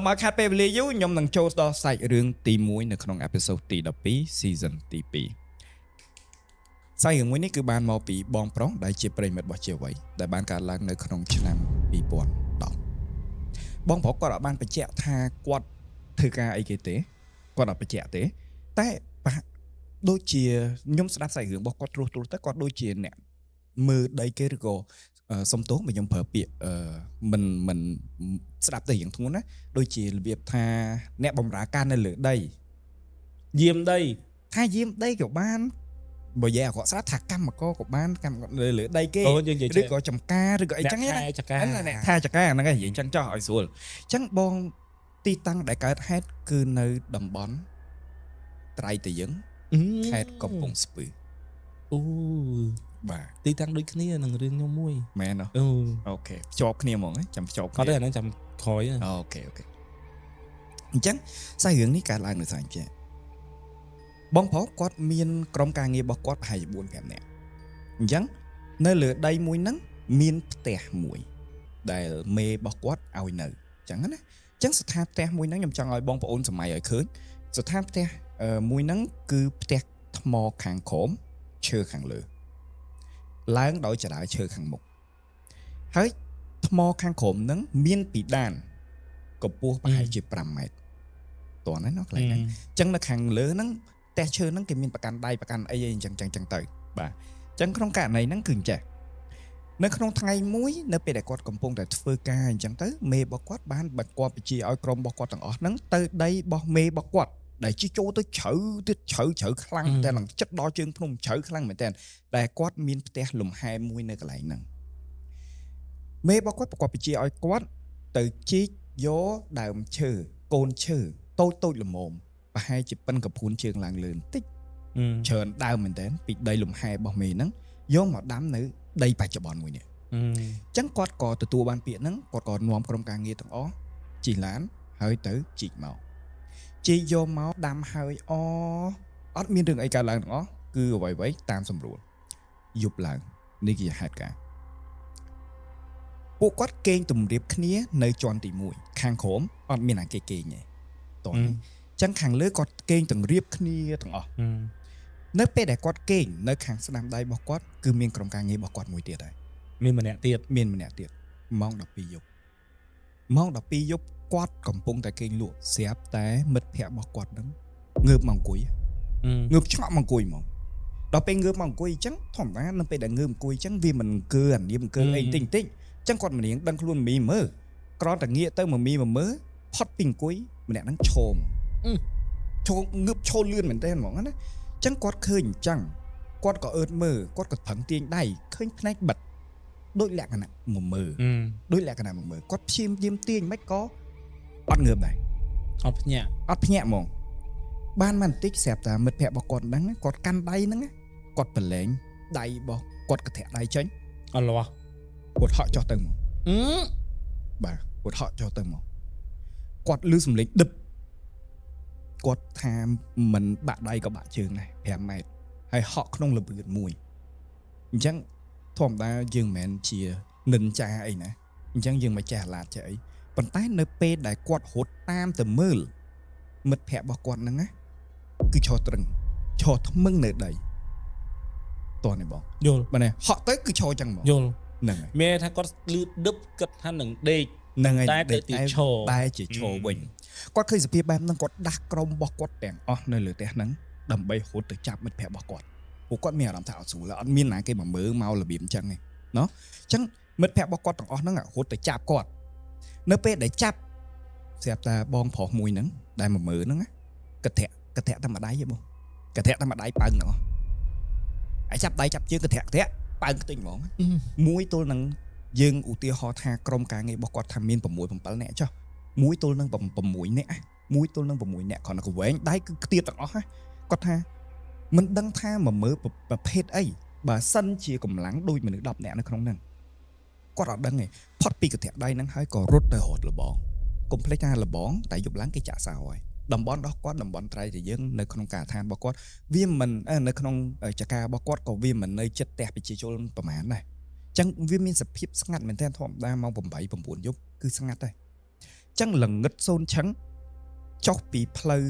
មកខាត់ពេលវេលាយូរខ្ញុំនឹងចូលដល់សាច់រឿងទី1នៅក្នុង episode ទី12 season ទី2សាច់រឿងមួយនេះគឺបានមកពីបងប្រុសដែលជាប្រិយមិត្តរបស់ជាអ្វីដែលបានកើតឡើងនៅក្នុងឆ្នាំ2010បងប្រុសគាត់អត់បានបញ្ជាក់ថាគាត់ធ្វើការអីគេទេគាត់អត់បញ្ជាក់ទេតែប្រហាក់ដូចជាខ្ញុំស្ដាប់សាច់រឿងរបស់គាត់ត្រួសត្រាសទៅគាត់ដូចជាអ្នកមើលដីគេឬក៏សុំទោសបើខ្ញុំប្រើពាក្យមិនមិនស្ដាប់ទៅរៀងធ្ងន់ណាដូចជារបៀបថាអ្នកបម្រើការនៅលើដី យាមដី ថាយាមដីក៏បានបើនិយាយអាក្រក់ស្រាប់ថាកម្មករក៏បានកម្មករលើលើដីគេ អូយើងនិយាយ ឬក៏ចំការឬក៏អីចឹងណា អ្នកថែចកា ហ្នឹងអ្នកថាចការហ្នឹងឯងនិយាយចឹងចោះឲ្យស្រួលអញ្ចឹងបងទីតាំងដែលកើតហេតុគឺនៅតំបន់ត្រៃតាយឹងខេត្តកំពង់ស្ពឺ អូ បាទ ទីតាំងដូចគ្នានឹងរឿងខ្ញុំមួយ មែនទេ អូ OK ភ្ជាប់គ្នាហ្មងហ៎ចាំភ្ជាប់ អត់ គ្នា ទេអាហ្នឹងចាំក្រោយ OK អញ្ចឹងសាច់រឿងនេះកើតឡើងនៅសាច់ចេះបងប្រុសគាត់មានក្រុមការងាររបស់គាត់ប្រហែលជា4 5នាក់អញ្ចឹងនៅលើដីមួយហ្នឹងមានផ្ទះមួយដែលមេរបស់គាត់ឲ្យនៅអញ្ចឹងណាអញ្ចឹងស្ថានផ្ទះមួយហ្នឹងខ្ញុំចង់ឲ្យបងប្អូនសម័យឲ្យឃើញស្ថានផ្ទះមួយហ្នឹងគឺផ្ទះថ្មខាងក្រោមឈើខាងលើឡើងដោយចរាឈើខាងមុខហើយថ្មខាងក្រោមហ្នឹងមានពីដានកម្ពស់ប្រហែលជា5ម៉ែត្រតោះណាណោះកន្លែងហ្នឹង អញ្ចឹងនៅខាងលើហ្នឹងផ្ទះឈើហ្នឹងគេមានប្រកាន់ដៃប្រកាន់អីអីអញ្ចឹងអញ្ចឹងអញ្ចឹងទៅបាទអញ្ចឹងក្នុងករណីហ្នឹងគឺអញ្ចេះនៅក្នុងថ្ងៃមួយនៅពេលដែលគាត់កំពុងតែធ្វើការអញ្ចឹងទៅមេរបស់គាត់បានបង្គាប់បញ្ជាឲ្យក្រុមរបស់គាត់ទាំងអស់ហ្នឹងទៅដីរបស់មេរបស់គាត់ដែលជិះចូលទៅជ្រៅទៀតជ្រៅជ្រៅខ្លាំងមែនតើឡើងចិត្តដល់ជើងភ្នំជ្រៅខ្លាំងមែនតើដែលគាត់មានផ្ទះលំហែមួយនៅកន្លែងហ្នឹងមេរបស់គាត់បង្គាប់បញ្ជាឲ្យគាត់ទៅជីកយកដើមឈើកូនឈើតូចតូចល្មមប្រហែលជាប៉ិនកភួនជើងឡើងលឿនតិច ច្រើនដើមមែនតើពីដីលំហែរបស់មេហ្នឹងយកមកដាំនៅដីបច្ចុប្បន្នមួយនេះអញ្ចឹងគាត់ក៏ទទួលបានពាក្យហ្នឹងគាត់ក៏នាំក្រុមការងារទាំងអស់ជិះឡានហើយទៅជីកមកជីកយកមកដាំហើយអអត់មានរឿងអីកើតឡើងទាំងអស់គឺអ្វីៗតាមសម្រួលយប់ឡើងនេះគឺជាហេតុការណ៍ពួកគាត់គេងទម្រាបគ្នានៅជាន់ទី1ខាងក្រោមអត់មានអាគេគេងទេតោះនេះអញ្ចឹងខាងលើគាត់គេងទម្រាបគ្នាទាំងអស់ នៅពេលដែលគាត់គេងនៅខាងស្ដាំដៃរបស់គាត់គឺមានក្រុមការងាររបស់គាត់មួយទៀតហើយ មានម្នាក់ទៀត មានម្នាក់ទៀតម៉ោង12យប់ម៉ោង12យប់គាត់កំពុងតែគេងលក់ស្រាប់តែមិត្តភ័ក្តិរបស់គាត់ហ្នឹងងើបមកអង្គុយងើបឆ្ងក់មកអង្គុយហ្មងដល់ពេលងើបមកអង្គុយអញ្ចឹងធម្មតានៅពេលដែលងើបអង្គុយអញ្ចឹងវាមិនអង្គើអានេះអង្គើអីតិចតិចអញ្ចឹងគាត់មិនរៀងដឹងខ្លួនមីមើលគ្រាន់តែងាកទៅមកមីមកមើលផុតពីអង្គុយម្នាក់ហ្នឹងឈោមឈោងើបឈោលឿនមែនទែនហ្មងណា អញ្ចឹងគាត់ឃើញអញ្ចឹងគាត់ក៏អើតមើលគាត់ក៏ប្រឹងទាញដៃឃើញភ្នែកបិទដូចលក្ខណៈមកមើលដូចលក្ខណៈមកមើលគាត់ព្យាយាមទាញមិនក៏អត់ងើបដែរ អត់ភ្ញាក់ អត់ភ្ញាក់ហ្មងបានមកបន្តិចស្រាប់តែមិត្តភក្តិរបស់គាត់ហ្នឹងគាត់កាន់ដៃហ្នឹងគាត់ប្រឡែងដៃរបស់គាត់កធាក់ដៃចេញ អត់លាស់ គាត់ហក់ចុះទៅហ្មងបាទគាត់ហក់ចុះទៅហ្មងគាត់លឺសំឡេងដឹបគាត់ថាមិនបាក់ដៃក៏បាក់ជើងដែរ5ម៉ែត្រហើយហក់ក្នុងលបឿនមួយអញ្ចឹងធម្មតាយើងមិនមែនជានិនចាអីណាអញ្ចឹងយើងមិនចេះអាឡាតចេះអីប៉ុន្តែនៅពេលដែលគាត់រត់តាមទៅមើលមិត្តភក្តិរបស់គាត់ហ្នឹងណាគឺឈរត្រឹងឈរថ្មឹងនៅដីតោះនេះបង យល់ បាទនេះហក់ទៅគឺឈរចឹងហ្មង យល់ ហ្នឹងហើយ មានថាគាត់លឺដឹបគិតថានឹងដេក ហ្នឹងហើយ តែទៅទីឈរ បែរជាឈរវិញគាត់ឃើញសភាពបែបហ្នឹងគាត់ដាស់ក្រុមរបស់គាត់ទាំងអស់នៅលើផ្ទះហ្នឹងដើម្បីរត់ទៅចាប់មិត្តភក្តិរបស់គាត់ពួកគាត់មានអារម្មណ៍ថាអត់ស្រួលអត់មានណាគេមកមើលមករបៀបអញ្ចឹងទេណោះអញ្ចឹងមិត្តភក្តិរបស់គាត់ទាំងអស់ហ្នឹងរត់ទៅចាប់គាត់នៅពេលដែលចាប់ស្រាប់តែបងប្រុសមួយហ្នឹងដែលមកមើលហ្នឹងកធាក់កធាក់តែម្ដាយទេបងកធាក់តែម្ដាយប៉ើងទាំងអស់ហើយចាប់ដៃចាប់ជើងកធាក់កធាក់ប៉ើងខ្ទេចហ្មងមួយទល់នឹងយើងឧទាហរណ៍ថាក្រុមការងាររបស់គាត់ថាមាន6 7នាក់ចុះមួយទល់នឹង6នាក់មួយទល់នឹង6នាក់គ្រាន់តែកវែងដៃគឺខ្ទាតទាំងអស់គាត់ថាមិនដឹងថាមកមើលប្រភេទអីបើសិនជាកម្លាំងដូចមនុស្ស10នាក់នៅក្នុងហ្នឹងគាត់អត់ដឹងទេផុតពីកធាក់ដៃហ្នឹងហើយក៏រត់ទៅរត់លបងកុំភ្លេចថាលបងតែយប់ឡើងគេចាក់សោហើយតំបន់របស់គាត់តំបន់ត្រៃតែយើងនៅក្នុងការដ្ឋានរបស់គាត់វាមិននៅក្នុងចការរបស់គាត់ក៏វាមិននៅចិត្តផ្ទះប្រជាជនប្រហែលដែរចឹងវាមានសភាពស្ងាត់មែនទែនធម្មតាម៉ោង8 9យប់គឺស្ងាត់ដែរ ចឹងល្ងឹតសូនឆឹងចុះពីផ្លូវ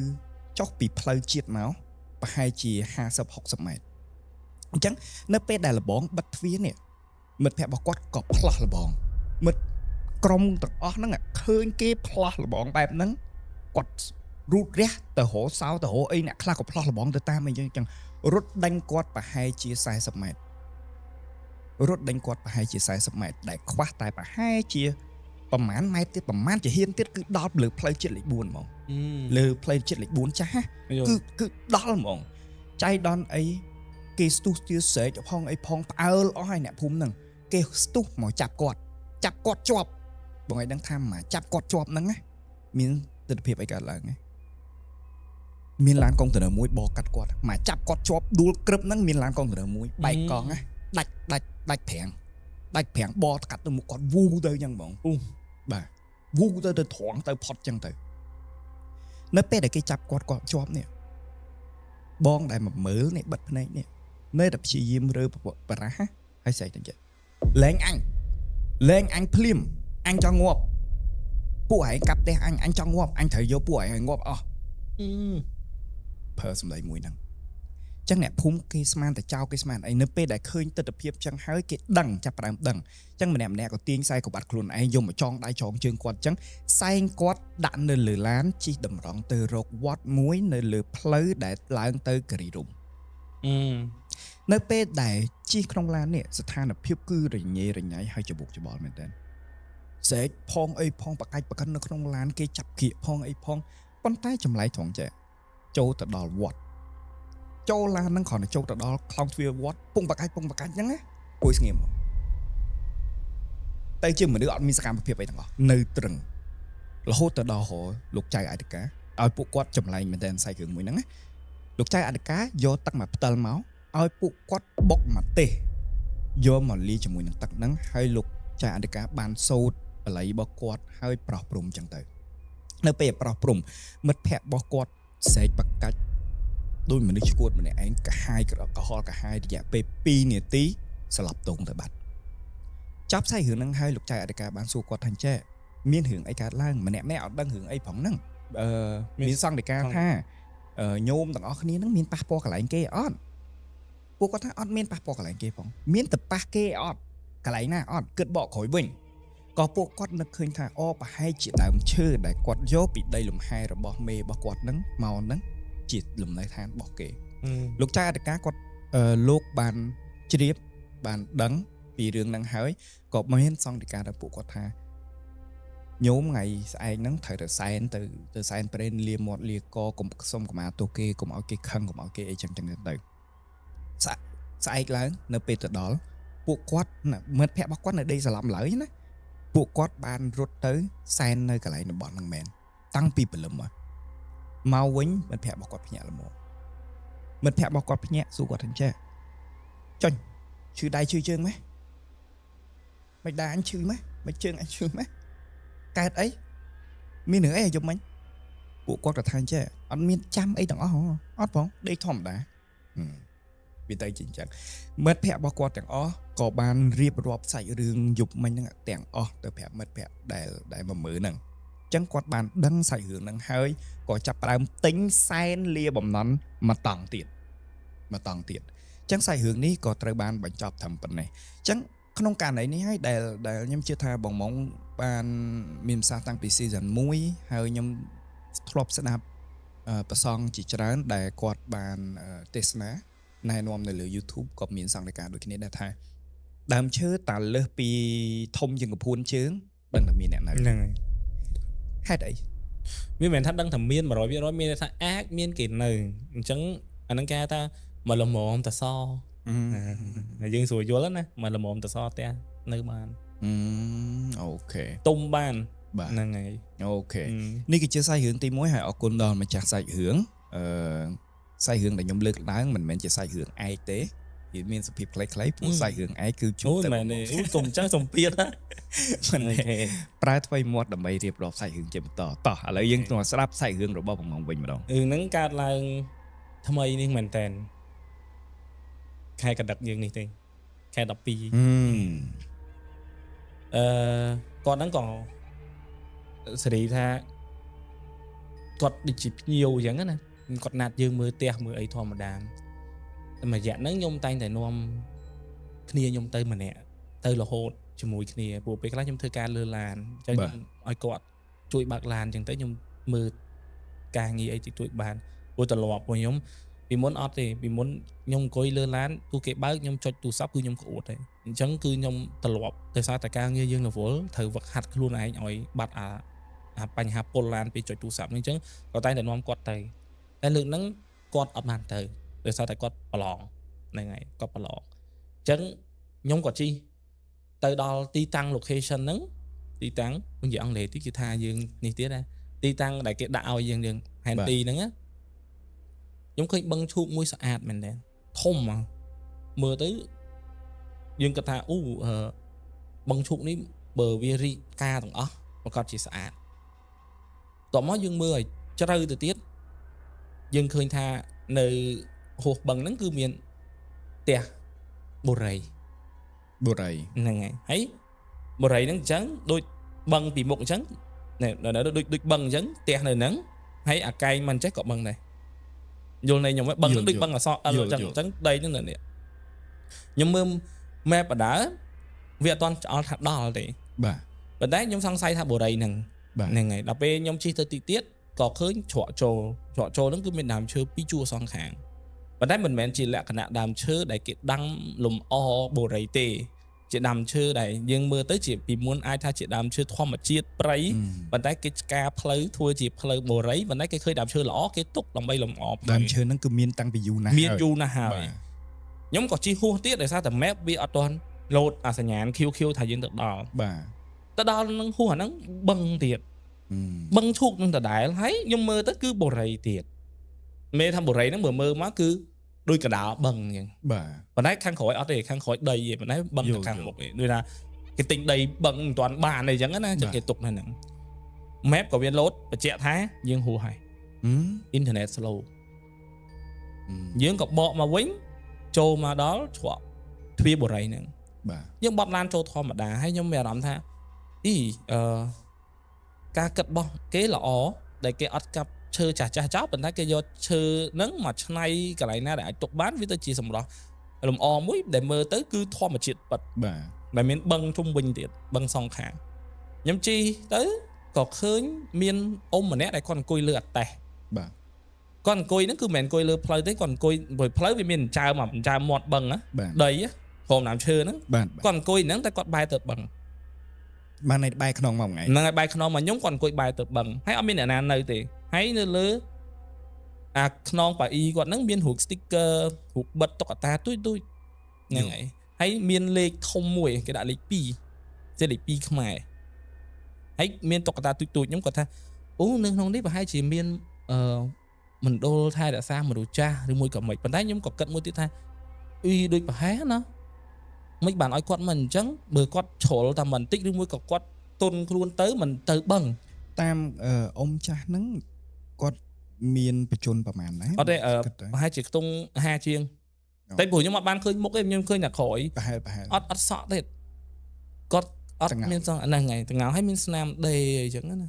ចុះពីផ្លូវជាតិមកប្រហែលជា50 60ម៉ែត្រអញ្ចឹងនៅពេលដែលលបងបិទទ្វារនេះមិត្តភក្តិរបស់គាត់ក៏ផ្លោះលបងមិត្តក្រុមទាំងអស់ហ្នឹងឃើញគេផ្លោះលបងបែបហ្នឹងគាត់រូតរះទៅរកសោទៅរកអីអ្នកខ្លះក៏ផ្លោះលបងទៅតាមអីចឹងចឹងរត់ដេញគាត់ប្រហែលជា40ម៉ែត្ររត់ដេញគាត់ប្រហែលជា40ម៉ែត្រដែលខ្វះតែប្រហែលជាប្រហែលម៉ែត្រទៀតប្រហែលជាហ៊ានទៀតគឺដល់លើផ្លូវជាតិលេខ4ហ្មងលើផ្លូវជាតិលេខ4ចាស់ យល់ គឺដល់ហ្មងចៃដន្យអីគេស្ទុះស្ទាស្រែកផងអីផងផ្អើលអស់ហើយអ្នកភូមិហ្នឹងគេស្ទុះមកចាប់គាត់ចាប់គាត់ជាប់បងឯងដឹងថាមកចាប់គាត់ជាប់ហ្នឹងណាមានទស្សនភាពអីកើតឡើងណាមានឡានកុងតឺន័រមួយបកាត់គាត់មកចាប់គាត់ជាប់ដួលក្រឹបហ្នឹងមានឡានកុងតឺន័រមួយបែកកង់ណាដាច់ដាច់ដាច់ប្រាំងដាច់ប្រាំងបកាត់ទៅមុខគាត់វូទៅអញ្ចឹងហ្មង អូ បាទវូទៅទៅត្រង់ទៅផុតអញ្ចឹងទៅនៅពេលដែលគេចាប់គាត់គាត់ជាប់នេះបងដែលមកមើលនេះបិទភ្នែកនេះនៅតែព្យាយាមរើបរាស់ហើយស្រែកទៅចេះលែងអញលែងអញភ្លាមអញចង់ងាប់ពួកឯងកាប់ផ្ទះអញអញចង់ងាប់អញត្រូវយកពួកឯងឲ្យងាប់អស់ អឺ ប្រើសម្ដីមួយហ្នឹងអញ្ចឹងអ្នកភូមិគេស្មានតែចោលគេស្មានអីនៅពេលដែលឃើញទស្សនភាពចឹងហើយគេដឹងចាប់ផ្ដើមដឹងអញ្ចឹងម្នាក់ម្នាក់ក៏ទាញខ្សែក្បាត់ខ្លួនឯងយកមកចងដៃចងជើងគាត់អញ្ចឹងសែងគាត់ដាក់នៅលើឡានជិះតម្រង់ទៅរកវត្តមួយនៅលើផ្លូវដែលឡើងទៅគិរីរម្យ អឺ នៅពេលដែលជិះក្នុងឡាននេះស្ថានភាពគឺរញ៉េរញ៉ៃហើយច្បុកច្បល់មែនតើស្រែកផងអីផងបកាច់បកិននៅក្នុងឡានគេចាប់គៀកផងអីផងប៉ុន្តែចម្លែកត្រង់ចេះចូលទៅដល់វត្តចូលឡានហ្នឹងគ្រាន់តែចូលទៅដល់ខ្លោងទ្វារវត្តពងបកាច់ពងបកាច់ហ្នឹងណាគួយស្ងៀមហ្មងទៅជាមនុស្សអត់មានសកម្មភាពអីទាំងអស់នៅត្រឹងរហូតទៅដល់រលោកចៅអធិការឲ្យពួកគាត់ចម្លែងមែនតើសាច់រឿងមួយហ្នឹងណាលោកចៅអធិការយកទឹកមកផ្តិលមក ឲ្យពួកគាត់បុកម្ទេសយកមកលាយជាមួយនឹងទឹកហ្នឹងហើយលោកចាអធិការបានសូត្របល័យរបស់គាត់ហើយប្រោះព្រំចឹងទៅនៅពេលប្រោះព្រំមិត្តភ័ក្តិរបស់គាត់ស្រែកបកាច់ដោយមនុស្សឈួតម្នាក់ឯងកាហាយក្រហល់កាហាយរយៈពេល2នាទីស្លាប់តងទៅបាត់ចាប់សាច់រឿងហ្នឹងហើយលោកចៅអធិការបានសួរគាត់ថាចេះមានរឿងអីកើតឡើងម្នាក់ម្នាក់អត់ដឹងរឿងអីផងហ្នឹងអឺមានសង្ឃដីកាថាញោមទាំងអស់គ្នាហ្នឹងមានប៉ះពាល់កន្លែងគេអត់ ពួកគាត់ថាអត់មានប៉ះពាល់កន្លែងគេផងមានតែប៉ះគេអត់កន្លែងណាអត់គិតបកក្រោយវិញក៏ពួកគាត់នឹកឃើញថាអូប្រហែលជាដើមឈើដែលគាត់យកពីដីលំហែរបស់មេរបស់គាត់ហ្នឹងមកហ្នឹងជាលំនៅឋានរបស់គេលោកចៅអធិការគាត់លោកបានជ្រាបបានដឹងពីរឿងហ្នឹងហើយក៏មានសង្ឃដីកាដល់ពួកគាត់ថាញោមថ្ងៃស្អែកហ្នឹងត្រូវតែសែនទៅទៅសែនព្រេនលាមាត់លាកកុំសុំកម្មាទោសគេកុំឲ្យគេខឹងកុំឲ្យគេអីចឹងចឹងទៅស្អែកឡើងនៅពេលទៅដល់ពួកគាត់មិត្តភក្តិរបស់គាត់នៅដីស្លាប់ឡើយណាពួកគាត់បានរត់ទៅសែននៅកន្លែងតំបន់ហ្នឹងមែនតាំងពីព្រលឹមមកវិញមិត្តភក្តិរបស់គាត់ភ្ញាក់ល្មមមិត្តភក្តិរបស់គាត់ភ្ញាក់សួរគាត់ថាចេះចុញឈឺដៃឈឺជើងម៉េះមិនដែរអញឈឺម៉េះមិនជើងអញឈឺម៉េះកើតអីមានរឿងអីយប់មិញពួកគាត់ក៏ថាចេះអត់មានចាំអីទាំងអស់អត់ផងដេកធម្មតាវាទៅជាអញ្ចឹងមិត្តភ័ក្តិរបស់គាត់ទាំងអស់ក៏បានរៀបរាប់សាច់រឿងយប់មិញហ្នឹងទាំងអស់ទៅប្រាប់មិត្តភ័ក្តិដែលមកមើលហ្នឹងអញ្ចឹងគាត់បានដឹងសាច់រឿងហ្នឹងហើយក៏ចាប់ផ្ដើមទិញសែនលាបំណន់មួយតង់ទៀតមួយតង់ទៀតអញ្ចឹងសាច់រឿងនេះក៏ត្រូវបានបញ្ចប់ត្រឹមប៉ុណ្ណេះអញ្ចឹងក្នុងករណីនេះហើយដែលខ្ញុំជឿថាបងម៉ងបានមានប្រសាសន៍តាំងពី season 1ហើយខ្ញុំធ្លាប់ស្ដាប់ប្រសង់ជាច្រើនដែលគាត់បានទេសនាណែនាំនៅលើ YouTube ក៏មានសង្ឃដីកាដូចគ្នាដែរថាដើមឈើតាលើសពីធំជាងកពួនជើងដឹងតែមានអ្នកនៅ ហ្នឹងហើយ ហេតុអី វាមិនមែនថាដឹងថាមាន100%មានថាអាចមានគេនៅអញ្ចឹងអាហ្នឹងគេហៅថាមកល្មមតសយើងស្រួលយល់ណាមកល្មមតសផ្ទះនៅបាន OK ទុំបាន បាទ ហ្នឹងហើយ OK នេះគឺជាសាច់រឿងទី1ហើយអរគុណដល់ម្ចាស់សាច់រឿងអឺសាច់រឿងដែលខ្ញុំលើកឡើងមិនមែនជាសាច់រឿងឯកទេវាមានសភាពខ្លីៗព្រោះសាច់រឿងឯកគឺជួប អូ ទៅ មែនទេអូសុំចឹងសុំពៀតណា មិនទេប្រើថ្វីមាត់ដើម្បីរៀបរាប់សាច់រឿងជាបន្តតោះឥឡូវយើងទៅស្ដាប់សាច់រឿងរបស់បងងវិញម្ដង រឿងហ្នឹងកើតឡើងថ្មីនេះមែនតើខែកដឹកយើងនេះទេខែ12អឺគាត់ហ្នឹងក៏ សេរីថាគាត់ដូចជាភ្ញៀវអញ្ចឹងណាគាត់ណាត់យើងមើលផ្ទះមើលអីធម្មតាតែមួយរយៈហ្នឹងខ្ញុំតែងតែនាំគ្នាខ្ញុំទៅម្នាក់ទៅរហូតជាមួយគ្នាព្រោះពេលខ្លះខ្ញុំធ្វើការលើឡានអញ្ចឹងខ្ញុំឲ្យគាត់ជួយបើកឡានអញ្ចឹងទៅខ្ញុំមើលការងារអីតិចតួចបានព្រោះត្រឡប់ពួកខ្ញុំពីមុនអត់ទេពីមុនខ្ញុំអង្គុយលើឡានទោះគេបើកខ្ញុំចុចទូរស័ព្ទគឺខ្ញុំក្អួតហើយអញ្ចឹងគឺខ្ញុំត្រឡប់ដោយសារតែការងារយើងរវល់ត្រូវវឹកហាត់ខ្លួនឯងឲ្យបាត់អាបញ្ហាពុលឡានពេលចុចទូរស័ព្ទនេះអញ្ចឹងក៏តែងតែនាំគាត់ទៅតែលើកហ្នឹងគាត់អត់បានទៅដោយសារតែគាត់ប្រឡងហ្នឹងហើយគាត់ប្រឡងអញ្ចឹងខ្ញុំក៏ជិះទៅដល់ទីតាំង location ហ្នឹងទីតាំងនិយាយអង់គ្លេសតិចគេថាយើងនេះទៀតណាទីតាំងដែលគេដាក់ឲ្យយើងផែនទីហ្នឹងណាខ្ញុំឃើញបឹងឈូកមួយស្អាតមែនទែនធំហ្មងមើលទៅយើងគិតថាអូបឹងឈូកនេះបើវារីកការទាំងអស់ប្រកាសជាស្អាតតោះមកយើងមើលឲ្យជ្រៅទៅទៀតយើងឃើញថានៅហួសបឹងហ្នឹងគឺមានផ្ទះបុរីបុរីហ្នឹងហើយហើយបុរីហ្នឹងអញ្ចឹងដូចបឹងពីមុខអញ្ចឹងនេះដូចបឹងអញ្ចឹងផ្ទះនៅហ្នឹងហើយអាកែងមិនចេះក៏បឹងដែរយល់ន័យខ្ញុំបឹងហ្នឹងដូចបឹងអសអលអញ្ចឹងអញ្ចឹងដីហ្នឹងនៅនេះខ្ញុំមើល map បដើវាអត់ទាន់ឆ្អល់ថាដល់ទេបាទប៉ុន្តែខ្ញុំសង្ស័យថាបុរីហ្នឹងហ្នឹងហើយដល់ពេលខ្ញុំជិះទៅតិចទៀតក៏ឃើញច្រកចូលច្រកចូលហ្នឹងគឺមានដើមឈើពីរជួរសងខាងប៉ុន្តែមិនមែនជាលក្ខណៈដើមឈើដែលគេដាំលំអបុរីទេជាដើមឈើដែលយើងមើលទៅជាពីមុនអាចថាជាដើមឈើធម្មជាតិព្រៃប៉ុន្តែគេឆ្កាផ្លូវធ្វើជាផ្លូវបុរីប៉ុន្តែគេឃើញដើមឈើល្អគេទុកដើម្បីលំអដើមឈើហ្នឹងគឺមានតាំងពីយូរណាស់មានយូរណាស់ហើយខ្ញុំក៏ជិះហួសទៀតដោយសារតែ map វាអត់ទាន់លោតអាសញ្ញាណ QQ ថាយើងទៅដល់បាទទៅដល់នឹងហួសអាហ្នឹងបឹងទៀតបឹងឈូកនឹងដដែលហើយខ្ញុំមើលទៅគឺបុរីទៀតមេថាបុរីហ្នឹងមើលមកគឺដូចកដាលបឹងអញ្ចឹងបាទប៉ុន្តែខាងក្រោយអត់ទេខាងក្រោយដីទេប៉ុន្តែបឹងទៅខាងមុខទេដូចថាគេទិញដីបឹងមិនទាន់បានអីចឹងណាចឹងគេទុកនៅហ្នឹង map ក៏វាលោតបញ្ជាក់ថាយើងហួសហើយអ៊ីនធឺណិត slow យើងក៏បកមកវិញចូលមកដល់ច្រកទ្វារបុរីហ្នឹងបាទយើងបត់ឡានចូលធម្មតាហើយខ្ញុំមានអារម្មណ៍ថាអីការគិតរបស់គេល្អដែលគេអត់កាប់ឈើចាស់ចាស់ចោលប៉ុន្តែគេយកឈើហ្នឹងមកឆ្នៃកន្លែងណាដែលអាចទុកបានវាទៅជាសម្រស់លម្អមួយដែលមើលទៅគឺធម្មជាតិពិតបាទដែលមានបឹងជុំវិញទៀតបឹងសងខាងខ្ញុំជិះទៅក៏ឃើញមានអ៊ំម្នាក់ដែលគាត់អង្គុយលើអតេះបាទគាត់អង្គុយហ្នឹងគឺមិនមែនអង្គុយលើផ្លូវទេគាត់អង្គុយព្រោះផ្លូវវាមានចើមចើមមាត់បឹងណាដីក្រោមដើមឈើហ្នឹងគាត់អង្គុយហ្នឹងតែគាត់បែរទៅបឹងបានในបែរខ្នងមកថ្ងៃហ្នឹងហើយបែរខ្នងមកខ្ញុំគាត់អង្គុយបែរទៅបឹងហើយអត់មានអ្នកណានៅទេហើយនៅលើអាខ្នងប៉ាអ៊ីគាត់ហ្នឹងមានរូប sticker រូបបិទតុក្កតាទួយទួយហ្នឹងហើយហើយមានលេខធំមួយគេដាក់លេខ2ជាលេខ2ខ្មែរហើយមានតុក្កតាទួយទួយខ្ញុំគាត់ថាអូនៅក្នុងនេះប្រហែលជាមានអឺមណ្ឌលថែរក្សាមនុស្សចាស់ឬមួយក៏មិនប៉ុន្តែខ្ញុំក៏គិតមួយទៀតថាអីដូចប្រហែលណាមិនបានឲ្យគាត់មិនអញ្ចឹងបើគាត់ជ្រុលតែបន្តិចឬមួយក៏គាត់ទុនខ្លួនទៅមិនទៅបឹងតាមអ៊ំចាស់ហ្នឹងគាត់មានបជនប្រហែលណាអត់ទេប្រហែលជាខ្ទង់50ជាងតែព្រោះខ្ញុំអត់បានឃើញមុខទេខ្ញុំឃើញតែក្រោយប្រហែលអត់សក់ទេគាត់អត់មានសក់ហ្នឹងហើយតងោហើយមានស្នាមដេអីចឹងណា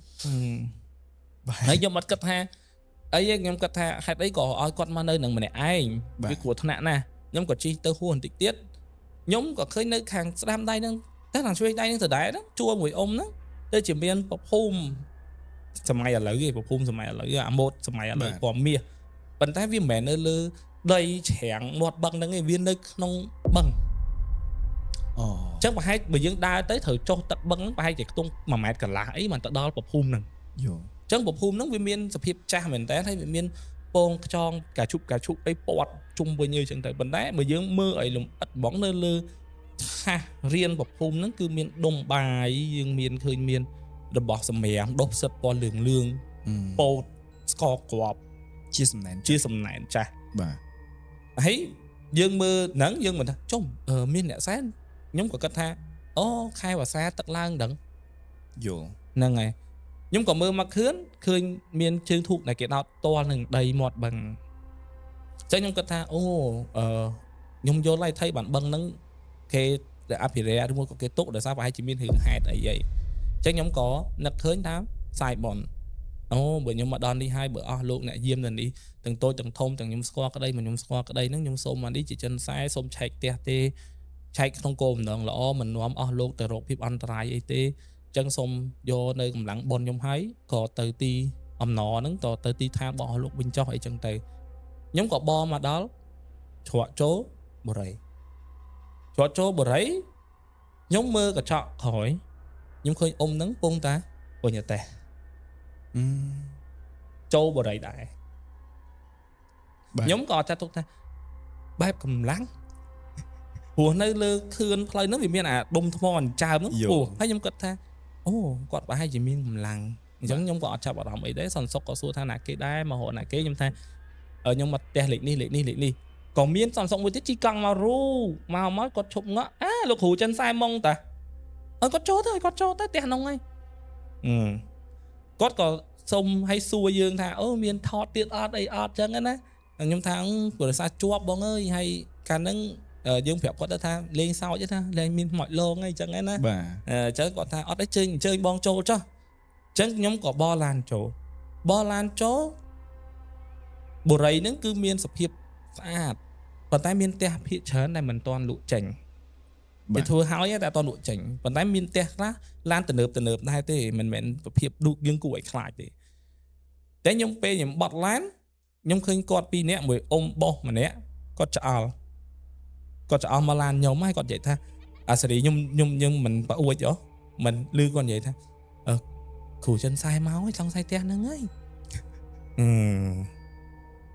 ហើយខ្ញុំអត់គិតថាអីខ្ញុំគិតថាហេតុអីក៏ឲ្យគាត់មកនៅនឹងម្នាក់ឯងវាគ្រោះថ្នាក់ណាស់ខ្ញុំក៏ជិះទៅហួសបន្តិចទៀតខ្ញុំក៏ឃើញនៅខាងស្ដាំដៃហ្នឹងតែខាងឆ្វេងដៃហ្នឹងដដែលហ្នឹងជួមួយអ៊ំហ្នឹងទៅជាមានប្រភូមិសម័យឥឡូវឯងប្រភូមិសម័យឥឡូវអាម៉ូតសម័យឥឡូវពណ៌មាសប៉ុន្តែវាមិនមែននៅលើដីច្រាំងមាត់បឹងហ្នឹងឯងវានៅក្នុងបឹងអូអញ្ចឹងប្រហែលបើយើងដើរទៅត្រូវចុះទឹកបឹងហ្នឹងប្រហែលជាខ្ទង់1ម៉ែត្រកន្លះអីមិនទៅដល់ប្រភូមិហ្នឹងយល់អញ្ចឹងប្រភូមិហ្នឹងវាមានសភាពចាស់មែនតើហើយវាមានពងខ្ចងកាឈុបកាឈុបអីពាត់ជុំវិញអីចឹងទៅប៉ុន្តែបើយើងមើលឲ្យលំអិតហ្មងនៅលើឆាសរៀនប្រភូមិហ្នឹងគឺមានដុំបាយយើងមានឃើញមានរបស់សម្រាមដុះផ្សិតពណ៌លឿងលឿងពោតស្ករគ្រាប់ជាសំណែនជាសំណែនចាស់បាទហើយយើងមើលហ្នឹងយើងមិនថាចុំមានអ្នកសែនខ្ញុំក៏គិតថាអូខែវស្សាទឹកឡើងដឹងយល់ហ្នឹងហើយខ្ញុំក៏មើលមកខឿនឃើញមានជើងធូបដែលគេដោតទាល់នឹងដីមាត់បឹងអញ្ចឹងខ្ញុំគិតថាអូខ្ញុំយល់ហើយថៃបានបឹងហ្នឹងគេអភិរក្សឬមួយក៏គេទុកដោយសារប្រហែលជាមានរឿងហេតុអីអីអញ្ចឹងខ្ញុំក៏នឹកឃើញថា ផ្សាយបនអូបើខ្ញុំមកដល់នេះហើយបើអស់លោកអ្នកយាមនៅនេះទាំងតូចទាំងធំទាំងខ្ញុំស្គាល់ក្តីមិនខ្ញុំស្គាល់ក្តីហ្នឹងខ្ញុំសូមមកនេះជាចិនខ្សែសូមឆែកផ្ទះទេឆែកក្នុងគោលបំណងល្អមិននាំអស់លោកទៅរកភាពអន្តរាយអីទេអញ្ចឹងសូមយកនៅកម្លាំងបុណ្យខ្ញុំហើយក៏ទៅទីអំណរហ្នឹងក៏ទៅទីឋានរបស់អស់លោកវិញចុះអីចឹងទៅខ្ញុំក៏បមកដល់ជ្រក់ចូលបុរីជ្រក់ចូលបុរីខ្ញុំមើលកញ្ចក់ក្រោយខ្ញុំឃើញអ៊ំហ្នឹងពងតាពញតេះចូលបុរីដែរខ្ញុំក៏ចាត់ទុកថាបែបកម្លាំងព្រោះនៅលើខឿនផ្លូវហ្នឹងវាមានអាដុំថ្មអញ្ចើមហ្នឹងពោះហើយខ្ញុំគិតថាអូគាត់ប្រហែលជាមានកម្លាំងអញ្ចឹងខ្ញុំក៏អត់ចាប់អារម្មណ៍អីដែរសន្សុកក៏សួរថាណាគេដែរមករកណាគេខ្ញុំថាខ្ញុំមកផ្ទះលេខនេះលេខនេះលេខនេះក៏មានសន្សុកមួយទៀតជីកង់មករូមកគាត់ឈប់ងក់អាលោកគ្រូចិនសែម៉ុងតាអើគាត់ចូលទៅគាត់ចូលទៅផ្ទះហ្នឹងហើយគាត់ក៏សុំឲ្យសួរយើងថាអូមានថតទៀតអត់អីអត់ចឹងណាខ្ញុំថាព្រោះសារជាប់បងអើយហើយកាលហ្នឹងយើងប្រាប់គាត់ទៅថាលេងសើចថាលេងមានខ្មោចលងអីចឹងណាបាទអញ្ចឹងគាត់ថាអត់អីអញ្ជើញបងចូលចុះអញ្ចឹងខ្ញុំក៏បឡានចូលបឡានចូលបុរីហ្នឹងគឺមានសភាពស្អាតប៉ុន្តែមានផ្ទះភាគច្រើនដែលមិនទាន់លក់ចេញគេធ្វើហើយតែអត់ទាន់លក់ចេញប៉ុន្តែមានផ្ទះខ្លះឡានទំនើបដែរទេមិនមែនប្រភេទឌូកយើងគួរឲ្យខ្លាចទេតែខ្ញុំពេលខ្ញុំបត់ឡានខ្ញុំឃើញគាត់ពីរនាក់មួយអ៊ំបោះម្នាក់គាត់ឆ្អល់គាត់ឆ្អល់មកឡានខ្ញុំហើយគាត់និយាយថាអាសេរីខ្ញុំខ្ញុំមិនប្អួចហ៎មិនឮគាត់និយាយថាអឺគ្រូចិនខ្សែមកហើយចង់ខ្សែផ្ទះហ្នឹងហើយ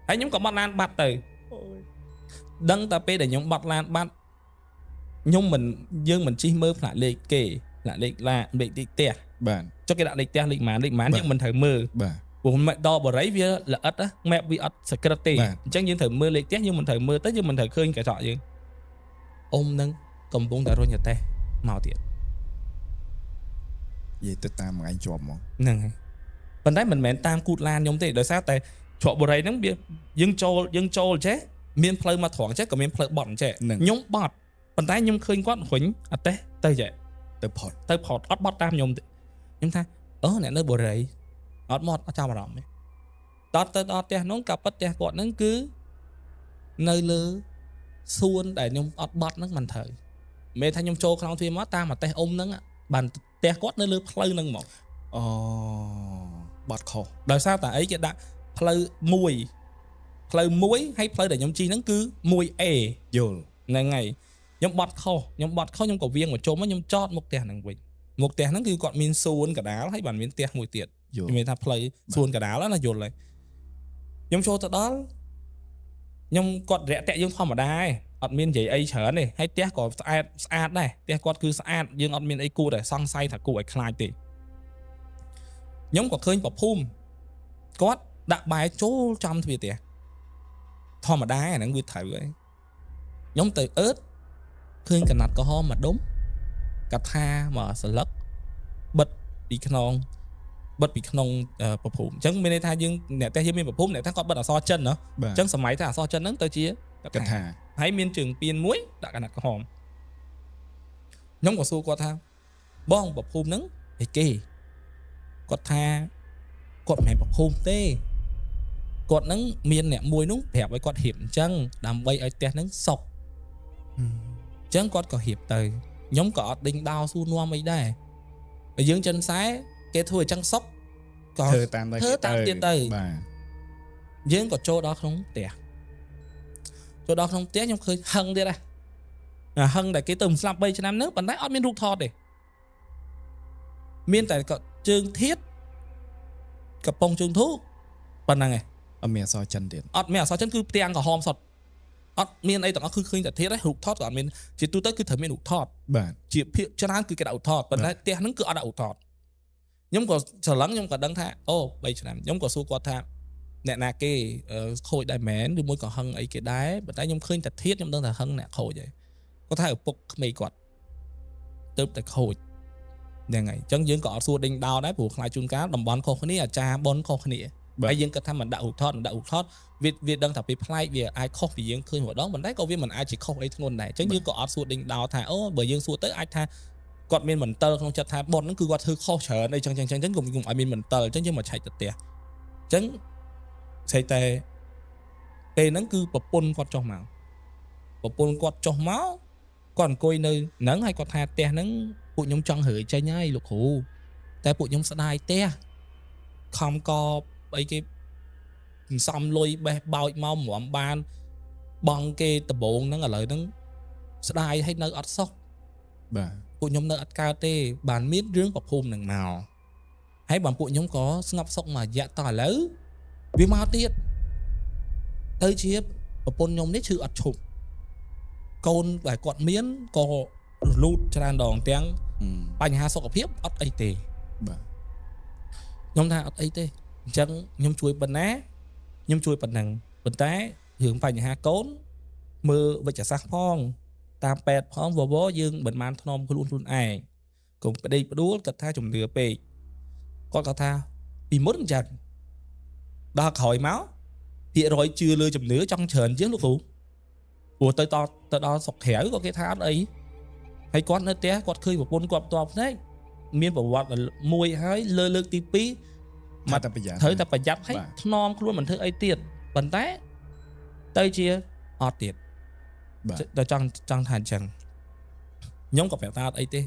ហើយខ្ញុំក៏បត់ឡានបាត់ទៅដឹងតែពេលដែលខ្ញុំបត់ឡានបាត់ខ្ញុំមិនយើងមិនជិះមើលផ្លាកលេខគេផ្លាកលេខឡាលេខទីផ្ទះបាទចុះគេដាក់លេខផ្ទះលេខម៉ានលេខម៉ានយើងមិនត្រូវមើលបាទព្រោះម៉ែដល់បរិយវាល្អិតណាម៉ែបវាអត់សក្រិតទេអញ្ចឹងយើងត្រូវមើលលេខផ្ទះយើងមិនត្រូវមើលទៅយើងមិនត្រូវឃើញកញ្ចក់យើងអ៊ំនឹងកំពុងតែរុញតេះមកទៀតនិយាយទៅតាមមួយឯងជាប់ហ្មងហ្នឹងហើយប៉ុន្តែមិនមែនតាមគូតឡានខ្ញុំទេដោយសារតែជ្រក់បរិយហ្នឹងវាយើងចូលចេះមានផ្លូវមកត្រង់ចេះក៏មានផ្លូវបត់ចេះខ្ញុំបត់ប៉ុន្តែខ្ញុំឃើញគាត់រុញអតេះទៅចេះទៅផុតអត់បត់តាមខ្ញុំទេខ្ញុំថាអូអ្នកនៅបរិយអត់មកអត់ចាំអារម្មណ៍ទេដល់ទៅដល់ផ្ទះនោះក៏ប៉ិតផ្ទះគាត់ហ្នឹងគឺនៅលើសួនដែលខ្ញុំអត់បត់ហ្នឹងមិនត្រូវមិនថាខ្ញុំចូលក្នុងទ្វារមកតាមអតេះអ៊ំហ្នឹងបានផ្ទះគាត់នៅលើផ្លូវហ្នឹងមកអូបត់ខុសដោយសារតែអីគេដាក់ផ្លូវមួយផ្លូវមួយហើយផ្លូវដែលខ្ញុំជិះហ្នឹងគឺ 1A យល់ហ្នឹងហើយខ្ញុំបត់ខុសខ្ញុំក៏វៀងមកជុំខ្ញុំចតមុខផ្ទះហ្នឹងវិញមុខផ្ទះហ្នឹងគឺគាត់មានសួនកដាលហើយបានមានផ្ទះមួយទៀតខ្ញុំមានថាផ្លូវសួនកដាលណាយល់ហើយខ្ញុំចូលទៅដល់ខ្ញុំគាត់រាក់ទាក់យើងធម្មតាឯងអត់មាននិយាយអីច្រើនទេហើយផ្ទះក៏ស្អាតស្អាតដែរផ្ទះគាត់គឺស្អាតយើងអត់មានអីគួរតែសង្ស័យថាគួរឲ្យខ្លាចទេខ្ញុំក៏ឃើញប្រភូមិគាត់ដាក់បែចូលចំទ្វារផ្ទះធម្មតាអាហ្នឹងវាត្រូវហើយខ្ញុំទៅអឺតឃើញកណាត់ក្រហមមួយដុំកថាមួយសន្លឹកបិទពីក្នុងប្រភូមិអញ្ចឹងមានន័យថាយើងអ្នកផ្ទះយើងមានប្រភូមិអ្នកផ្ទះគាត់បិទអក្សរចិនហ៎អញ្ចឹងសម័យថាអក្សរចិនហ្នឹងទៅជាកថាហើយមានជើងពៀនមួយដាក់កណាត់ក្រហមខ្ញុំក៏សួរគាត់ថាបងប្រភូមិហ្នឹងអីគេគាត់ថាគាត់មិនមែនប្រភូមិទេគាត់ហ្នឹងមានអ្នកមួយនោះប្រាប់ឲ្យគាត់រៀបអញ្ចឹងដើម្បីឲ្យផ្ទះហ្នឹងសុខអញ្ចឹងគាត់ក៏រៀបទៅខ្ញុំក៏អត់ដេញដោលសួរនាំអីដែរបើយើងចិនខ្សែគេធ្វើអញ្ចឹងសុខក៏ធ្វើតាមទៀតទៅបាទយើងក៏ចូលដល់ក្នុងផ្ទះចូលដល់ក្នុងផ្ទះខ្ញុំឃើញហឹងទៀតដែរអាហឹងដែលគេទៅស្លាប់3ឆ្នាំហ្នឹងប៉ុន្តែអត់មានរូបថតទេមានតែក៏ជើងធាតកំប៉ុងជើងធូប៉ុណ្ណឹងឯងអត់មានអក្សរចិនទៀតអត់មានអក្សរចិនគឺផ្ទាំងក្រហមសុទ្ធអត់មានអីទាំងអស់គឺឃើញតែធាតឯងរូបថតក៏អត់មានជាទូទៅគឺត្រូវមានរូបថតបាទជាភាគច្រើនគឺគេដាក់រូបថតប៉ុន្តែផ្ទះហ្នឹងគឺអត់ដាក់រូបថតខ្ញុំក៏ច្រឡឹងខ្ញុំក៏ដឹងថាអូ3ឆ្នាំខ្ញុំក៏សួរគាត់ថាអ្នកណាគេខូចដែរមែនឬមួយក៏ហឹងអីគេដែរប៉ុន្តែខ្ញុំឃើញតែធាតខ្ញុំដឹងថាហឹងអ្នកខូចហើយគាត់ថាឪពុកក្មេកគាត់ទៅតែខូចហ្នឹងហើយអញ្ចឹងយើងក៏អត់សួរដេញដោលដែរព្រោះខ្លាចជួនកាលតំបន់ខុសគ្នាអាចារ្យប៉ុនខុសគ្នាហើយយើងគិតថាមិនដាក់រូបថតមិនដាក់រូបថតវាដឹងថាពេលប្លែកវាអាចខុសពីយើងឃើញម្ដងប៉ុន្តែក៏វាមិនអាចជាខុសអីធ្ងន់ដែរអញ្ចឹងយើងក៏អត់សួរដេញដោលថាអូបើយើងសួរទៅអាចថា គាត់មានមន្ទិលក្នុងចិត្តថាប៉ុនហ្នឹងគឺគាត់ធ្វើខុសច្រើនអីចឹងចឹងចឹងចឹងកុំកុំឲ្យមានមន្ទិលអញ្ចឹងយើងមកឆែកទៅផ្ទះអញ្ចឹងស្អីតែពេលហ្នឹងគឺប្រពន្ធគាត់ចុះមកប្រពន្ធគាត់ចុះមកគាត់អង្គុយនៅហ្នឹងហើយគាត់ថាផ្ទះហ្នឹងពួកខ្ញុំចង់រើចេញហើយលោកគ្រូតែពួកខ្ញុំស្ដាយផ្ទះខំកអីគេសំលុយបេះបោចមកម្រាំបានបងគេដបងហ្នឹងឥឡូវហ្នឹងស្ដាយឲ្យនៅអត់សុខ បាទ ពួកខ្ញុំនៅអត់កើតទេបានមានរឿងប្រភូមិនឹងមកហើយបានពួកខ្ញុំក៏ស្ងប់សុខមួយរយៈតឥឡូវវាមកទៀតទៅជាប្រពន្ធខ្ញុំនេះឈឺអត់ឈប់កូនដែលគាត់មានក៏រលូតច្រើនដងទាំងបញ្ហាសុខភាពអត់អីទេ បាទ ខ្ញុំថាអត់អីទេអញ្ចឹងខ្ញុំជួយប៉ុណ្ណាខ្ញុំជួយប៉ុណ្ណឹងប៉ុន្តែរឿងបញ្ហាកូនមើលវិជ្ជសាស្ត្រផងតាមពេទ្យផងវវយើងមិនបានថ្នមខ្លួនខ្លួនឯងកុំប្តេកផ្ដួលគាត់ថាជំនឿពេកគាត់គាត់ថាពីមុនអញ្ចឹងដល់ក្រោយមកភាគរយជឿលើជំនឿចង់ច្រើនជាងលោកគ្រូព្រោះទៅតទៅដល់ស្រុកក្រៅក៏គេថាអត់អីហើយគាត់នៅផ្ទះគាត់ឃើញប្រពន្ធគាត់ផ្ទាល់ភ្នែកមានប្រវត្តិមួយហើយលើលើកទី2 មកតែប្រយ័ត្ន ត្រូវតែប្រយ័ត្នហើយថ្នមខ្លួនមិនធ្វើអីទៀតប៉ុន្តែទៅជាអត់ទៀតដល់ចង់ចង់ថាអញ្ចឹងខ្ញុំក៏ប្រាប់ថាអត់អីទេ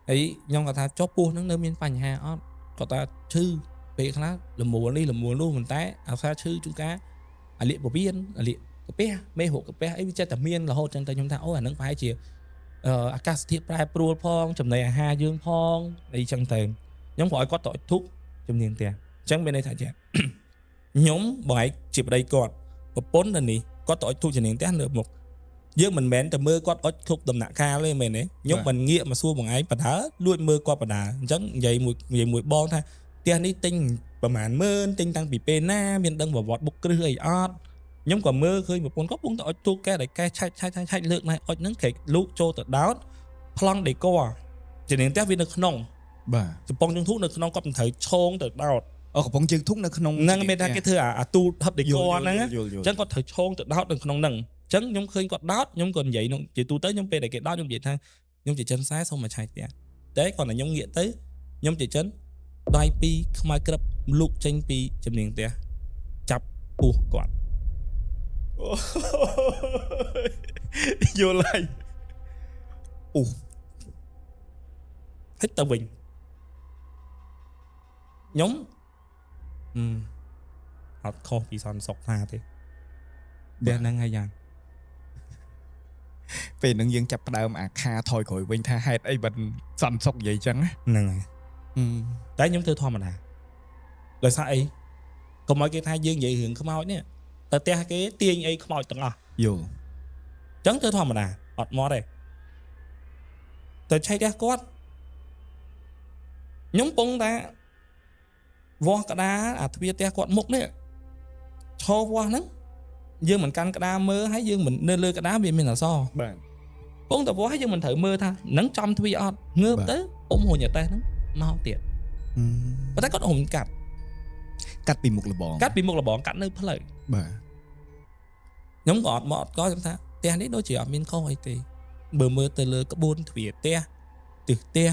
ហើយខ្ញុំក៏ថាចុះពោះនឹងនៅមានបញ្ហាអត់គាត់ថាឈឺពេលខ្លះលមួលនេះលមួលនោះប៉ុន្តែអាសាឈឺជួនកាលអាលៀកពវៀនអាលៀកកាពះមេរោគកាពះអីវាចេះតែមានរហូតចឹងទៅខ្ញុំថាអូអានឹងប្រហែលជាអាកាសធាតុប្រែប្រួលផងចំណីអាហារយើងផងអីចឹងទៅខ្ញុំក៏ឲ្យគាត់ទៅអុជធូបជំនាញផ្ទះអញ្ចឹងមានន័យថាជាខ្ញុំបងឯងជាប្តីគាត់ប្រពន្ធនៅនេះគាត់ទៅអុជធូបជំនាញផ្ទះនៅមុខយើងមិនមែនតែមើលគាត់អុជគ្រប់ដំណាក់កាលទេមែនទេខ្ញុំមិនងាកមកសួរបងឯងបដើលួចមើលគាត់បដើអញ្ចឹងនិយាយមួយនិយាយមួយបងថាផ្ទះនេះទិញប្រហែលម៉ឺនទិញតាំងពីពេលណាមានដឹងប្រវត្តិបុកគ្រឹះអីអត់ខ្ញុំក៏មើលឃើញប្រពន្ធគាត់ពងទៅអុជទូកែដែលកែឆែកឆែកឆែកលើកណែអុជហ្នឹងក្រែកលូកចូលទៅដោតប្លង់ដេកជំនាញផ្ទះវានៅក្នុង បាទ កំប៉ុងជើងធូបនៅក្នុងគាត់មិនត្រូវឈោងទៅដោត អូកំប៉ុងជើងធូបនៅក្នុង ហ្នឹងមានថាគេធ្វើអាទូហឹបដេកហ្នឹងអញ្ចឹងគាត់ត្រូវឈោងទៅដោតនៅក្នុងហ្នឹងអញ្ចឹងខ្ញុំឃើញគាត់ដោតខ្ញុំក៏និយាយក្នុងជាទូទៅខ្ញុំពេលដែលគេដោតខ្ញុំនិយាយថាខ្ញុំជាចិនខ្សែសូមមកឆែកផ្ទះតែគាត់តែខ្ញុំងាកទៅខ្ញុំជាចិនដៃពីរខ្មៅក្រឹបលូកចេញពីជំនាញផ្ទះចាប់ពោះគាត់ យល់ហើយអូ ហើយទៅវិញខ្ញុំអត់ខុសពីសន្តិសុខថាទេផ្ទះហ្នឹងហើយយ៉ាង ពេលហ្នឹងយើងចាប់ផ្ដើមអាខាថយក្រោយវិញថាហេតុអីបានសន្តិសុខនិយាយចឹង ហ្នឹងហើយតែខ្ញុំធ្វើធម្មតាដោយសារអីកុំឲ្យគេថាយើងនិយាយរឿងខ្មោចនេះតែផ្ទះគេទាញអីខ្មោចទាំងអស់ យល់ អញ្ចឹងធ្វើធម្មតាអត់មកទេទៅឆែកផ្ទះគាត់ខ្ញុំពងថាវាស់ក្តារអាទ្វារផ្ទះគាត់មុខនេះឈរវាស់ហ្នឹងយើងមិនកាន់ក្តារមើលហើយយើងមិននៅលើក្តារវាមានអក្សរ បាទ ពងតែវាស់ហើយយើងមិនត្រូវមើលថានឹងចំទ្វារអត់ងើបទៅអ៊ំរុញអាតេះហ្នឹងមកទៀតប៉ុន្តែគាត់រុញកាត់ កាត់ពីមុខលបង កាត់ពីមុខលបងកាត់នៅផ្លូវ បាទ ខ្ញុំក៏អត់មកអត់ក៏ខ្ញុំថាផ្ទះនេះដូចជាអត់មានខុសអីទេបើមើលទៅលើក្បួនទ្វារផ្ទះទិសផ្ទះ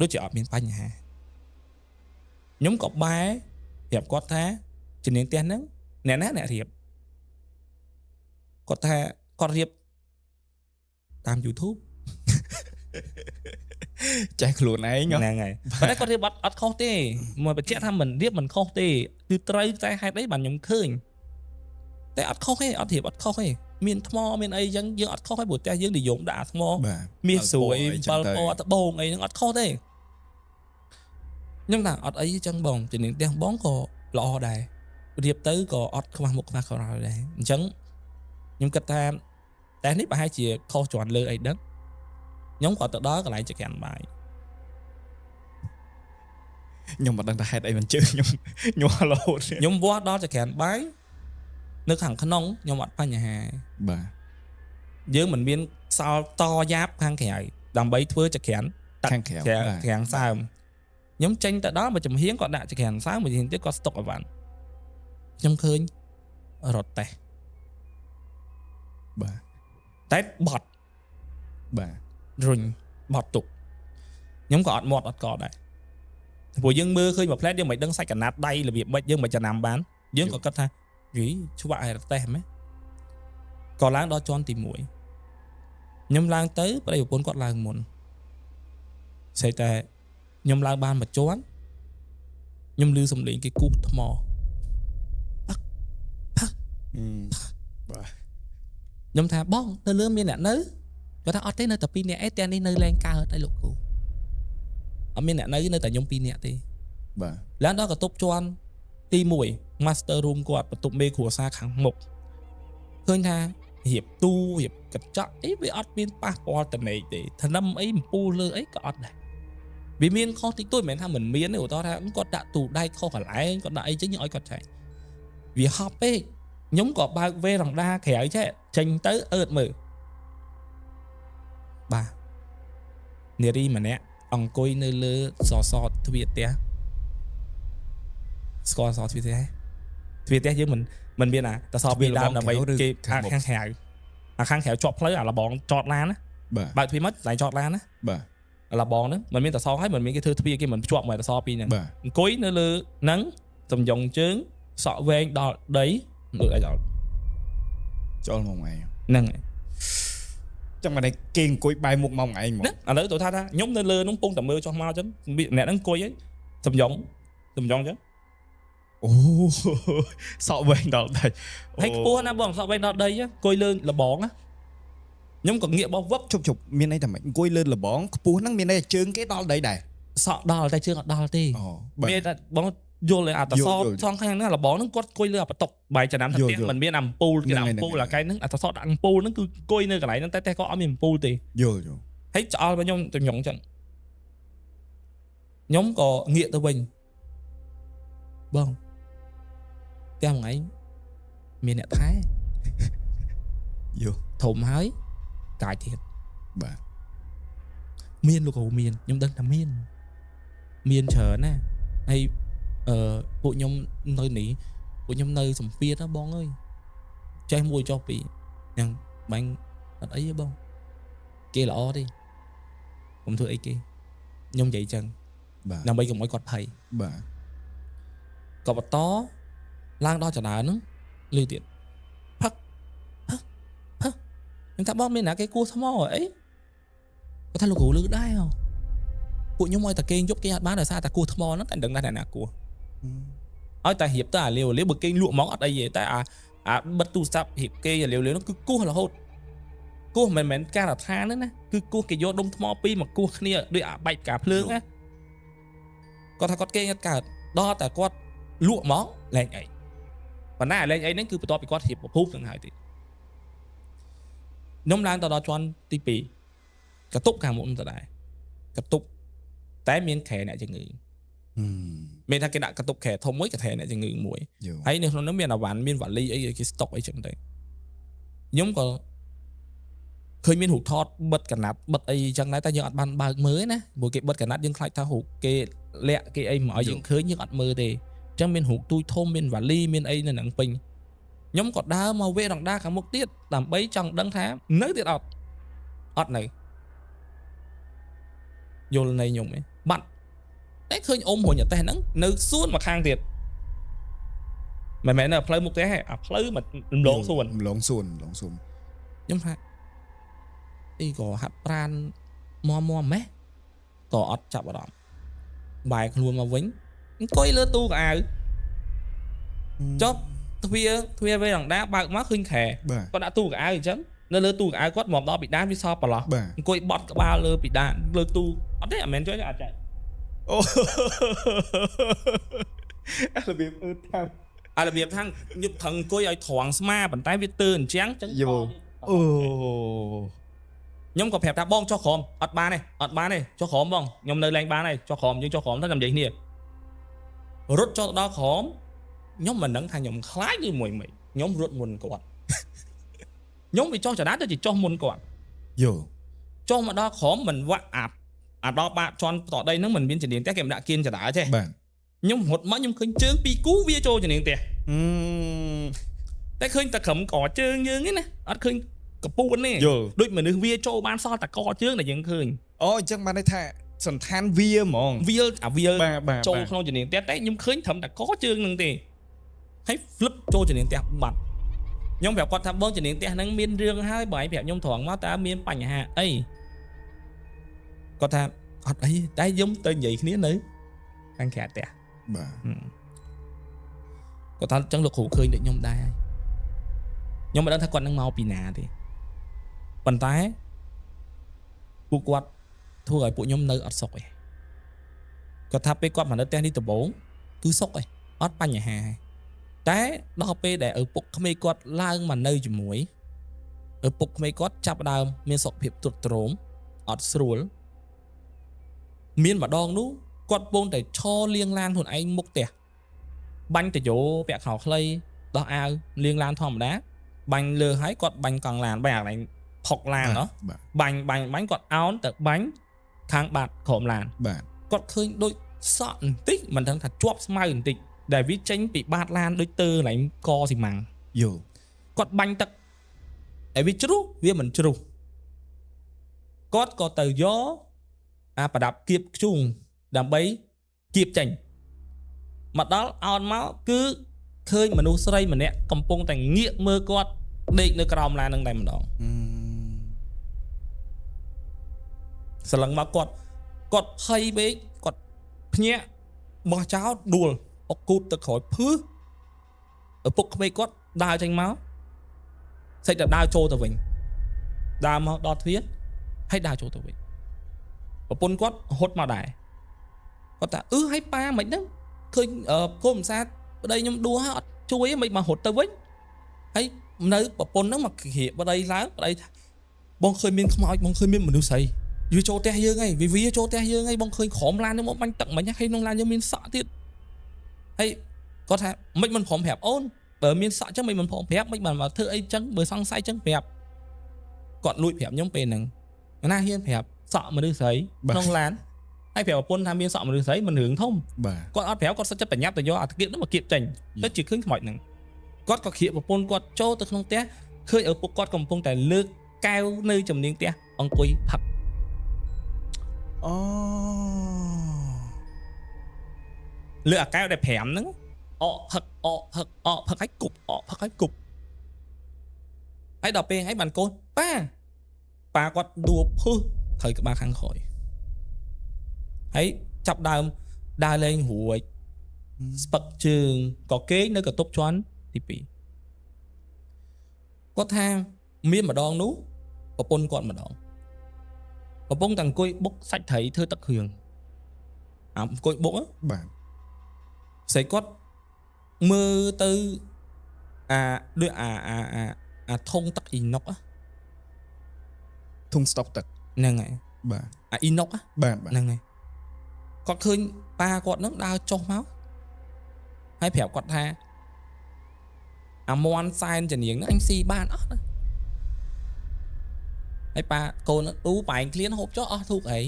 ដូចជាអត់មានបញ្ហាខ្ញុំក៏បែរប្រាប់គាត់ថាជំនាញផ្ទះហ្នឹងអ្នកណាអ្នករៀបគាត់ថាគាត់រៀបតាម YouTube ចេះខ្លួនឯង ហ្នឹងហើយប៉ុន្តែគាត់រៀបអត់ខុសទេមកបញ្ជាក់ថាមិនរៀបមិនខុសទេគឺត្រូវតែហេតុអីបានខ្ញុំឃើញតែអត់ខុសទេអត់រៀបអត់ខុសទេមានថ្មមានអីចឹងយើងអត់ខុសទេព្រោះផ្ទះយើងនិយមដាក់អាថ្មមាសស្រួយ7ពណ៌ត្បូងអីហ្នឹងអត់ខុសទេខ្ញុំថាអត់អីចឹងបងជំនាញផ្ទះបងក៏ល្អដែររៀបទៅក៏អត់ខ្វះមុខខ្វះក្រោយដែរអញ្ចឹងខ្ញុំគិតថាតែនេះប្រហែលជាខុសជាន់លើអីដឹងខ្ញុំក៏ទៅដល់កន្លែងចក្រានបាយ ខ្ញុំមិនដឹងថាហេតុអីមិនជឿខ្ញុំញ័ររហូត ខ្ញុំវាស់ដល់ចក្រានបាយនៅខាងក្នុងខ្ញុំអត់បញ្ហា បាទ យើងមិនមានសល់តយ៉ាបខាងក្រៅដើម្បីធ្វើចក្រាន ខាងក្រៅ ក្រាំងសើមខ្ញុំចេញទៅដល់មួយចំហៀងគាត់ដាក់ចក្រានសើមមួយចំហៀងទៀតគាត់ស្តុកអីវ៉ាន់ខ្ញុំឃើញរទេះ បាទ តែបត់ បាទ រុញ បត់ទុកខ្ញុំក៏អត់មាត់អត់កដែរព្រោះយើងមើលឃើញមួយផ្លែតយើងមិនដឹងសាច់កណាត់ដៃរបៀបម៉េចយើងមិនចំណាំបានយើងក៏គិតថាយីច្បាក់ឲ្យរទេះម៉េះក៏ឡើងដល់ជាន់ទី1ខ្ញុំឡើងទៅប្តីប្រពន្ធគាត់ឡើងមុនស្អីតែខ្ញុំឡើងបានមួយជាន់ខ្ញុំឮសំឡេងគេគូសថ្មផឹកផឹក បាទ ខ្ញុំថាបងនៅលើមានអ្នកនៅគាត់ថាអត់ទេនៅតែ2នាក់ឯងទាំងនេះនៅលែងកើតហើយលោកគ្រូអត់មានអ្នកនៅនៅតែខ្ញុំ2នាក់ទេ បាទ ឡើងដល់កន្ទប់ជាន់ទី1 master room គាត់បន្ទប់មេគ្រួសារខាងមុខឃើញថារៀបទូរៀបកញ្ចក់អីវាអត់មានប៉ះពាល់តនេកទេថ្នាំអីអំពូលលើអីក៏អត់ដែរវាមានខុសតិចតួចមិនមែនថាមិនមានទេឧទាហរណ៍ថាគាត់ដាក់ទូដែកខុសកន្លែងគាត់ដាក់អីចឹងយើងឲ្យគាត់ចែកវាហប់ពេកខ្ញុំក៏បើកវេរ៉ង់ដាក្រៅចេះចេញទៅអើតមើលបាទនារីម្នាក់អង្គុយនៅលើសសរទ្វារផ្ទះស្គាល់សសរទ្វារផ្ទះទេទ្វារផ្ទះយើងមិនមានអាតសពីដើមដើម្បីគេអាខាងក្រៅអាខាងក្រៅជាប់ផ្លូវអាលបងចតឡានណា បាទ បើកទ្វារមកតែចតឡានណា បាទ លបងហ្នឹងមិនមានតសហើយមិនមានគេធ្វើទ្វារគេមិនភ្ជាប់មកតសពីរហ្នឹង បាទ អង្គុយនៅលើហ្នឹងសំយ៉ងជើងសក់វែងដល់ដីដូចអីដល់ ចូលមកឯង ហ្នឹងហើយ ចឹងមិនได้គេអង្គុយបែរមុខមកឯងហ្មង ហ្នឹងឥឡូវទៅថាថាខ្ញុំនៅលើហ្នឹងពងតែមើលចុះមកអញ្ចឹងអ្នកហ្នឹងអង្គុយហើយសំយ៉ងសំយ៉ងអញ្ចឹង អូសក់វែងដល់ដី ហើយខ្ពស់ណាស់បងសក់វែងដល់ដីអង្គុយលើលបងណាខ្ញុំក៏ងាកបោះវឹប ជប់ជប់មានន័យថាម៉េចអង្គុយលើលបងខ្ពស់ហ្នឹងមានន័យថាជើងគេដល់ដីដែរ សក់ដល់តែជើងអត់ដល់ទេ អូបាទ មានតែបងយល់ទេអាតស យល់យល់ សងខាងហ្នឹងលបងហ្នឹងគាត់អង្គុយលើអាបន្តុកបាយចំណាំថា យល់យល់ ផ្ទះមិនមានអាអំពូលគេ ហ្នឹងហើយ ដាក់អំពូល ហ្នឹងហើយ អាកែហ្នឹងអាតសដាក់អំពូលហ្នឹងគឺអង្គុយនៅកន្លែងហ្នឹងតែតែគាត់អត់មានអំពូលទេ យល់យល់ ហើយឆ្អល់មកខ្ញុំទៅញ៉ុងចឹងខ្ញុំក៏ងាកទៅវិញបងផ្ទះមួយថ្ងៃមានអ្នកថែ យល់ ធំហើយកាយទៀត បាទ មានលោកគ្រូមានខ្ញុំដឹងថាមានមានច្រើនណាស់ហើយអឺពួកខ្ញុំនៅនេះពួកខ្ញុំនៅសម្ពាធណាបងអើយចេះមួយចុះពីរហ្នឹងបាញ់អត់អីទេបងគេល្អទេកុំធ្វើអីគេខ្ញុំនិយាយចឹង បាទ ដើម្បីកុំឲ្យគាត់ភ័យ បាទ ក៏បន្តឡើងដល់ចដើហ្នឹងលឺទៀតផឹកផឹកផឹកខ្ញុំថាបងមានណាគេគោះថ្មអីគាត់ថាលោកគ្រូលឺដែរហ៎ពួកខ្ញុំឲ្យតែគេងយប់គេអត់បានដោយសារតែគោះថ្មហ្នឹងតែមិនដឹងថាអ្នកណាគោះឲ្យតែរៀបទៅអាលាវលាវបើគេងលក់ហ្មងអត់អីទេតែអាអាបិទទូរស័ព្ទរៀបគេអាលាវលាវហ្នឹងគឺគោះរហូតគោះមិនមែនការដ្ឋានហ្នឹងណាគឺគោះគេយកដុំថ្មពីរមកគោះគ្នាដូចអាបែកផ្កាភ្លើងណាគាត់ថាគាត់គេងអត់កើតដល់តែគាត់លក់ហ្មងលែងអីប៉ុន្តែអាលែងអីហ្នឹងគឺបន្ទាប់ពីគាត់រៀបពពុះហ្នឹងហើយទេខ្ញុំឡើងទៅដល់ជាន់ទី2កតុបខាងមុខហ្នឹងទៅដែរកតុបតែមានខែអ្នកជំងឺមានថាគេដាក់កតុបខែធំមួយកថែអ្នកជំងឺមួយ យល់ ហើយនៅក្នុងនោះមានអាវ៉ាន់មានវ៉ាលីអីគេស្តុកអីចឹងទៅខ្ញុំក៏ឃើញមានរូបថតបិទកណាត់បិទអីចឹងដែរតែយើងអត់បានបើកមើលទេណាព្រោះគេបិទកណាត់យើងខ្លាចថារូបគេលាក់គេអីមកឲ្យយើងឃើញយើងអត់មើលទេអញ្ចឹងមានរូបទូចធំមានវ៉ាលីមានអីនៅហ្នឹងពេញខ្ញុំក៏ដើរមកវេរ៉ង់ដាខាងមុខទៀតដើម្បីចង់ដឹងថានៅទៀតអត់អត់នៅយល់ន័យខ្ញុំទេបាត់តែឃើញអ៊ំរុញអាតេះហ្នឹងនៅសួនមកខាងទៀត មិនមែននៅផ្លូវមុខផ្ទះទេអាផ្លូវមករំលងសួន រំលងសួនរំលងសួន ខ្ញុំថាអីក៏ហាត់ប្រានមមមម៉េះក៏អត់ចាប់អារម្មណ៍បែរខ្លួនមកវិញអង្គុយលើទូកៅអៅចុះទ្វារទ្វារវេរ៉ង់ដាបើកមកឃើញខែ បាទ គាត់ដាក់ទូកៅអៅអញ្ចឹងនៅលើទូកៅអៅគាត់មកដល់ពីដានវាសល់ប្រឡោះ បាទ អង្គុយបត់ក្បាលលើពីដានលើទូអត់ទេអត់មែនចុះអត់ចេះ អូអារបៀបអឺថា អារបៀបថាញឹកថឹងអង្គុយឲ្យត្រង់ស្មាប៉ុន្តែវាទើអញ្ចឹងអញ្ចឹង យល់អូ ខ្ញុំក៏ប្រាប់ថាបងចុះក្រោមអត់បានទេអត់បានទេចុះក្រោមបងខ្ញុំនៅលែងបានហើយចុះក្រោមយើងចុះក្រោមទៅតាមនិយាយគ្នារត់ចុះទៅដល់ក្រោមខ្ញុំមិនដឹងថាខ្ញុំខ្លាចឬមួយមិនខ្ញុំរត់មុនគាត់ ខ្ញុំវាចុះចដាទៅជាចុះមុនគាត់ យល់ ចុះមកដល់ក្រោមមិនវាក់អាអាដល់បាក់ជន់តដីហ្នឹងមិនមានជំនាញផ្ទះគេមិនដាក់គៀនចដាទេ បាទ ខ្ញុំរត់មកខ្ញុំឃើញជើងពីរគូវាចូលជំនាញផ្ទះ អឺ តែឃើញតែក្រឹមកជើងយើងឯណាអត់ឃើញកពួនទេ យល់ ដូចមនុស្សវាចូលបានសល់តែកជើងដែលយើងឃើញ អូអញ្ចឹងបានន័យថាសន្តានវាហ្មង វាលអាវាល បាទបាទ ចូលក្នុងជំនាញផ្ទះតែខ្ញុំឃើញត្រឹមតែកជើងហ្នឹងទេហើយ flip ចូលជំនាញផ្ទះបាត់ខ្ញុំប្រាប់គាត់ថាបងជំនាញផ្ទះហ្នឹងមានរឿងហើយបើឯងប្រាប់ខ្ញុំត្រង់មកតើមានបញ្ហាអីគាត់ថាអត់អីតែខ្ញុំទៅនិយាយគ្នានៅខាងក្រៅផ្ទះ បាទ គាត់ថាអញ្ចឹងលោកគ្រូឃើញដូចខ្ញុំដែរហើយខ្ញុំមិនដឹងថាគាត់នឹងមកពីណាទេប៉ុន្តែពួកគាត់ធ្វើឲ្យពួកខ្ញុំនៅអត់សុខឯងគាត់ថាពេលគាត់មកនៅផ្ទះនេះដំបូងគឺសុខឯងអត់បញ្ហាឯងតែដល់ពេលដែលឪពុកក្មេកគាត់ឡើងមកនៅជាមួយឪពុកក្មេកគាត់ចាប់ផ្ដើមមានសុខភាពទ្រុឌទ្រោមអត់ស្រួលមានម្ដងនោះគាត់ពងតែឈរលាងឡានខ្លួនឯងមុខផ្ទះ បាញ់តយោពាក់ខោខ្លីដោះអាវលាងឡានធម្មតាបាញ់លើហើយគាត់បាញ់កង់ឡានបាញ់អាកន្លែងផុកឡានណោះ បាទ បាញ់បាញ់បាញ់គាត់អោនទៅបាញ់ខាងបាតក្រោមឡាន បាទ គាត់ឃើញដូចសក់បន្តិចមិនដឹងថាជាប់ស្មៅបន្តិចដែលវាចេញពីបាតឡានដូចទើកន្លែងកស៊ីម៉ាំង យល់ គាត់បាញ់ទឹកតែវាជ្រុះវាមិនជ្រុះគាត់ក៏ទៅយកអាប្រដាប់គៀបខ្ជូងដើម្បីគៀបចេញមកដល់អោនមកគឺឃើញមនុស្សស្រីម្នាក់កំពុងតែងាកមើលគាត់ដេកនៅក្រោមឡាននឹងតែម្ដង អឺ សឡឹងមកគាត់គាត់ភ័យពេកគាត់ភ្ញាក់បោះចោលដួលអុកគូតទៅក្រោយភឺឪពុកក្មេកគាត់ដើរចេញមកសិចតែដើរចូលទៅវិញដើរមកដល់ទ្វារហើយដើរចូលទៅវិញប្រពន្ធគាត់ហត់មកដែរគាត់ថាអឺហើយប៉ាមិនហ្នឹងឃើញកូនភាសាប្តីខ្ញុំដួលហើយអត់ជួយទេមិនមកហត់ទៅវិញហើយនៅប្រពន្ធហ្នឹងមកក្រៀកប្តីឡើងប្តីថាបងឃើញមានខ្មោចបងឃើញមានមនុស្សស្រី វាចូលផ្ទះយើងហើយវាវាចូលផ្ទះយើងហើយបងឃើញក្រោមឡានហ្នឹងមកបាញ់ទឹកមិញហើយក្នុងឡានយើងមានសក់ទៀតហើយគាត់ថាមិនមិនព្រមប្រាប់អូនបើមានសក់ចឹងមិនមិនព្រមប្រាប់មិនបានមកធ្វើអីចឹងបើសង្ស័យចឹងប្រាប់គាត់លួចប្រាប់ខ្ញុំពេលហ្នឹងណាហ៊ានប្រាប់សក់មនុស្សស្រីក្នុងឡានហើយប្រាប់ប្រពន្ធថាមានសក់មនុស្សស្រីមិនរឿងធំ បាទ គាត់អត់ប្រាប់គាត់សុខចិត្តបញ្ញាប់ទៅយកអាគៀបហ្នឹងមកគៀបចេញទៅជាឃើញខ្មោចហ្នឹងគាត់ក៏ក្រៀកប្រពន្ធគាត់ចូលទៅក្នុងផ្ទះឃើញឪពុកគាត់កំពុងតែលើកកែវនៅចំនាងផ្ទះអង្គុយផឹក អូ លើអាកែវដែល5ហ្នឹងអកផឹកអកផឹកអកផឹកឲ្យគប់អកផឹកឲ្យគប់ហើយដល់ពេលហើយបានកូនប៉ាប៉ាគាត់ដួលភឹសត្រូវក្បាលខាងក្រោយហើយចាប់ដើមដើរលែងរួចស្ពឹកជើងក៏គេងនៅកន្ទប់ជាន់ទី2គាត់ថាមានម្ដងនោះប្រពន្ធគាត់ម្ដងកំពុងតែអង្គុយបុកសាច់ត្រីធ្វើទឹកគ្រឿងអាអង្គុយបុកហ៎ បាទ ស្រីគាត់មើលទៅអាដូចអាអាអាអាធុងទឹកអ៊ីណុក ធុងស្តុកទឹក ហ្នឹងហើយ បាទ អាអ៊ីណុក បាទបាទ ហ្នឹងហើយគាត់ឃើញប៉ាគាត់ហ្នឹងដើរចុះមកហើយប្រាប់គាត់ថាអាមន់សែនចនាងហ្នឹងអញស៊ីបានអស់ណាហើយប៉ាកូនអ៊ូប៉ែងឃ្លានហូបចុះអស់ធូកអី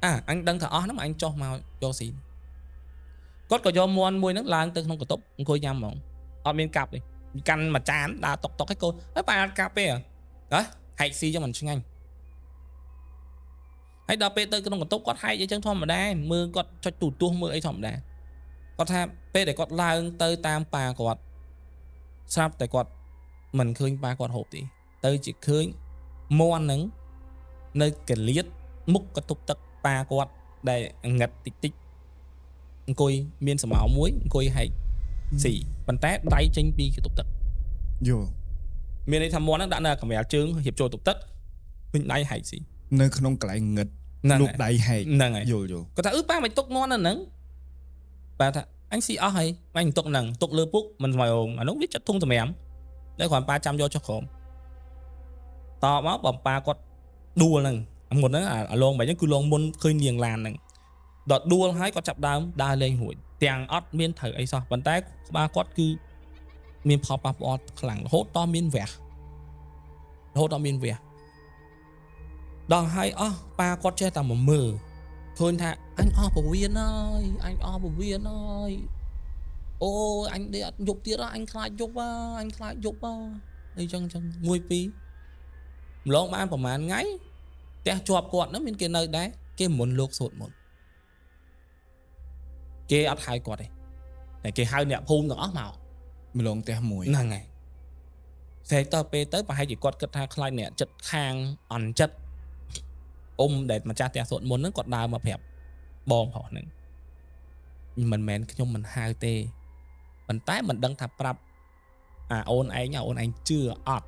អាអញដឹងថាអស់ហ្នឹងអញចុះមកយកស៊ីគាត់ក៏យកមន់មួយហ្នឹងឡើងទៅក្នុងបន្ទប់អង្គុយញ៉ាំហ្មងអត់មានកាប់ទេកាន់មួយចានដើរតុកតុកឲ្យកូនហើយប៉ាអត់កាប់ទេហ៎ហែកស៊ីចឹងមិនឆ្ងាញ់ហើយដល់ពេលទៅក្នុងបន្ទប់គាត់ហែកអីចឹងធម្មតាមើលគាត់ចុចទូរទស្សន៍មើលអីធម្មតាគាត់ថាពេលដែលគាត់ឡើងទៅតាមប៉ាគាត់ស្រាប់តែគាត់មិនឃើញប៉ាគាត់ហូបទេទៅជាឃើញមន់ហ្នឹងនៅកលៀតមុខកន្ទប់ទឹកប៉ាគាត់ដែលងឹតតិចតិចអង្គុយមានសមោមួយអង្គុយហែកស៊ីប៉ុន្តែដៃចេញពីកន្ទប់ទឹក យល់ មានន័យថាមន់ហ្នឹងដាក់នៅកម្រាលជើងរៀបចូលទប់ទឹកវិញដៃហែកស៊ី នៅក្នុងកន្លែងងឹត ហ្នឹង លូកដៃហែក ហ្នឹងហើយ យល់យល់ គាត់ថាអឺប៉ាមិនទុកមន់នៅហ្នឹងប៉ាថាអញស៊ីអស់ហើយអញទុកហ្នឹងទុកលើពុកមិនស្មៃអូងអានោះវាចិត្តធុងសម្រាមតែគ្រាន់ប៉ាចាំយកចុះក្រោមតមកបំប៉ាគាត់ដួលហ្នឹងអាមុនហ្នឹងអាលងបែបហ្នឹងគឺលងមុនឃើញនាងឡានហ្នឹងដល់ដួលហើយគាត់ចាប់ដើមដើរលេងរួចទាំងអត់មានត្រូវអីសោះប៉ុន្តែក្បាលគាត់គឺមានផលប៉ះពាល់ខ្លាំងរហូតដល់មានវះរហូតដល់មានវះដល់ហើយអស់ប៉ាគាត់ចេះតែមកមើលឃើញថាអញអស់ពវៀនហើយអញអស់ពវៀនហើយអូអញដេកអត់យប់ទៀតហ៎អញខ្លាចយប់ហ៎អញខ្លាចយប់ហ៎អីចឹងចឹងមួយពីរម្លងបានប្រហែលថ្ងៃ ផ្ទះជាប់គាត់ហ្នឹងមានគេនៅដែរគេមុនលោកសូត្រមុនគេអត់ហៅគាត់ទេតែគេហៅអ្នកភូមិទាំងអស់មកម្លងផ្ទះមួយហ្នឹងហើយស្រែកទៅពេលទៅប្រហែលជាគាត់គិតថាខ្លាចអ្នកចិត្តខាងអន់ចិត្តអ៊ំដែលម្ចាស់ផ្ទះសូត្រមុនហ្នឹងគាត់ដើរមកប្រាប់បងប្រុសហ្នឹងមិនមែនខ្ញុំមិនហៅទេប៉ុន្តែមិនដឹងថាប្រាប់អាអូនឯងអូនឯងជឿអត់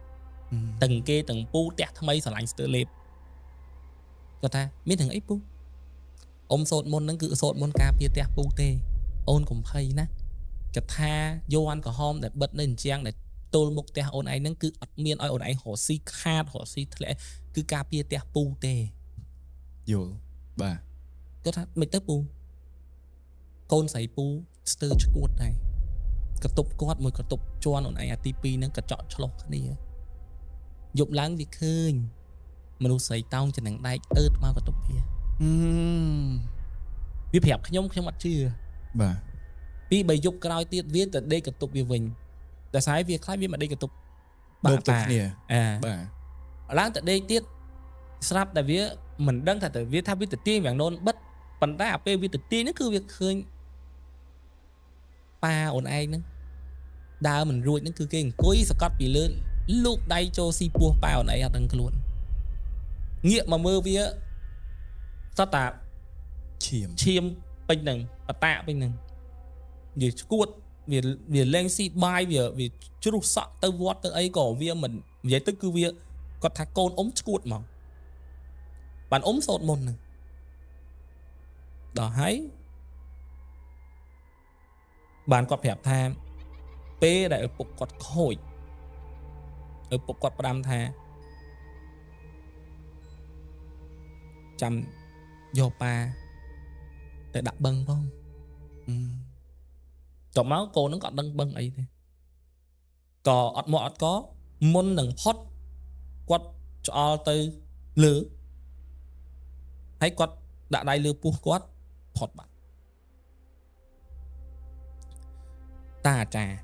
ទាំងគេទាំងពូផ្ទះថ្មីស្រឡាញ់ស្ទើលេបគាត់ថាមានទាំងអីពូអ៊ំសូត្រមុនហ្នឹងគឺសូត្រមុនការពារផ្ទះពូទេអូនកុំភ័យណាកថាយ័ន្តក្រហមដែលបិទនៅអញ្ចាំងដែលទល់មុខផ្ទះអូនឯងហ្នឹងគឺអត់មានឲ្យអូនឯងរកស៊ីខាតរកស៊ីធ្លាក់គឺការពារផ្ទះពូទេយល់បាទគាត់ថាមិនទៅពូកូនស្រីពូស្ទើឈួតដែរកតុបគាត់មួយកតុបជន់អូនឯងអាទី2ហ្នឹងកញ្ចក់ឆ្លោះគ្នាយប់ឡើងវាឃើញមនុស្សស្រីតោងចំណងដែកអឺតមកកតុបវាវាប្រាប់ខ្ញុំខ្ញុំអត់ជឿបាទពី3យប់ក្រោយទៀតវាទៅដេកកតុបវាវិញតែស្អែកវាខ្លាចវាមកដេកកតុបបាក់តាគ្នាបាទឡើងទៅដេកទៀតស្រាប់តែវាមិនដឹងថាទៅវាថាវាទៅទាញវាងនោនបិទប៉ុន្តែអាពេលវាទៅទាញហ្នឹងគឺវាឃើញប៉ាអូនឯងហ្នឹងដើរមិនរួចហ្នឹងគឺគេអង្គុយសកត់ពីលើលូកដៃចូលស៊ីពោះប៉ាអូនឯងអត់ដឹងខ្លួនងាកមកមើលវាសតតាឈាមពេញហ្នឹងបតាពេញហ្នឹងវាឈួតវាលែងស៊ីបាយវាជ្រុះសក់ទៅវត្តទៅអីក៏វាមិននិយាយទៅគឺវាគាត់ថាកូនអ៊ំឈួតហ្មងបានអ៊ំសូត្រមុនហ្នឹងដល់ហើយបានគាត់ប្រាប់ថាពេលដែលឪពុកគាត់ខូចឪពុកគាត់ផ្ដាំថាចាំយកប៉ាទៅដាក់បឹងផងតបមកកូនហ្នឹងក៏អត់ដឹងបឹងអីទេក៏អត់មកអត់កមុននឹងផុតគាត់ឆ្អល់ទៅលើហើយគាត់ដាក់ដៃលើពោះគាត់ផុតបាត់តាអាចារ្យ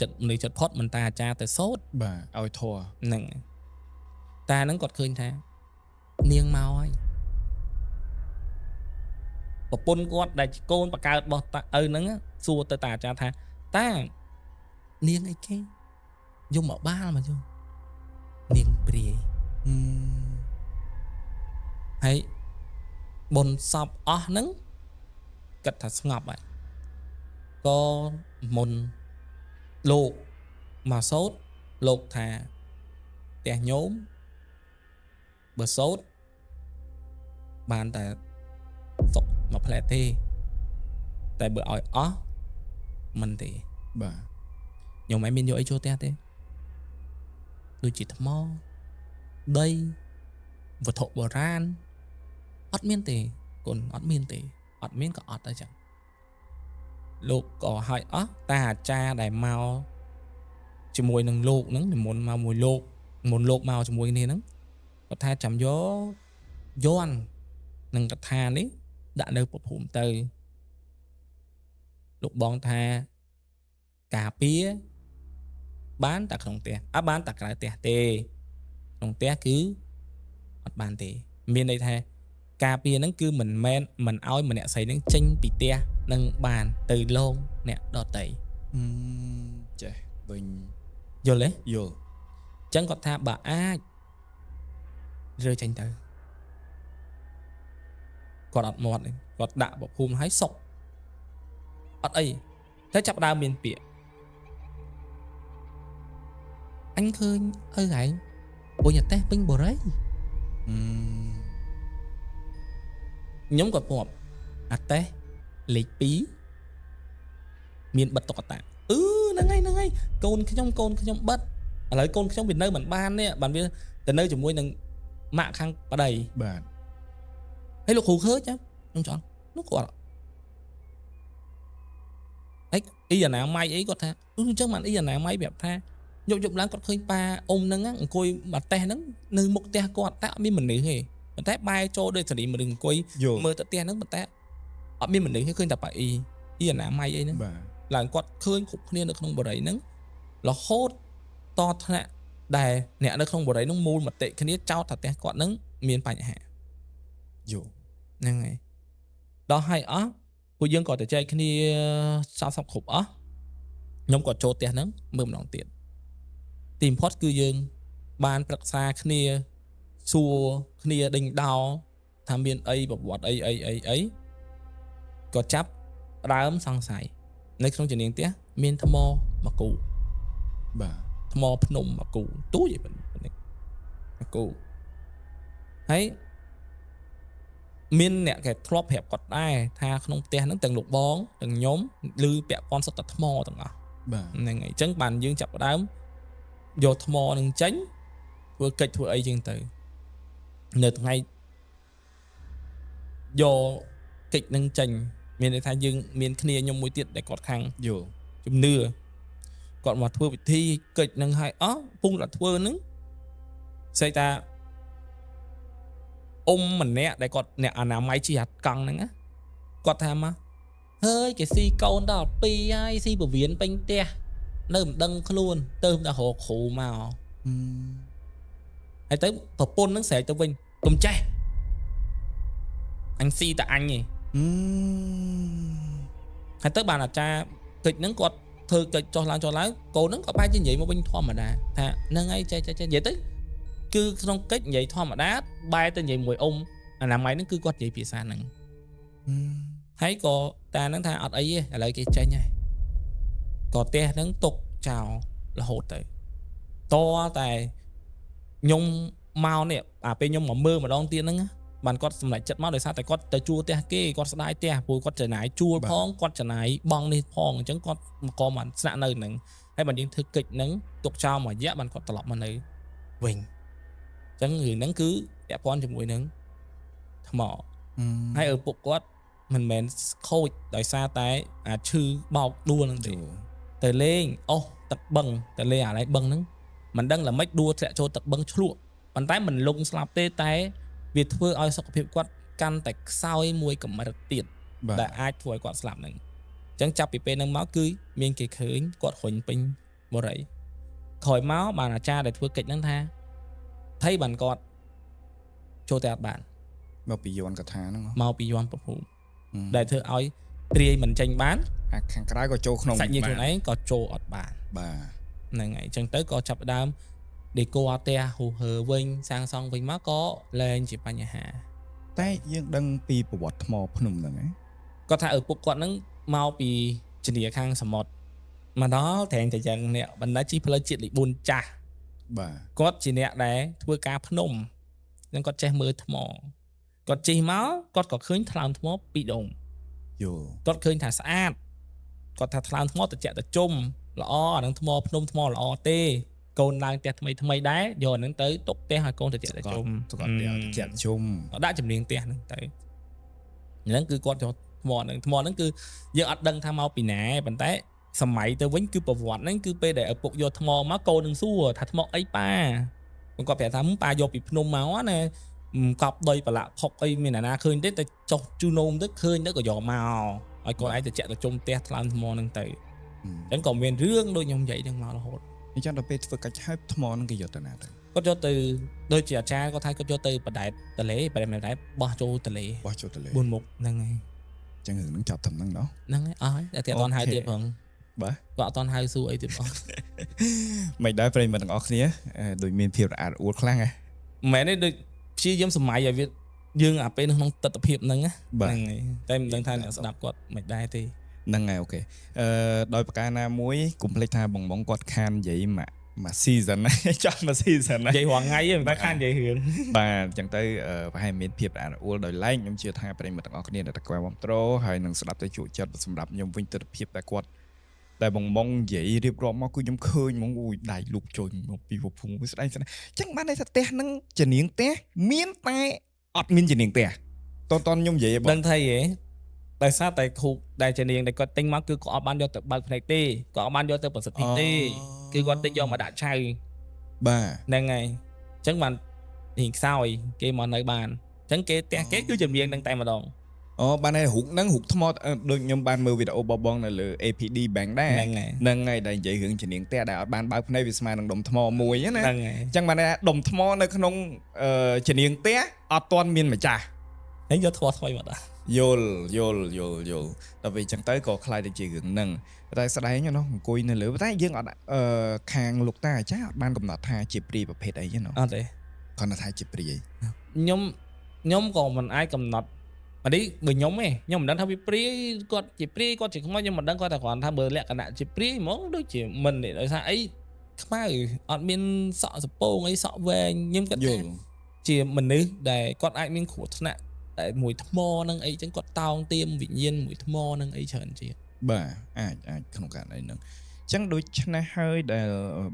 ចិត្តមនុស្សចិត្តផុតមិនតាអាចារ្យទៅសូត្របាទឲ្យធរហ្នឹងតាហ្នឹងគាត់ឃើញថានាងមកហើយប្រពន្ធគាត់ដែលជាកូនបកើតរបស់តាឪហ្នឹងសួរទៅតាអាចារ្យថាតានាងអីគេយំមកបាលមកយំនាងព្រាយហើយបុណ្យសពអស់ហ្នឹងគិតថាស្ងប់ហើយក៏មុនលោកមកសូត្រលោកថាផ្ទះញោមបើសូត្របានតែសុកមួយផ្លែទេតែបើឲ្យអស់មិនទេបាទញោមឯងមានយកអីចូលផ្ទះទេដូចជាថ្មដីវត្ថុបុរាណអត់មានទេគុណអត់មានទេអត់មានក៏អត់ដែរចឹងលោកក៏ឲ្យអស់តាអាចារ្យដែលមកជាមួយនឹងលោកហ្នឹងនិមន្តមកមួយលោកមុនលោកមកជាមួយគ្នាហ្នឹងគាត់ថាចាំយកយន់នឹងកថានេះដាក់នៅភូមិទៅលោកបងថាការពារបានតែក្នុងផ្ទះអត់បានតែក្រៅផ្ទះទេក្នុងផ្ទះគឺអត់បានទេមានន័យថាការពារហ្នឹងគឺមិនមែនមិនឲ្យម្នាក់ស្រីហ្នឹងចេញពីផ្ទះនឹងបានទៅលងអ្នកដតីចេះវិញយល់ទេយល់អញ្ចឹងគាត់ថាបើអាចរើចេញទៅគាត់អត់មាត់ទេគាត់ដាក់បភូមិឲ្យសុកអត់អីតែចាប់ដើមមានពាក្យអញឃើញឪឯងពុញអតេះពេញបរិយខ្ញុំក៏ពប់អតេះលេខ2មានបិទតុក្កតាអឺហ្នឹងហើយកូនខ្ញុំបិទឥឡូវកូនខ្ញុំវានៅមិនបាននេះបានវាទៅនៅជាមួយនឹងម៉ាក់ខាងប្តីបាទហើយលោកគ្រូឃើញខ្ញុំចង់នោះគាត់ហើយអ៊ីអាណាមៃអីគាត់ថាអញ្ចឹងបានអ៊ីអាណាមៃប្រាប់ថាយប់ឡើងគាត់ឃើញប៉ាអ៊ំហ្នឹងអង្គុយបាតេះហ្នឹងនៅមុខផ្ទះគាត់តែអត់មានមនុស្សទេប៉ុន្តែបែរចូលដូចសេរីមនុស្សអង្គុយមើលទៅផ្ទះហ្នឹងប៉ុន្តែអត់មានមនុស្សទេឃើញតែប៉ាអ៊ីអាណាមៃអីហ្នឹងឡើងគាត់ឃើញគ្រប់គ្នានៅក្នុងបរិយហ្នឹងរហូតតថ្នាក់ដែលអ្នកនៅក្នុងបរិយហ្នឹងមូលមតិគ្នាចោទថាផ្ទះគាត់ហ្នឹង មានបញ្ហា យល់ ហ្នឹងហើយដល់ហើយអស់ពួកយើងក៏ទៅចែកគ្នាសោកសពគ្រប់អស់ខ្ញុំក៏ចូលផ្ទះហ្នឹងមើលម្ដងទៀតទីបំផុតគឺយើងបានប្រឹក្សាគ្នាសួរគ្នាដេញដោលថាមានអីប្រវត្តិអីអីអីអីក៏ចាប់ដើមសង្ស័យនៅក្នុងជំនាញផ្ទះមានថ្មមួយគូ បាទ ថ្មភ្នំមួយគូទូចឯប៉ុណ្ណេះមួយគូហើយមានអ្នកគេធ្លាប់ប្រាប់គាត់ដែរថាក្នុងផ្ទះហ្នឹងទាំងលោកបងទាំងខ្ញុំឬពាក់ព័ន្ធសុទ្ធតែថ្មទាំងអស់ បាទ ហ្នឹងហើយអញ្ចឹងបានយើងចាប់ផ្ដើមយកថ្មនឹងចេញធ្វើកិច្ចធ្វើអីចឹងទៅនៅថ្ងៃយកកិច្ចនឹងចេញមានន័យថាយើងមានគ្នាខ្ញុំមួយទៀតដែលគាត់ខាង យល់ ជំនឿគាត់មកធ្វើពិធីកិច្ចនឹងឲ្យអស់ពងតែធ្វើនឹងស្អីតាអ៊ំម្នាក់ដែលគាត់អ្នកអនាម័យជិះអាកង់ហ្នឹងណាគាត់ថាមកហើយគេស៊ីកូនដល់2ហើយស៊ីពវៀនពេញផ្ទះនៅមិនដឹងខ្លួនទៅតែរកគ្រូមក អឺ ហើយទៅប្រពន្ធហ្នឹងស្រែកទៅវិញកុំចេះអញស៊ីតែអញឯង អឺ ហើយទៅបានអាចារ្យកិច្ចហ្នឹងគាត់ធ្វើកិច្ចចុះឡើងចុះឡើងកូនហ្នឹងក៏បែរជានិយាយមកវិញធម្មតាថាហ្នឹងហើយចេះចេះចេះនិយាយទៅគឺក្នុងកិច្ចនិយាយធម្មតាបែរទៅនិយាយមួយអ៊ំអនាម័យហ្នឹងគឺគាត់និយាយភាសាហ្នឹង អឺ ហើយក៏តាហ្នឹងថាអត់អីទេឥឡូវគេចេញហើយក៏ផ្ទះហ្នឹងទុកចោលរហូតទៅតតែខ្ញុំមកនេះអាពេលខ្ញុំមកមើលម្ដងទៀតហ្នឹងណាបានគាត់សម្រេចចិត្តមកដោយសារតែគាត់ទៅជួលផ្ទះគេគាត់ស្ដាយផ្ទះព្រោះគាត់ចំណាយជួលផងគាត់ចំណាយបង់នេះផងអញ្ចឹងគាត់មកក៏បានស្នាក់នៅហ្នឹងហើយបានយើងធ្វើកិច្ចហ្នឹងទុកចោលមួយរយៈបានគាត់ត្រឡប់មកនៅវិញអញ្ចឹងរឿងហ្នឹងគឺពាក់ព័ន្ធជាមួយនឹងថ្ម អឺ ហើយឪពុកគាត់មិនមែនខូចដោយសារតែអាឈឺបោកដួលហ្នឹងទេ យល់ ទៅលេងអូសទឹកបឹងទៅលេងអាឡៃបឹងហ្នឹងមិនដឹងល្មិចដួលធ្លាក់ចូលទឹកបឹងឆ្លក់ប៉ុន្តែមិនលងស្លាប់ទេតែវាធ្វើឲ្យសុខភាពគាត់កាន់តែខ្សោយមួយកម្រិតទៀត បាទ ដែលអាចធ្វើឲ្យគាត់ស្លាប់ហ្នឹងអញ្ចឹងចាប់ពីពេលហ្នឹងមកគឺមានគេឃើញគាត់រុញពេញបុរីក្រោយមកបានអាចារ្យដែលធ្វើកិច្ចហ្នឹងថាថៃបានគាត់ចូលតែអត់បាន មកពីយន្តកថាហ្នឹងហ៎ មកពីយន្តប្រភូមិ អឺ ដែលធ្វើឲ្យទ្រាយមិនចេញបាន អាខាងក្រៅក៏ចូលក្នុង សាច់ញាតិខ្លួនឯងក៏ចូលអត់បាន បាទ ហ្នឹងហើយអញ្ចឹងទៅក៏ចាប់ផ្ដើមដេកផ្ទះហ៊ូហើវិញសាងសង់វិញមកក៏លែងជាបញ្ហា តែយើងដឹងពីប្រវត្តិថ្មភ្នំហ្នឹងហ៎ គាត់ថាឪពុកគាត់ហ្នឹងមកពីជំនាខាងសមុទ្រមកដល់ត្រែងតែយ៉ាងនេះបណ្ដាជីផ្លូវជាតិលេខ4ចាស់ បាទ គាត់ជាអ្នកដែលធ្វើការភ្នំនឹងគាត់ចេះមើលថ្មគាត់ជិះមកគាត់ក៏ឃើញថ្លើមថ្មពីរដុំ យល់ គាត់ឃើញថាស្អាតគាត់ថាថ្លើមថ្មត្រជាក់ត្រជុំល្អអានឹងថ្មភ្នំថ្មល្អទេកូនឡើងផ្ទះថ្មីថ្មីដែរយកអានឹងទៅទុកផ្ទះឲ្យកូនត្រជាក់ត្រជុំ សកត់ផ្ទះត្រជាក់ជុំ ដាក់ជំនាញផ្ទះហ្នឹងទៅហ្នឹងគឺគាត់យកថ្មហ្នឹងថ្មហ្នឹងគឺយើងអត់ដឹងថាមកពីណាប៉ុន្តែសម័យទៅវិញគឺប្រវត្តិហ្នឹងគឺពេលដែលឪពុកយកថ្មមកកូននឹងសួរថាថ្មអីប៉ាគាត់ប្រាប់ថាប៉ាយកពីភ្នំមកណាកប់ដីប្រឡាក់ផុកអីមានអ្នកណាឃើញទេតែចុះជូនោមទៅឃើញទៅក៏យកមកឲ្យកូនឯងទៅចាក់ទៅជុំផ្ទះថ្លើមថ្មហ្នឹងទៅអញ្ចឹងក៏មានរឿងដូចខ្ញុំនិយាយហ្នឹងមករហូត អញ្ចឹងដល់ពេលធ្វើកាច់ហើយថ្មហ្នឹងគេយកទៅណាទៅ គាត់យកទៅដូចជាអាចារ្យគាត់ថាគាត់យកទៅបដែតតលេបដែតមិនដែតបោះចូលតលេ បោះចូលទន្លេ ៤មុខហ្នឹងហើយ អញ្ចឹងរឿងហ្នឹងចាប់ត្រឹមហ្នឹងណោះ ហ្នឹងហើយអស់ហើយតែគេអត់ទាន់ហៅទៀតផង បាទ គាត់អត់ទាន់ហៅសួរអីទៀតផង មិនដែរប្រិយមិត្តទាំងអស់គ្នាដូចមានភាពរអាក់រអួលខ្លាំងហ៎ មិនមែនទេដូចព្យាយាមសម័យឲ្យវាយើងអាពេលនៅក្នុងទស្សនភាពហ្នឹងណា បាទ ហ្នឹងហើយតែមិនដឹងថាអ្នកស្ដាប់គាត់មិនដែរទេ ហ្នឹងហើយ okay ដោយប្រការណាមួយកុំភ្លេចថាបងបងគាត់ខាននិយាយមួយមួយ season ណា ចង់មួយ season ណា និយាយរាល់ថ្ងៃទេមិនតែខាននិយាយរឿង បាទអញ្ចឹងទៅប្រហែលមានភាពរអាក់រអួលដោយឡែកខ្ញុំជឿថាប្រិយមិត្តទាំងអស់គ្នាដែលតែគាំទ្រហើយនឹងស្ដាប់ទៅជក់ចិត្តសម្រាប់ខ្ញុំវិញទស្សនភាពដែលគាត់តែបងបងនិយាយរៀបរាប់មកគឺខ្ញុំឃើញហ្មងអូយដៃលូកចូលមកពីពភុងស្ដែងស្ដែងអញ្ចឹងបានន័យថាផ្ទះហ្នឹងជានាងផ្ទះមានតែអត់មានជានាងផ្ទះតនតនខ្ញុំនិយាយបង ដឹងថាអីហ៎ដោយសារតែគ្រូដែលជានាងដែលគាត់ទិញមកគឺគាត់អត់បានយកទៅបើកភ្នែកទេគាត់អត់បានយកទៅប្រសិទ្ធិទេគឺគាត់ទិញយកមកដាក់ឆៅ បាទ ហ្នឹងហើយអញ្ចឹងបានរៀងខ្សោយគេមកនៅបានអញ្ចឹងគេផ្ទះគេគឺជំនាញហ្នឹងតែម្ដង អូបានហើយរូបហ្នឹងរូបថ្មដូចខ្ញុំបានមើលវីដេអូរបស់បងនៅលើ APD Bank ដែរ ហ្នឹងហើយ ហ្នឹងហើយដែលនិយាយរឿងជំនាញផ្ទះដែលអត់បានបើកភ្នែកវាស្មើនឹងដុំថ្មមួយណា ហ្នឹងហើយ អញ្ចឹងបានន័យថាដុំថ្មនៅក្នុងជំនាញផ្ទះអត់ទាន់មានម្ចាស់ ហើយយកថ្មថ្មីមកដល់ យល់យល់យល់យល់ដល់ពេលអញ្ចឹងទៅក៏ខ្លាយទៅជារឿងហ្នឹងតែស្ដែងណោះអង្គុយនៅលើតែយើងអត់អឺខាងលោកតាអាចារ្យអត់បានកំណត់ថាជាព្រាយប្រភេទអីទេណោះ អត់ទេ គ្រាន់តែថាជាព្រាយ ខ្ញុំខ្ញុំក៏មិនអាចកំណត់អានេះបើខ្ញុំទេខ្ញុំមិនដឹងថាវាព្រាយគាត់ជាព្រាយគាត់ជាខ្មោចខ្ញុំមិនដឹងគាត់តែគ្រាន់ថាបើលក្ខណៈជាព្រាយហ្មងដូចជាមិនទេដោយសារអីខ្មៅអត់មានសក់សពងអីសក់វែងខ្ញុំគាត់ថា យល់ ជាមនុស្សដែលគាត់អាចមានគ្រោះថ្នាក់តែមួយថ្មនឹងអីចឹងគាត់តោងទៀមវិញ្ញាណមួយថ្មនឹងអីច្រើនជាង បាទអាចអាចក្នុងករណីហ្នឹងអញ្ចឹងដូច្នេះហើយដែល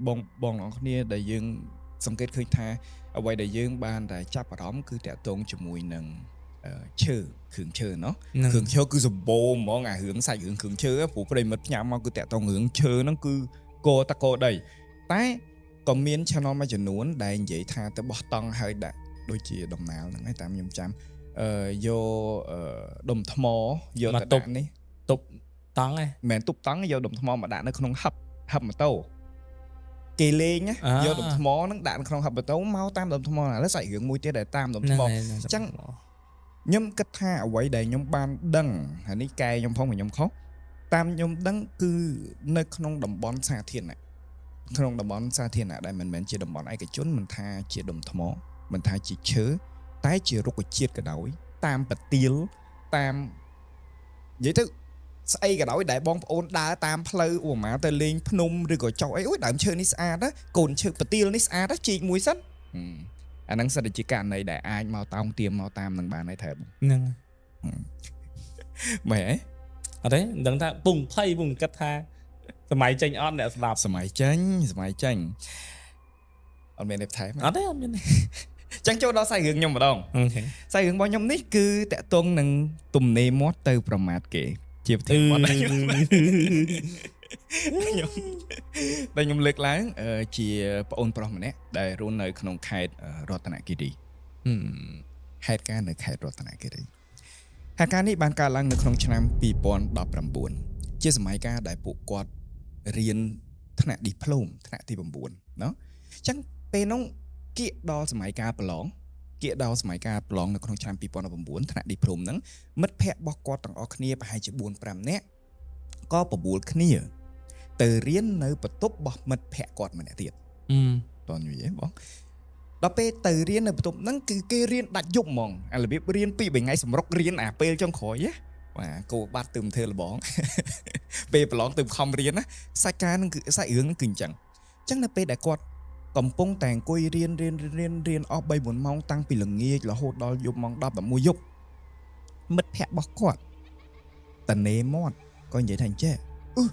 បងបងប្អូនគ្នាដែលយើងសង្កេតឃើញថាអ្វីដែលយើងបានតែចាប់អារម្មណ៍គឺតាក់ទងជាមួយនឹងឈើគ្រឿងឈើណោះ ហ្នឹង គ្រឿងឈើគឺសម្បូរហ្មងអារឿងសាច់រឿងគ្រឿងឈើព្រោះប្រិមិត្តផ្ញើមកគឺតាក់ទងរឿងឈើហ្នឹងគឺកតកដីតែក៏មាន channel មួយចំនួនដែលនិយាយថាទៅបោះតង់ហើយដាក់ដូចជាដំណាលហ្នឹងឯងតាមខ្ញុំចាំយកដុំថ្មយកទៅដាក់នេះ ទប់តង់ឯង មិនមែនទប់តង់យកដុំថ្មមកដាក់នៅក្នុងហឹបហឹបម៉ូតូគេលេងណា អា យកដុំថ្មហ្នឹងដាក់នៅក្នុងហឹបម៉ូតូមកតាមដុំថ្មឥឡូវសាច់រឿងមួយទៀតដែលតាមដុំថ្ម ហ្នឹងហើយ ចឹង ខ្ញុំគិតថាអ្វីដែលខ្ញុំបានដឹងហើយនេះកែខ្ញុំផងព្រោះខ្ញុំខុសតាមខ្ញុំដឹងគឺនៅក្នុងតំបន់សាធារណៈក្នុងតំបន់សាធារណៈដែលមិនមែនជាតំបន់ឯកជនមិនថាជាដុំថ្មមិនថាជាឈើតែជារុក្ខជាតិក៏ដោយតាមប្រទៀលតាមនិយាយទៅស្អីក៏ដោយដែលបងប្អូនដើរតាមផ្លូវឧបមាទៅលេងភ្នំឬក៏ចុះអីអូយដើមឈើនេះស្អាតណាកូនឈើប្រទៀលនេះស្អាតណាជីកមួយសិនហឹម អាហ្នឹងសិតតែជាករណីដែលអាចមកតោងទៀមមកតាមនឹងបានហើយថែម ហ្នឹង មែនទេ អត់ទេមិនដឹងថាពុងភ័យពុងគិតថាសម័យចេញអត់អ្នកស្ដាប់ សម័យចេញសម័យចេញអត់មានទេថែម អត់ទេអត់មានទេ ចឹងចូលដល់សាច់រឿងខ្ញុំម្ដង okay សាច់រឿងរបស់ខ្ញុំនេះគឺតាក់ទងនឹងទំនេរមាត់ទៅប្រមាថគេ ជាប្រធានបទដែលខ្ញុំខ្ញុំដែលខ្ញុំលើកឡើងជាប្អូនប្រុសម្នាក់ដែលរស់នៅក្នុងខេត្តរតនគិរី ហេតុការណ៍នៅខេត្តរតនគិរីហេតុការណ៍នេះបានកើតឡើងនៅក្នុងឆ្នាំ2019ជាសម័យកាលដែលពួកគាត់រៀនថ្នាក់ឌីប្លូមថ្នាក់ទី9ណោះអញ្ចឹងពេលនោះគៀកដល់សម័យកាលប្រឡងគៀកដល់សម័យកាលប្រឡងនៅក្នុងឆ្នាំ2019ថ្នាក់ឌីប្លូមហ្នឹងមិត្តភ័ក្តិរបស់គាត់ទាំងអស់គ្នាប្រហែលជា4 5នាក់ក៏បបួលគ្នា ទៅរៀននៅបន្ទប់របស់មិត្តភ័ក្តិគាត់ម្នាក់ទៀត តន់យីហ៎បងដល់ពេលទៅរៀននៅបន្ទប់ហ្នឹងគឺគេរៀនដាច់យប់ហ្មងអារបៀបរៀនពីរបីថ្ងៃសម្រុករៀនអាពេលចុងក្រោយណាបាទគោបាត់ទៅមិនធ្វើលបង ពេលប្រឡងទៅខំរៀនណាសាច់ការហ្នឹងគឺសាច់រឿងហ្នឹងគឺអញ្ចឹងអញ្ចឹងនៅពេលដែលគាត់កំពុងតែអង្គុយរៀនរៀនរៀនរៀនអស់3 4ម៉ោងតាំងពីល្ងាចរហូតដល់យប់ម៉ោង10 11យប់មិត្តភ័ក្តិរបស់គាត់តនេមាត់ក៏និយាយថាអញ្ចេះអឺ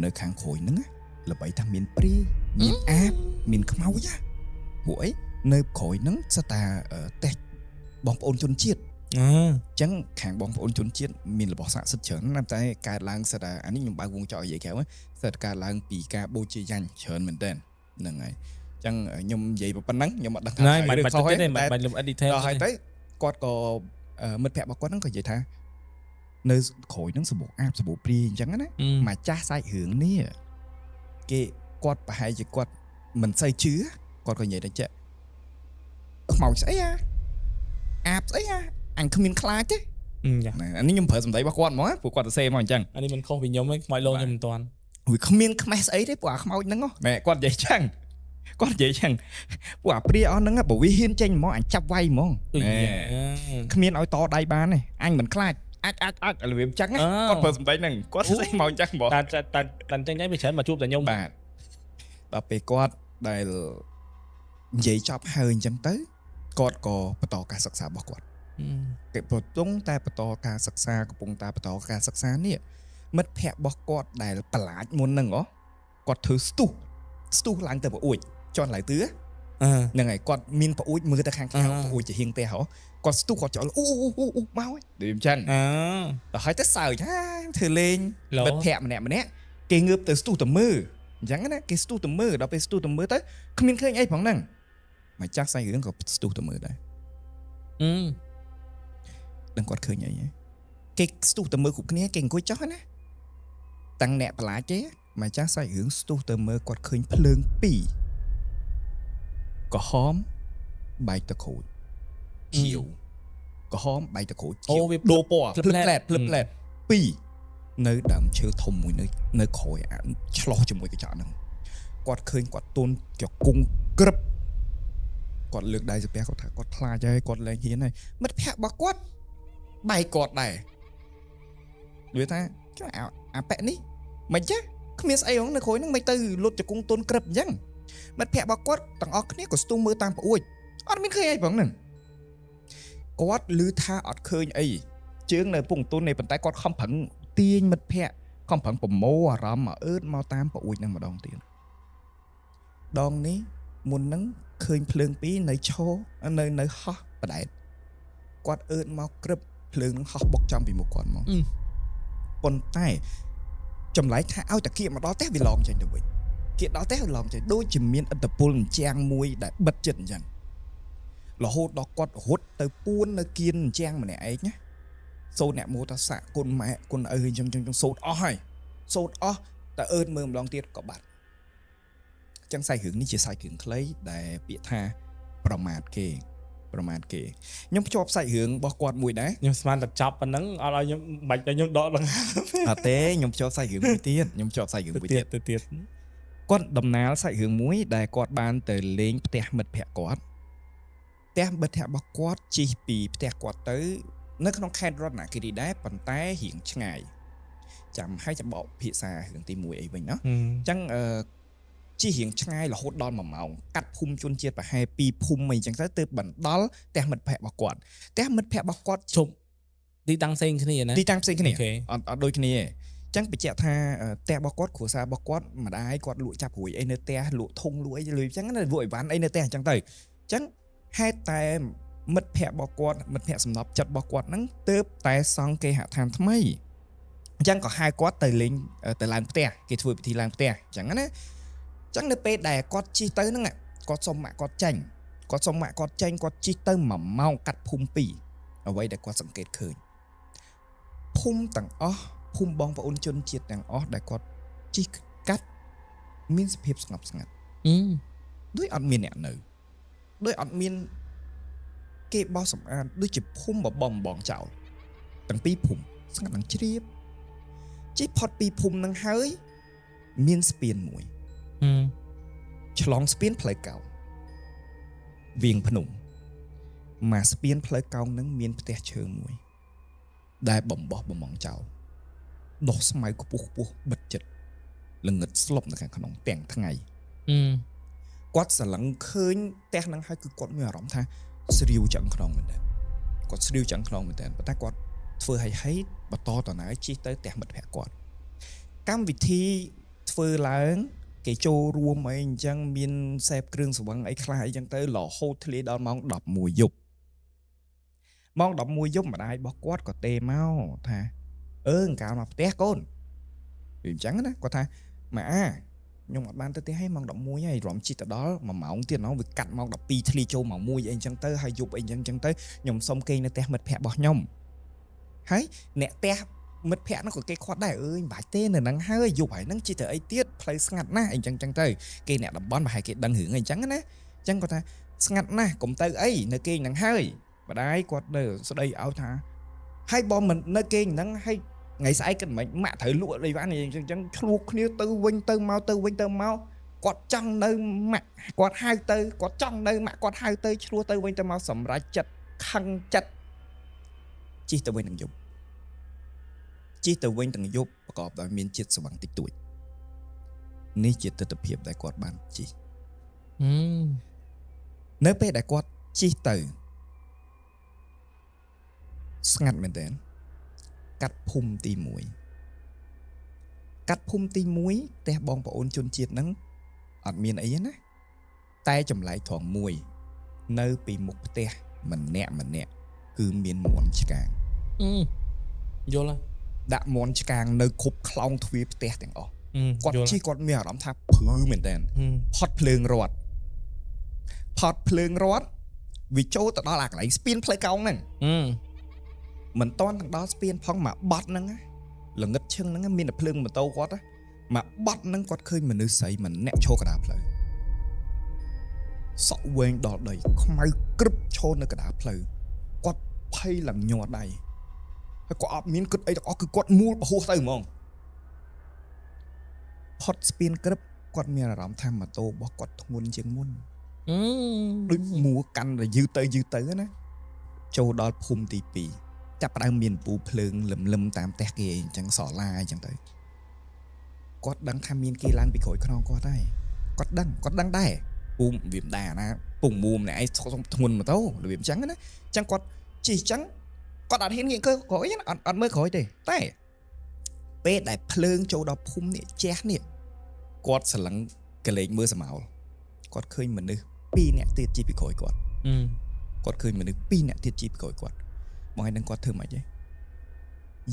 នៅខាងក្រោយហ្នឹងណាល្បីថាមានព្រាយមានអាប មានខ្មោចណាពួកអីនៅក្រោយហ្នឹងសិតតាតេស្តបងប្អូនជនជាតិ អឺ អញ្ចឹងខាងបងប្អូនជនជាតិមានរបស់ស័ក្តិសិទ្ធិច្រើនណាស់តែកើតឡើងសិតតាអានេះខ្ញុំបើកវងចោលនិយាយក្រៅណាសិតកើតឡើងពីការបូជាយ៉ាញ់ច្រើនមែនតើហ្នឹងហើយអញ្ចឹងខ្ញុំនិយាយប៉ុណ្ណឹងខ្ញុំអត់ដឹងថា ណៃ ត្រូវ មិនបាច់ ឬខុស ទៅទេ ទេតែ មិនបាច់លំអិត detail ដល់ហើយទៅគាត់ក៏មិត្តភក្តិរបស់គាត់ហ្នឹងក៏និយាយថានៅក្រោយហ្នឹងសម្បូរអាបសម្បូរព្រាយអញ្ចឹងណា ម្ចាស់សាច់រឿងនេះគេគាត់ប្រហែលជាគាត់មិនសូវជឿគាត់ក៏និយាយថាចេះខ្មោចស្អីអាអាបស្អីអាអញគ្មានខ្លាចទេ យ៉ា ណាអានេះខ្ញុំប្រើសម្ដីរបស់គាត់ហ្មងណាព្រោះគាត់សរសេរមកអញ្ចឹង អានេះមិនខុសពីខ្ញុំទេខ្មោចលោខ្ញុំមិនតាន់ វាគ្មានខ្មេះស្អីទេព្រោះអាខ្មោចហ្នឹងហ៎ណែគាត់និយាយចឹងគាត់និយាយចឹងព្រោះអាព្រាអស់ហ្នឹងបើវាហ៊ានចេញហ្មងអញចាប់វាយហ្មង អុយ ណែគ្មានឲ្យតដៃបានទេអញមិនខ្លាចអាចអាចអាចរបៀបចឹងណាគាត់ប្រើសម្ដីហ្នឹងគាត់សរសេរមកអញ្ចឹងហ្មង តែតែតែតែចេញតែវាច្រើនមកជួបតែខ្ញុំ បាទដល់ពេលគាត់ដែលនិយាយចប់ហើយអញ្ចឹងទៅគាត់ក៏បន្តការសិក្សារបស់គាត់គេប្រទងតែបន្តការសិក្សាកំពុងតែបន្តការសិក្សានេះមិត្តភ័ក្តិរបស់គាត់ដែលប្រឡាចមុនហ្នឹងហ៎គាត់ធ្វើស្ទុះស្ទុះឡើងទៅប្អួចជន់ឡើងទឿ អឺ ហ្នឹងហើយគាត់មានប្អួចមើលទៅខាងក្រៅ អឺ ប្អួចជាហៀងផ្ទះហ៎គាត់ស្ទុះគាត់ចោលអូអូអូអូមកហើយដូចអញ្ចឹង អឺ ដល់ហើយទៅសើចហាធ្វើលេង ឡូ មិត្តភ័ក្តិម្នាក់ម្នាក់គេងើបទៅស្ទុះទៅមើលអញ្ចឹងណាគេស្ទុះទៅមើលដល់ពេលស្ទុះទៅមើលទៅគ្មានឃើញអីផងហ្នឹងម្ចាស់សាច់រឿងក៏ស្ទុះទៅមើលដែរ អឺ ដឹងគាត់ឃើញអីហ៎ គេស្ទុះទៅមើលគ្រប់គ្នាគេអង្គុយចុះណាតាំងអ្នកបន្លាចគេម្ចាស់សាច់រឿងស្ទុះទៅមើលគាត់ឃើញភ្លើងពីរក្រហមបែកទៅក្រូចខៀវក្រហមបែកទៅក្រូច អូវា ដូរពណ៌ ភ្លឹប ភ្លឹបផ្លែតភ្លឹបផ្លែតពីរនៅដើមឈើធំមួយនៅនៅក្រោយអាឆ្លោះជាមួយកញ្ចក់ហ្នឹងគាត់ឃើញគាត់ទន់ជង្គង់ក្រឹបគាត់លើកដៃសាពះគាត់ថាគាត់ខ្លាចហើយគាត់លែងហ៊ានហើយមិត្តភក្តិរបស់គាត់បែកគាត់ដែរនិយាយថាចុះអាអាប៉ែនេះមិនចេះគ្មានស្អីហងនៅក្រោយហ្នឹងមិនទៅលុតជង្គង់ទន់ក្រឹបអញ្ចឹងមិត្តភក្តិរបស់គាត់ទាំងអស់គ្នាក៏ស្ទុះមើលតាមប្អួចអត់មានឃើញអីផងហ្នឹងគាត់ឮថាអត់ឃើញអី ជើងនៅពងទុននេះប៉ុន្តែគាត់ខំប្រឹងទាញមិត្តភ័ក្តិខំប្រឹងប្រមូលអារម្មណ៍មកអឺតមកតាមប្អួចនឹងម្ដងទៀតដងនេះមុនហ្នឹងឃើញភ្លើងពីរនៅឈរនៅនៅហោះបដែតគាត់អឺតមកក្រឹបភ្លើងហ្នឹងហោះបុកចំពីមុខគាត់មកប៉ុន្តែចម្លែកថាឲ្យតាគៀកមកដល់ផ្ទះវាឡងចេញទៅវិញគៀកដល់ផ្ទះវាឡងចេញដូចជាមានឥទ្ធិពលអញ្ចាំងមួយដែលបិទចិត្តអញ្ចឹងរហូតដល់គាត់រត់ទៅពួននៅគៀនអញ្ចាំងម្នាក់ឯងណា សូត្រអ្នកមោតសៈគុណម៉ែគុណឪអញ្ចឹងអញ្ចឹងអញ្ចឹងសូត្រអស់ហើយសូត្រអស់តែអឺតមើលម្ដងទៀតក៏បាត់អញ្ចឹងសាច់រឿងនេះជាសាច់រឿងខ្លីដែលពាក្យថាប្រមាថគេប្រមាថគេខ្ញុំភ្ជាប់សាច់រឿងរបស់គាត់មួយដែរ ខ្ញុំស្មានតែចប់ប៉ុណ្ណឹងអត់ឲ្យខ្ញុំបាច់តែខ្ញុំដកដង្ហើម អត់ទេខ្ញុំភ្ជាប់សាច់រឿងមួយទៀតខ្ញុំភ្ជាប់សាច់រឿង ទៅ មួយទៀត ទៀតទៅទៀត គាត់ដំណាលសាច់រឿងមួយដែលគាត់បានទៅលេងផ្ទះមិត្តភក្តិគាត់ផ្ទះមិត្តភក្តិរបស់គាត់ជិះពីផ្ទះគាត់ទៅនៅក្នុងខេត្តរតនគិរីដែរប៉ុន្តែរៀងឆ្ងាយចាំឲ្យចាំបកភាសារឿងទី1អីវិញណោះ អញ្ចឹងអឺជិះរៀងឆ្ងាយរហូតដល់1ម៉ោងកាត់ភូមិជនជាតិប្រហែល2ភូមិអីចឹងទៅទើបបណ្ដល់ផ្ទះមិត្តភក្តិរបស់គាត់ផ្ទះមិត្តភក្តិរបស់គាត់ ជប់ទីតាំងផ្សេងគ្នាណា ទីតាំងផ្សេងគ្នា okay អត់អត់ដូចគ្នាទេអញ្ចឹងបញ្ជាក់ថាផ្ទះរបស់គាត់គ្រួសាររបស់គាត់ម្ដាយគាត់លក់ចាប់រួយអីនៅផ្ទះលក់ធុងលក់អីលុយអញ្ចឹងណាលក់អីវ៉ាន់អីនៅផ្ទះអញ្ចឹងទៅអញ្ចឹងហេតុតែមិត្តភក្តិរបស់គាត់មិត្តភក្តិសំណប់ចិត្តរបស់គាត់ហ្នឹងទើបតែសង់គេហដ្ឋានថ្មីអញ្ចឹងក៏ហៅគាត់ទៅលេងទៅឡើងផ្ទះគេធ្វើពិធីឡើងផ្ទះអញ្ចឹងណាអញ្ចឹងនៅពេលដែលគាត់ជិះទៅហ្នឹងគាត់សុំម៉ាក់គាត់ចេញគាត់សុំម៉ាក់គាត់ចេញគាត់ជិះទៅ1ម៉ោងកាត់ភូមិ2អ្វីដែលគាត់សង្កេតឃើញភូមិទាំងអស់ភូមិបងប្អូនជនជាតិទាំងអស់ដែលគាត់ជិះកាត់មានសភាពស្ងប់ស្ងាត់ អឺ ដូចអត់មានអ្នកនៅដូចអត់មានគេបោះសម្អាតដូចជាភូមិបបងបងចោលទាំងពីរភូមិស្ងាត់នឹងជ្រាបជិះផុតពីភូមិនឹងហើយមានស្ពានមួយ អឺ ឆ្លងស្ពានផ្លូវកោងវៀងភ្នំមកស្ពានផ្លូវកោងនឹងមានផ្ទះឈើមួយ ដែលបំបោះបំងចោលដុះស្មៅខ្ពស់ខ្ពស់បិទចិត្តល្ងឹតស្លុបនៅខាងក្នុងទាំងថ្ងៃ អឺ គាត់ស្រឡឹងឃើញផ្ទះហ្នឹងហើយគឺគាត់មានអារម្មណ៍ថាស្រាវឆ្អឹងខ្នងមែនតើគាត់ស្រាវឆ្អឹងខ្នងមែនតើប៉ុន្តែគាត់ធ្វើឲ្យឲ្យបន្តតណើជិះទៅផ្ទះមិត្តភក្តិគាត់កម្មវិធីធ្វើឡើងគេចូលរួមអីអញ្ចឹងមានសេពគ្រឿងស្រវឹងអីខ្លះអីចឹងទៅរហូតធ្លាយដល់ម៉ោង11យប់ម៉ោង11យប់ម្ដាយរបស់គាត់ក៏ទេមកថាអឺអង្កាលមកផ្ទះកូនវាអញ្ចឹងណាគាត់ថាម៉ាអាខ្ញុំអត់បានទៅផ្ទះហើយម៉ោង11ហើយរំជិះទៅដល់1ម៉ោងទៀតណោះវាកាត់ម៉ោង12ធ្លាយចូលម៉ោង1អីអញ្ចឹងទៅហើយយប់អីអញ្ចឹងអញ្ចឹងទៅខ្ញុំសុំគេងនៅផ្ទះមិត្តភក្តិរបស់ខ្ញុំហើយអ្នកផ្ទះមិត្តភក្តិហ្នឹងក៏គេខាត់ដែរអើយមិនបាច់ទេនៅហ្នឹងហើយយប់ហើយហ្នឹងជិះទៅអីទៀតផ្លូវស្ងាត់ណាស់អីអញ្ចឹងអញ្ចឹងទៅគេអ្នកតំបន់ប្រហែលគេដឹងរឿងអីអញ្ចឹងណាអញ្ចឹងគាត់ថាស្ងាត់ណាស់កុំទៅអីនៅគេងហ្នឹងហើយម្ដាយគាត់នៅស្ដីឲ្យថាហើយបើមិននៅគេងហ្នឹងហើយថ្ងៃស្អែកគិតមិនម៉ាក់ត្រូវលក់អីវ៉ាន់អីអញ្ចឹងអញ្ចឹងឆ្លោះគ្នាទៅវិញទៅមកទៅវិញទៅមកគាត់ចង់នៅម៉ាក់គាត់ហៅទៅគាត់ចង់នៅម៉ាក់គាត់ហៅទៅឆ្លោះទៅវិញទៅមកសម្រេចចិត្តខឹងចិត្តជិះទៅវិញទាំងយប់ជិះទៅវិញទាំងយប់ប្រកបដោយមានជាតិស្វឹងតិចតួចនេះជាទិដ្ឋភាពដែលគាត់បានជិះ អឺ នៅពេលដែលគាត់ជិះទៅស្ងាត់មែនទែនកាត់ភូមិទី1កាត់ភូមិទី1ផ្ទះបងប្អូនជនជាតិហ្នឹងអត់មានអីទេណាតែចម្លែកត្រង់មួយ នៅពីមុខផ្ទះម្នាក់ម្នាក់គឺមានមន់ឆ្កាង អឺយល់ហើយ ដាក់មន់ឆ្កាងនៅគ្រប់ខ្លោងទ្វារផ្ទះទាំងអស់ អឺ គាត់ យល់ ជិះគាត់មានអារម្មណ៍ថាព្រឺមែនទែន អឺ ផុតភ្លើងរត់ផុតភ្លើងរត់វាចូលទៅដល់អាកន្លែងស្ពានផ្លូវកោងហ្នឹង អឺ មិនតន់ទាំងដល់ស្ពានផងមកបត់ហ្នឹងណាល្ងិតឈឹងហ្នឹងណាមានតែភ្លើងម៉ូតូគាត់ណាមកបត់ហ្នឹងគាត់ឃើញមនុស្សស្រីម្នាក់ឈរកណ្ដាលផ្លូវសក់វែងដល់ដីខ្មៅក្រឹបឈរនៅកណ្ដាលផ្លូវគាត់ភ័យឡើងញ័រដៃហើយគាត់អត់មានគិតអីទាំងអស់គឺគាត់មូលប្រហោះទៅហ្មងផុតស្ពានក្រឹបគាត់មានអារម្មណ៍ថាម៉ូតូរបស់គាត់ធ្ងន់ជាងមុន អឺ ដូចមួកាន់តែយឺតទៅយឺតទៅណាចូលដល់ភូមិទី2ចាប់ផ្ដើមមានពូភ្លើងលឹមលឹមតាមផ្ទះគេអញ្ចឹងសឡាអញ្ចឹងទៅគាត់ដឹងថាមានគេឡើងពីក្រោយខ្នងគាត់ហើយគាត់ដឹងគាត់ដឹងដែរពូវាមិនដែរណាពងមួម្នាក់ឯងធ្ងន់ម៉ូតូរបៀបអញ្ចឹងណាអញ្ចឹងគាត់ជិះអញ្ចឹងគាត់អត់ហ៊ានងាកក្រោយណាអត់អត់មើលក្រោយទេតែពេលដែលភ្លើងចូលដល់ភូមិនេះជះនេះគាត់ស្រឡឹងកលេចមើលសមោលគាត់ឃើញមនុស្សពីរនាក់ទៀតជិះពីក្រោយគាត់ អឺ គាត់ឃើញមនុស្សពីរនាក់ទៀតជិះពីក្រោយគាត់បងឯងនឹងគាត់ធ្វើម៉េចទេ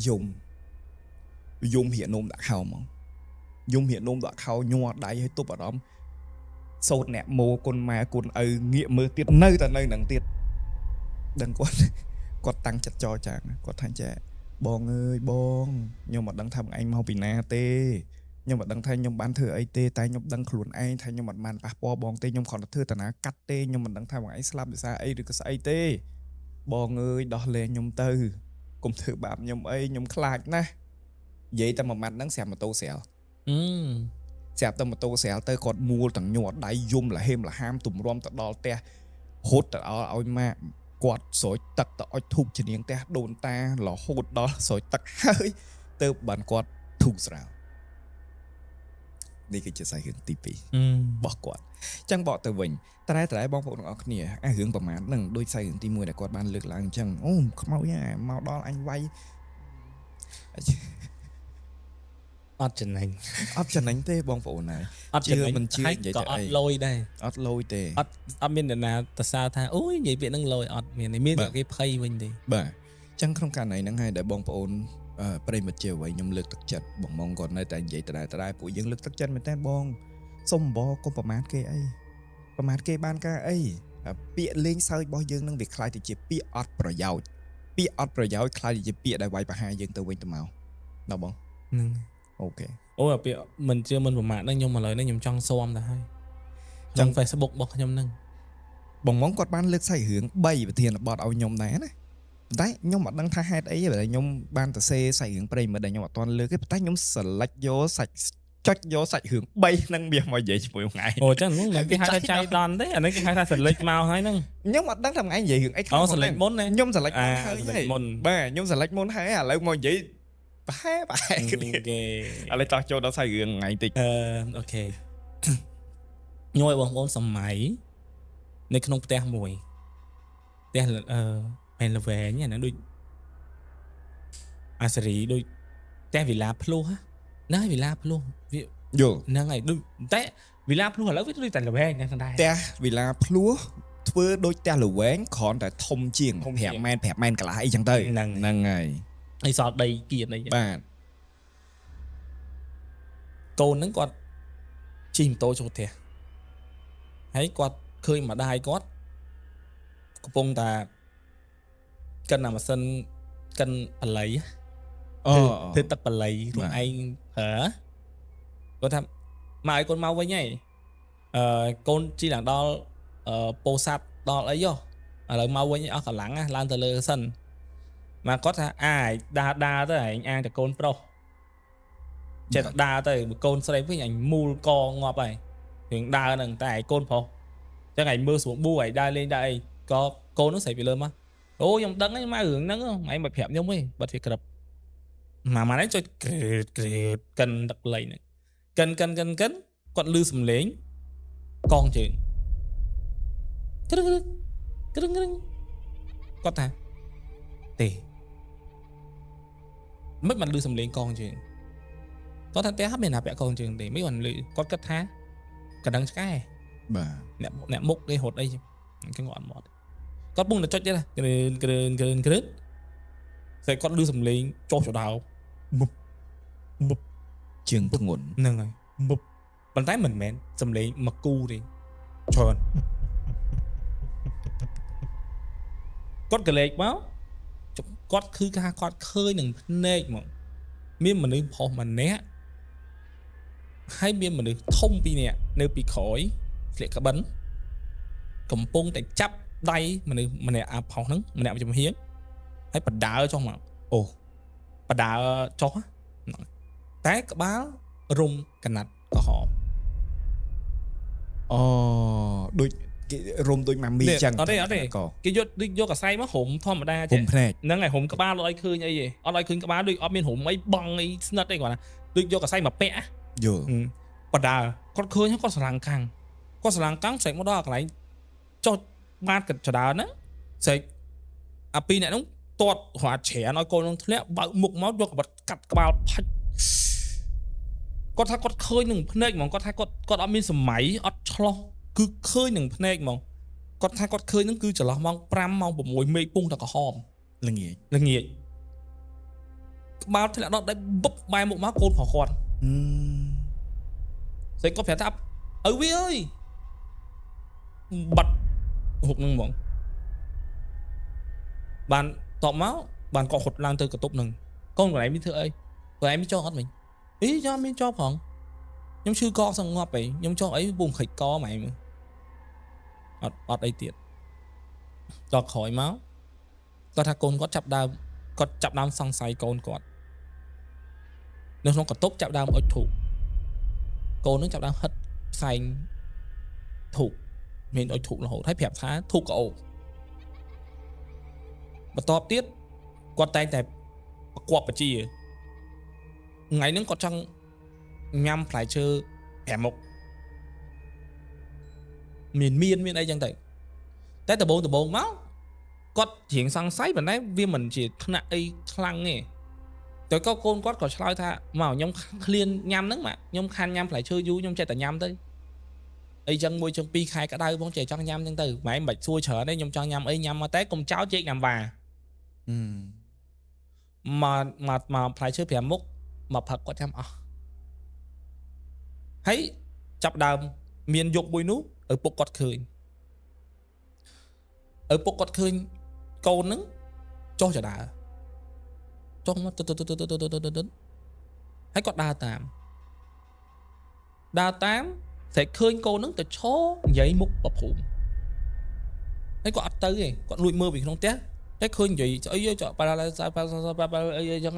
យំយំរៀកនោមដាក់ខោហ្មងយំរៀកនោមដាក់ខោញ័រដៃឲ្យទប់អារម្មណ៍សោតអ្នកម៉ូគុណម៉ែគុណឪងាកមើលទៀតនៅតែនៅនឹងទៀតដឹងគាត់ គាត់តាំងចិត្តចរចាគាត់ថាចេះបងអើយបងខ្ញុំអត់ដឹងថាបងឯងមកពីណាទេខ្ញុំអត់ដឹងថាខ្ញុំបានធ្វើអីទេតែខ្ញុំដឹងខ្លួនឯងថាខ្ញុំអត់បានប៉ះពាល់បងទេខ្ញុំគ្រាន់តែធ្វើតាណាកាត់ទេខ្ញុំមិនដឹងថាបងឯងស្លាប់ដោយសារអីឬក៏ស្អីទេបងអើយដោះលែងខ្ញុំទៅកុំធ្វើបាបខ្ញុំអីខ្ញុំខ្លាចណាស់និយាយតែមួយម៉ាត់ហ្នឹងស្រាប់ម៉ូតូស្រាល អឺ ស្រាប់តែម៉ូតូស្រាលទៅគាត់មូលទាំងញ័រដៃយំលហេមលហាមទម្រាំទៅដល់ផ្ទះហូតទៅឲ្យម៉ាក់គាត់ស្រោចទឹកទៅអុជធូបជំនាងផ្ទះដូនតារហូតដល់ស្រោចទឹកហើយទៅបានគាត់ធូរស្រាលនេះគឺជាសាច់រឿងទី2 អឺ របស់គាត់អញ្ចឹងបកទៅវិញតែតែបងប្អូនទាំងអស់គ្នាអារឿងប្រមាណហ្នឹងដូចសាច់រឿងទី1ដែលគាត់បានលើកឡើងអញ្ចឹងអូខ្មោចណាមកដល់អញវាយ អត់ចំណេញ អត់ចំណេញទេបងប្អូនណា អត់ចំណេញ ជឿមិនជឿ ហើយ និយាយ ក៏អត់ ទៅអី លយដែរ អត់លយទេ អត់អត់មានអ្នកណាទៅសើថាអូយនិយាយពាក្យហ្នឹងលយអត់មានទេមានតែគេភ័យវិញទេ បាទអញ្ចឹងក្នុងករណីហ្នឹងហើយដែលបងប្អូនអឺប្រិយមិត្តជាអ្វីខ្ញុំលើកទឹកចិត្តបងម៉ងគាត់នៅតែនិយាយដដែលដដែលពួកយើងលើកទឹកចិត្តមែនតើបងសុំបកកុំប្រមាថគេអីប្រមាថគេបានការអីអាពាក្យលេងសើចរបស់យើងនឹងវាคล้ายទៅជាពាក្យអត់ប្រយោជន៍ពាក្យអត់ប្រយោជន៍คล้ายទៅជាពាក្យដែលវាយប្រហារយើងទៅវិញទៅមកណាបង ហ្នឹង OK អូអាពាក្យមិនជឿមិនប្រមាថហ្នឹងខ្ញុំឥឡូវនេះខ្ញុំចង់ស៊ាំទៅហើយ ចង់ ចង់ Facebook របស់ខ្ញុំហ្នឹង បងម៉ងគាត់បានលើកសាច់រឿង3ប្រធានបទឲ្យខ្ញុំដែរណាប៉ុន្តែខ្ញុំអត់ដឹងថាហេតុអីទេតែខ្ញុំបានទៅសេសាច់រឿងប្រិយមិត្តដែលខ្ញុំអត់ទាន់លើកទេប៉ុន្តែខ្ញុំ select យកសាច់ចុចយកសាច់រឿង3ហ្នឹងវាមកនិយាយជាមួយថ្ងៃ អូចឹងហ្នឹងគេហៅថាចៃដន្យទេអានេះគេហៅថា select មកហើយហ្នឹង ខ្ញុំអត់ដឹងថាថ្ងៃនិយាយរឿងអី អូ select មុនណា ខ្ញុំ select មុ អា នហើយ select មុន បាទខ្ញុំ select មុនហើយឥឡូវមកនិយាយប្រហែលប្រហែលគ្នា គេ ឥឡូវតោះចូលដល់សាច់រឿងថ្ងៃតិច អឺ OK ខ្ញុំឲ្យបងប្អូនសម័យនៅក្នុងផ្ទះមួយផ្ទះអឺមែនល្វែងអាហ្នឹងដូចអាសេរីដូចផ្ទះវិឡាភ្លោះណាវិឡាភ្លោះវា យល់ ហ្នឹងហើយដូចតែវិឡាភ្លោះឥឡូវវាដូចតែល្វែងហ្នឹងដែរ ផ្ទះវិឡាភ្លោះធ្វើដូចផ្ទះល្វែងគ្រាន់តែធំជាង ធំជាង 5ម៉ែត្រ5ម៉ែត្រកន្លះអីចឹងទៅ ហ្នឹង ហ្នឹងហើយ ហើយសល់ដីគៀនអីចឹង បាទ កូនហ្នឹងគាត់ជិះម៉ូតូចូលផ្ទះហើយគាត់ឃើញម្ដាយគាត់កំពុងតែកិនអាម៉ាស៊ីនកិនបល័យ អូ ធ្វើទឹកបល័យខ្លួនឯងប្រើគាត់ថាមកឲ្យកូនមកវិញហើយអឺកូនជិះឡើងដល់អឺពោធិ៍សាត់ដល់អីហ៎ឥឡូវមកវិញអស់កម្លាំងណាឡើងទៅលើសិនមកគាត់ថាអាយដើរដើរទៅឯងអាងតែកូនប្រុស ចេះតែដើរទៅបើកូនស្រីវិញអញមូលកងាប់ហើយរឿងដើរហ្នឹងតែឯកូនប្រុសចឹងឯងមើលស្រួលបួឯងដើរលេងដើរអីក៏កូនហ្នឹងស្រីពីលើមកអូខ្ញុំដឹងហើយមករឿងហ្នឹងឯងមិនប្រាប់ខ្ញុំទេបាត់វាក្រឹបម៉ាម៉ានេះចុចក្រេតក្រេតកិនទឹកលៃហ្នឹងកិនកិនកិនកិនគាត់លឺសំឡេងកងជើងក្រឹងក្រឹងក្រឹងគាត់ថាទេមិនបានលឺសំឡេងកងជើង គាត់ថាផ្ទះអត់មានណាពាក់កងជើងទេមិនបានលឺគាត់គិតថាកណ្ដឹងឆ្កែ បាទ អ្នកអ្នកមុខគេរត់អីចឹងអញ្ចឹងគាត់អត់មកទេគាត់ពុំតែចុចទៀតណាគ្រឿនគ្រឿនគ្រឿនគ្រឿនស្អីគាត់លឺសំឡេងចុះចដៅមុបមុប ជើងធ្ងន់ ហ្នឹងហើយមុបប៉ុន្តែមិនមែនសំឡេងមកគូទេច្រើនគាត់កលេចមកចុះ គាត់គឺថាគាត់ឃើញនឹងភ្នែកហ្មងមានមនុស្សប្រុសម្នាក់ហើយមានមនុស្សធំពីរនាក់នៅពីក្រោយស្លៀកក្បិនកំពុងតែចាប់ដៃមនុស្សម្នាក់អាប្រុសហ្នឹងម្នាក់មួយចំហៀងហើយបដើចុះមក អូ បដើចុះហ្នឹងតែក្បាលរុំកណាត់ក្រហម អូដូចគេរុំដូចម៉ាមីចឹង អត់ទេអត់ទេ ក គេយកដូចយកកសែងមករុំធម្មតា រុ ចេះ ំភ្នែក ហ្នឹងហើយរុំក្បាលអត់ឲ្យឃើញអីទេអត់ឲ្យឃើញក្បាលដូចអត់មានរុំអីបងអីស្និទ្ធអីគាត់ណាដូចយកកសែងមកពាក់ យល់ បដើគាត់ឃើញហើយគាត់ស្រឡាំងកាំងគាត់ស្រឡាំងកាំងស្រែកមកដល់កន្លែងចុះបាតកចដើហ្នឹងស្រែកអាពីរអ្នកហ្នឹងទាត់រត់ច្រានឲ្យកូនហ្នឹងធ្លាក់បើកមុខមកយកកបិតកាត់ក្បាលផាច់គាត់ថាគាត់ឃើញនឹងភ្នែកហ្មងគាត់ថាគាត់អត់មានសម័យអត់ឆ្លោះគឺឃើញនឹងភ្នែកហ្មងគាត់ថាគាត់ឃើញហ្នឹងគឺចន្លោះម៉ោង5ម៉ោង6មេឃពុងតែក្រហម ល្ងាច ល្ងាចក្បាលធ្លាក់ដល់ដៃបឹបបែរមុខមកកូនប្រុសគាត់ អឺ ស្អីគាត់ប្រាប់ថាឪវាអើយបាត់ហុកនឹងហ្មងបានតបមកបានគាត់ហត់ឡើងទៅកន្ទប់នឹងកូនកន្លែងមានធ្វើអីកន្លែងមានចោលអត់មិញអីចោលមានចោលផងខ្ញុំឈឺកសងងាប់អីខ្ញុំចោលអីពុំខិចកហ្មងមើលអត់អត់អីទៀតដល់ក្រោយមកគាត់ថាកូនគាត់ចាប់ដើមគាត់ចាប់ដើមសង្ស័យកូនគាត់នៅក្នុងកន្ទប់ចាប់ដើមអុជធូប កូននឹងចាប់ដើមហិតផ្សែងធូបមានអុជធូបរហូតហើយប្រាប់ថាធូបក្អូបបន្ទាប់ទៀតគាត់តែងតែប្រកបបជាថ្ងៃហ្នឹងគាត់ចង់ញ៉ាំផ្លែឈើ5មុខមានមានមានអីចឹងទៅតែដំបងមកគាត់រៀងសង្ស័យប៉ុន្តែវាមិនជាថ្នាក់អីខ្លាំងទេ តែក៏កូនគាត់ក៏ឆ្លើយថាមកខ្ញុំឃ្លានញ៉ាំហ្នឹងមកខ្ញុំខានញ៉ាំផ្លែឈើយូរខ្ញុំចេះតែញ៉ាំទៅអីចឹងមួយចឹងពីរខែក្តៅផងចេះចង់ញ៉ាំចឹងទៅម៉ែមិនបាច់សួរច្រើនទេខ្ញុំចង់ញ៉ាំអីញ៉ាំមកតែកុំចោលចេកញ៉ាំវ៉ា អឺ មកមកមកផ្លែឈើ5មុខមកផឹកគាត់ញ៉ាំអស់ហើយចាប់ដើមមានយប់មួយនោះឪពុកគាត់ឃើញឪពុកគាត់ឃើញកូនហ្នឹងចុះចដើចុះមកទៅទៅទៅទៅទៅទៅទៅហើយគាត់ដើរតាមដើរតាមស្អែកឃើញកូនហ្នឹងទៅឈរនិយាយមុខប្រភូមិហើយគាត់អត់ទៅទេគាត់លួចមើលពីក្នុងផ្ទះតែឃើញនិយាយស្អីចប៉ាឡាប៉ាឡាប៉ាអីអីចឹង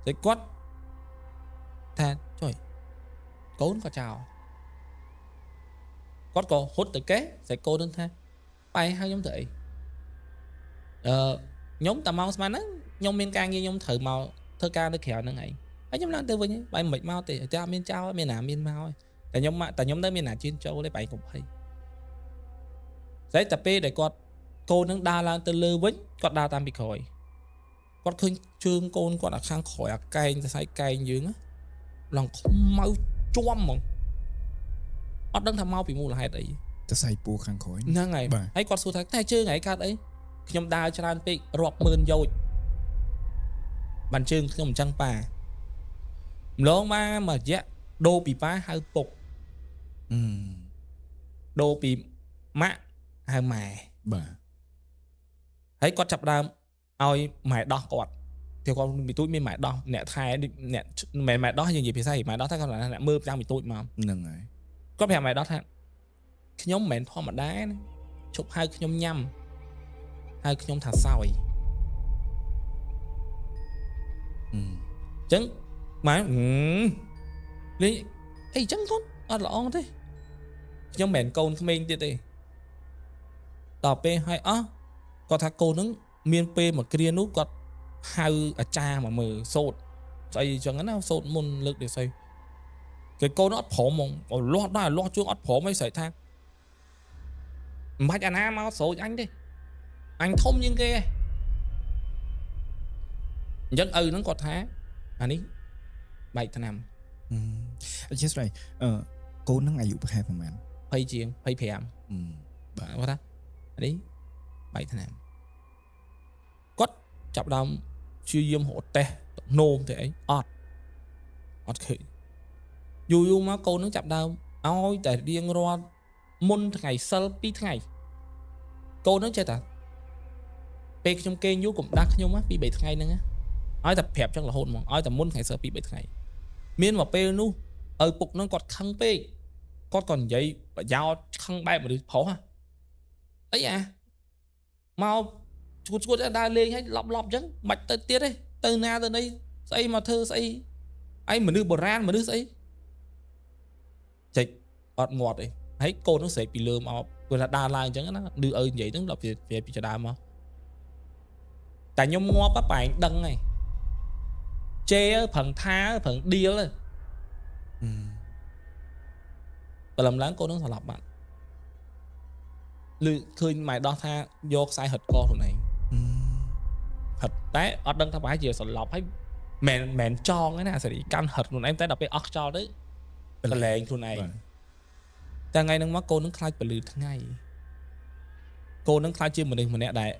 តែគាត់ថាចុយកូនក៏ចោលគាត់ក៏ហត់ទៅកេះស្អែកកូននឹងថាបែហៅខ្ញុំទៅអីអឺខ្ញុំតែម៉ោងស្មានហ្នឹងខ្ញុំមានការងារខ្ញុំត្រូវមកធ្វើការនៅក្រៅហ្នឹងឯងហើយខ្ញុំឡើងទៅវិញបែរមិនមកទេតែអត់មានចោលមានណាមានមកតែខ្ញុំតែខ្ញុំនៅមានណាជឿនចូលទេបែរកុំភ័យស្អែកតែពេលដែលគាត់កូននឹងដើរឡើងទៅលើវិញគាត់ដើរតាមពីក្រោយគាត់ឃើញជើងកូនគាត់អាខាងក្រោយអាកែងសរសៃកែងយើងឡើងខ្មៅជាំហ្មងអត់ដឹងថាមកពីមូលហេតុអី សរសៃពូខាងក្រោយ ហ្នឹងហើយហើយគាត់សួរថាតែជើងឯងកើតអីខ្ញុំដើរច្រើនពេករាប់ម៉ឺនយោជបានជើងខ្ញុំអញ្ចឹងប៉ាម្លងមកមួយរយៈដូរពីប៉ាហៅពុក អឺ ដូរពីម៉ាក់ហៅម៉ែ បាទ ហើយគាត់ចាប់ដើមឲ្យម៉ែដោះគាត់តែគាត់ពីទូចមានម៉ែដោះអ្នកថែអ្នកមិនមែនម៉ែដោះយើងនិយាយភាសាម៉ែដោះតែគាត់អ្នកមើលតាំងពីទូចមក ហ្នឹងហើយ គាត់ប្រាប់ម៉ែដោះថាខ្ញុំមិនមែនធម្មតាណាឈប់ហៅខ្ញុំញ៉ាំហៅខ្ញុំថាសោយ អឺ អញ្ចឹងម៉ែលេងអីអញ្ចឹងកូនអត់ល្អទេខ្ញុំមិនមែនកូនក្មេងទៀតទេដល់ពេលហើយអស់គាត់ថាកូនហ្នឹងមានពេលមួយគ្រានោះគាត់ហៅអាចារ្យមកមើលសូត្រស្អីអញ្ចឹងណាសូត្រមុនលើកទេសីគេកូនអត់ព្រមហ្មងលាស់ដែរលាស់ជួងអត់ព្រមអីស្រែកថាមិនបាច់អាណាមកស្រូចអញទេអញធំជាងគេឯងអញ្ចឹងឪហ្នឹងគាត់ថាអានេះបែកថ្នាំ អធិស្ឋានអឺកូនហ្នឹងអាយុប្រហែលប្រហែល 20ជាង25 អឺបាទ គាត់ថាអានេះបែកថ្នាំគាត់ចាប់ដើមព្យាយាមរត់តេះនោមទៅអីអត់អត់ឃើញយូរយូរមកកូននឹងចាប់ដើមឲ្យតែរៀងរាល់មុនថ្ងៃសិល2ថ្ងៃកូននឹងចេះតែ ពេលខ្ញុំគេងយូរកុំដាស់ខ្ញុំណា2 3ថ្ងៃហ្នឹងណាឲ្យតែប្រាប់ចឹងរហូតហ្មងឲ្យតែមុនថ្ងៃសើ2 3ថ្ងៃមានមកពេលនោះឪពុកហ្នឹងគាត់ខឹងពេកគាត់ក៏និយាយប្រយោជន៍ខឹងបែបមនុស្សប្រុសហ៎អីអាមកឈួតឈួតដើរលេងឲ្យឡប់ឡប់ចឹងមិនទៅទៀតទេទៅណាទៅណីស្អីមកធ្វើស្អីឯងមនុស្សបុរាណមនុស្សស្អីចេចអត់ងាត់ទេហើយកូននោះស្រែកពីលើមកព្រោះថាដើរឡើងអញ្ចឹងណាឌឺឪនិយាយហ្នឹងដល់ពីចដើមមកតែខ្ញុំងាប់បែងដឹងហើយជេរប្រឹងថាប្រឹងឌៀលព្រលឹមឡើងកូននឹងស្លាប់បាត់ឬឃើញម៉ែដោះថាយកខ្សែហិតកខ្លួនឯងហិតតែអត់ដឹងថាប្រហែលជាស្លាប់ហើយមិនមែនចងទេណាសេរីកាន់ហិតខ្លួនឯងតែដល់ពេលអស់ខ្យល់ទៅកលែងខ្លួនឯងតែថ្ងៃហ្នឹងមកកូននឹងខ្លាចពលឺថ្ងៃកូននឹងខ្លាចជាមនុស្សម្នាក់ដែល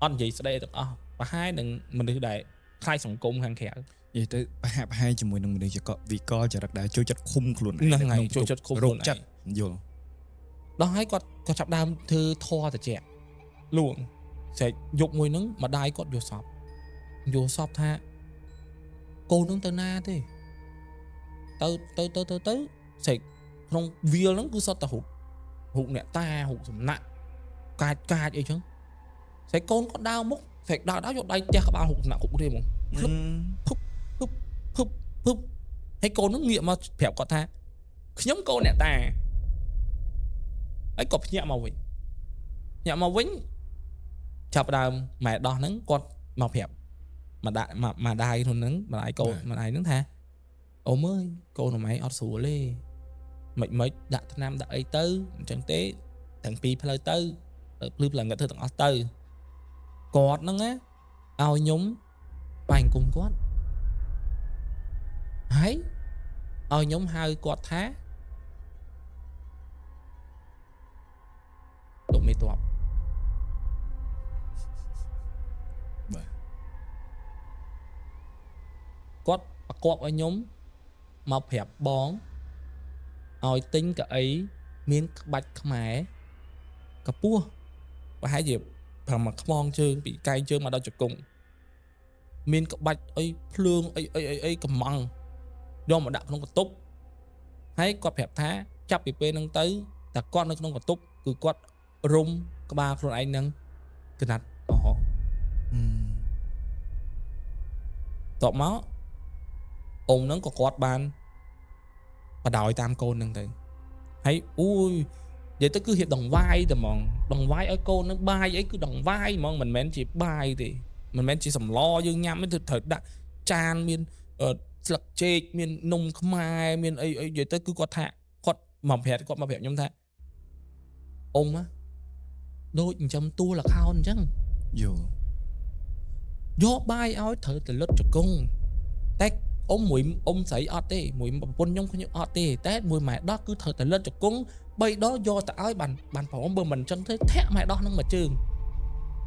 អត់និយាយស្ដីទាំងអស់ប្រហែលនឹងមនុស្សដែលខ្លាចសង្គមខាងក្រៅនិយាយទៅប្រហាក់ប្រហែលជាមួយនឹងមនុស្សជាកវិកលចរិតដែលចូលចិត្តឃុំខ្លួនឯងហ្នឹងហើយចូលចិត្តឃុំខ្លួនឯងចិត្តយល់ដល់ហើយគាត់ក៏ចាប់ដើមធ្វើធរតិចលួងស្រែកយប់មួយហ្នឹងម្ដាយគាត់យល់សពយល់សពថាកូនហ្នឹងទៅណាទេទៅទៅទៅទៅទៅស្រែកក្នុងវាលហ្នឹងគឺសុទ្ធតែរូបអ្នកតារូបសំណាក់កាចកាចអីចឹងស្រែកកូនគាត់ដើរមុខស្រែកដើរដើរយកដៃផ្ទះក្បាលរូបសំណាក់គ្រប់គ្នាហ្មងភឹបភឹបភឹបភឹបហើយកូនហ្នឹងងាកមកប្រាប់គាត់ថាខ្ញុំកូនអ្នកតាហើយក៏ភ្ញាក់មកវិញភ្ញាក់មកវិញចាប់ដើមម៉ែដោះហ្នឹងគាត់មកប្រាប់មកដាក់មកដាយក្នុងហ្នឹងម្ដាយកូនម្ដាយហ្នឹងថាអូមើយកូនម៉ែអត់ស្រួលទេមិនដាក់ថ្នាំដាក់អីទៅអញ្ចឹងទេទាំងពីរផ្លូវទៅភ្លឺផ្លូវងឹតធ្វើទាំងអស់ទៅគាត់ហ្នឹងណាឲ្យខ្ញុំបាញ់គុំគាត់ហើយឲ្យខ្ញុំហៅគាត់ថាលោកមេតបបាទគាត់ប្រកបឲ្យខ្ញុំមកប្រាប់បងឲ្យទិញកៅអីមានក្បាច់ខ្មែរកពស់ប្រហែលជាប្រហែលខ្មងជើងពីកែងជើងមកដល់ជង្គង់មានក្បាច់អីភ្លើងអីអីអីអីកំងយកមកដាក់ក្នុងបន្ទប់ហើយគាត់ប្រាប់ថាចាប់ពីពេលហ្នឹងទៅតែគាត់នៅក្នុងបន្ទប់គឺគាត់រុំក្បាលខ្លួនឯងនឹងកណាត់ក្រហមតបមកអ៊ំហ្នឹងក៏គាត់បានបដ ாய் តាមកូនហ្នឹងទៅហើយអូយនិយាយទៅគឺរៀបដង្វាយតែហ្មងដង្វាយឲ្យកូនហ្នឹងបាយអីគឺដង្វាយហ្មងមិនមែនជាបាយទេមិនមែនជាសម្លយើងញ៉ាំទេត្រូវដាក់ចានមានស្លឹកចេកមាននំខ្មែរមានអីអីនិយាយទៅគឺគាត់ថាគាត់មកប្រាប់ខ្ញុំថាអ៊ំដូចចិញ្ចឹមតួលខោនអញ្ចឹងយល់យកបាយឲ្យត្រូវទៅលុតជង្គង់តែអ៊ំមួយអ៊ំស្រីអត់ទេមួយប្រពន្ធខ្ញុំខ្ញុំអត់ទេតែមួយម៉ែដោះគឺត្រូវតែលុតជង្គង់3ដងយកទៅឲ្យបានព្រមបើមិនអញ្ចឹងទេធាក់ម៉ែដោះនឹងមួយជើង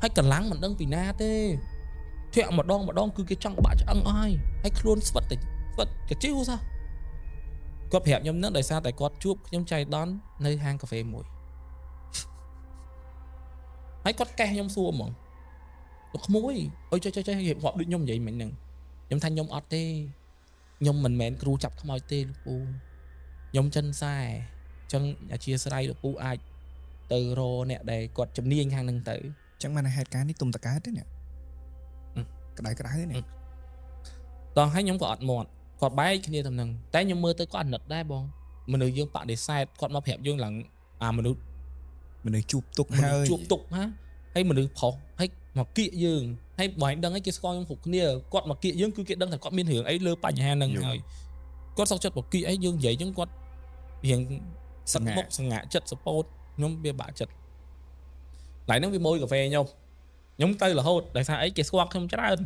ហើយកម្លាំងមិនដឹងពីណាទេធាក់ម្ដងម្ដងគឺគេចង់បាក់ឆ្អឹងអស់ហើយហើយខ្លួនស្វិតតែស្វិតកជីវសោះគាត់ប្រាប់ខ្ញុំនឹងដោយសារតែគាត់ជួបខ្ញុំចៃដន្យនៅហាងកាហ្វេមួយហើយគាត់កេះខ្ញុំសួរហ្មងលោកក្មួយអុយចេះចេះចេះរៀបរាប់ដូចខ្ញុំនិយាយមិញហ្នឹងខ្ញុំថាខ្ញុំអត់ទេខ្ញុំមិនមែនគ្រូចាប់ខ្មោចទេលោកពូខ្ញុំចិនខ្សែអញ្ចឹងអធិស្ឋានលោកពូអាចទៅរកអ្នកដែលគាត់ជំនាញខាងហ្នឹងទៅអញ្ចឹងបានហេតុការណ៍នេះទុំតកើតទេនេះក្តៅក្តៅនេះដល់ហើយខ្ញុំក៏អត់មាត់គាត់បែកគ្នាទៅនឹងតែខ្ញុំមើលទៅគាត់អាណិតដែរបងមនុស្សយើងបដិសេធគាត់មកប្រាប់យើងឡើងអាមនុស្សជួបទុកហើយជួបទុកហ่าហើយមនុស្សប្រុសហើយមកគៀកយើងហើយបើឯងដឹងហើយគេស្គាល់ខ្ញុំគ្រប់គ្នាគាត់មកគៀកយើងគឺគេដឹងថាគាត់មានរឿងអីលើបញ្ហាហ្នឹងហើយគាត់សុខចិត្តមកគៀកអីយើងនិយាយចឹងគាត់រៀងសឹកមុខសង្ហាចិត្តសពោតខ្ញុំវាបាក់ចិត្តឡៃហ្នឹងវាម៉ួយកាហ្វេខ្ញុំទៅរហូតដោយសារអីគេស្គាល់ខ្ញុំច្រើន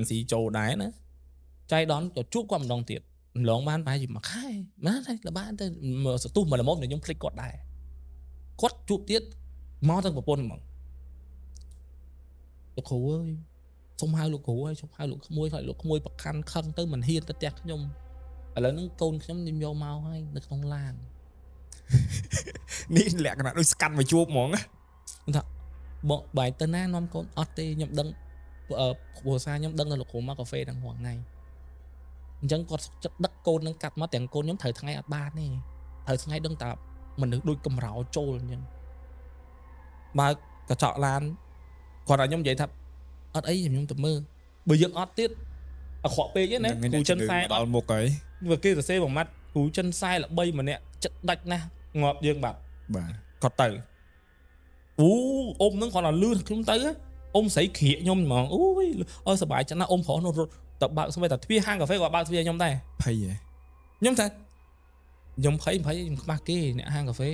ស៊ីចូលដែរណាចៃដន្យក៏ជួបគាត់ម្ដងទៀតម្លងបានប្រហែលជាមួយខែណាតែលបានទៅសន្ទុះមកល្មមខ្ញុំភ្លេចគាត់ដែរគាត់ជួបទៀតមកទាំងប្រពន្ធហ្មងលោកគ្រូអើយសុំហៅលោកគ្រូអើយសុំហៅលោកក្មួយហើយលោកក្មួយប្រកាន់ខឹងទៅមិនហ៊ានទៅផ្ទះខ្ញុំឥឡូវហ្នឹងកូនខ្ញុំខ្ញុំយកមកហើយនៅក្នុងឡាន នេះលក្ខណៈដូចស្កាត់មកជួបហ្មង ថា បងបាយទៅណានាំកូនអត់ទេខ្ញុំដឹងគ្រួសារខ្ញុំដឹងថាលោកគ្រូមកកាហ្វេទាំងរាល់ថ្ងៃអញ្ចឹងគាត់សុខចិត្តដឹកកូននឹងកាត់មកទាំងកូនខ្ញុំត្រូវថ្ងៃអត់បានទេត្រូវថ្ងៃដឹងតាមនុស្សដូចកម្រោចូលអញ្ចឹងបើកញ្ចក់ឡានគាត់ឲ្យខ្ញុំនិយាយថាអត់អីខ្ញុំទៅមើលបើយើងអត់ទៀតអាក្រក់ពេកទេណាគ្រូចិនខ្សែ ដល់មុខហើយ បើគេសរសេរមួយម៉ាត់គ្រូចិនខ្សែល្បីម្នាក់ចិត្តដាច់ណាស់ងាប់យើងបាត់ បាទ គាត់ទៅអូអ៊ំហ្នឹងគាត់ដល់លឺខ្ញុំទៅអ៊ំស្រីក្រៀកខ្ញុំហ្មងអូយអើសប្បាយចិត្តណាស់អ៊ំប្រុសនោះរត់ទៅបើកស្មើតែទ្វារហាងកាហ្វេគាត់បើកទ្វារខ្ញុំដែរ ភ័យហ៎ ខ្ញុំថាខ្ញុំភ័យភ័យខ្ញុំខ្មាស់គេអ្នកហាងកាហ្វេ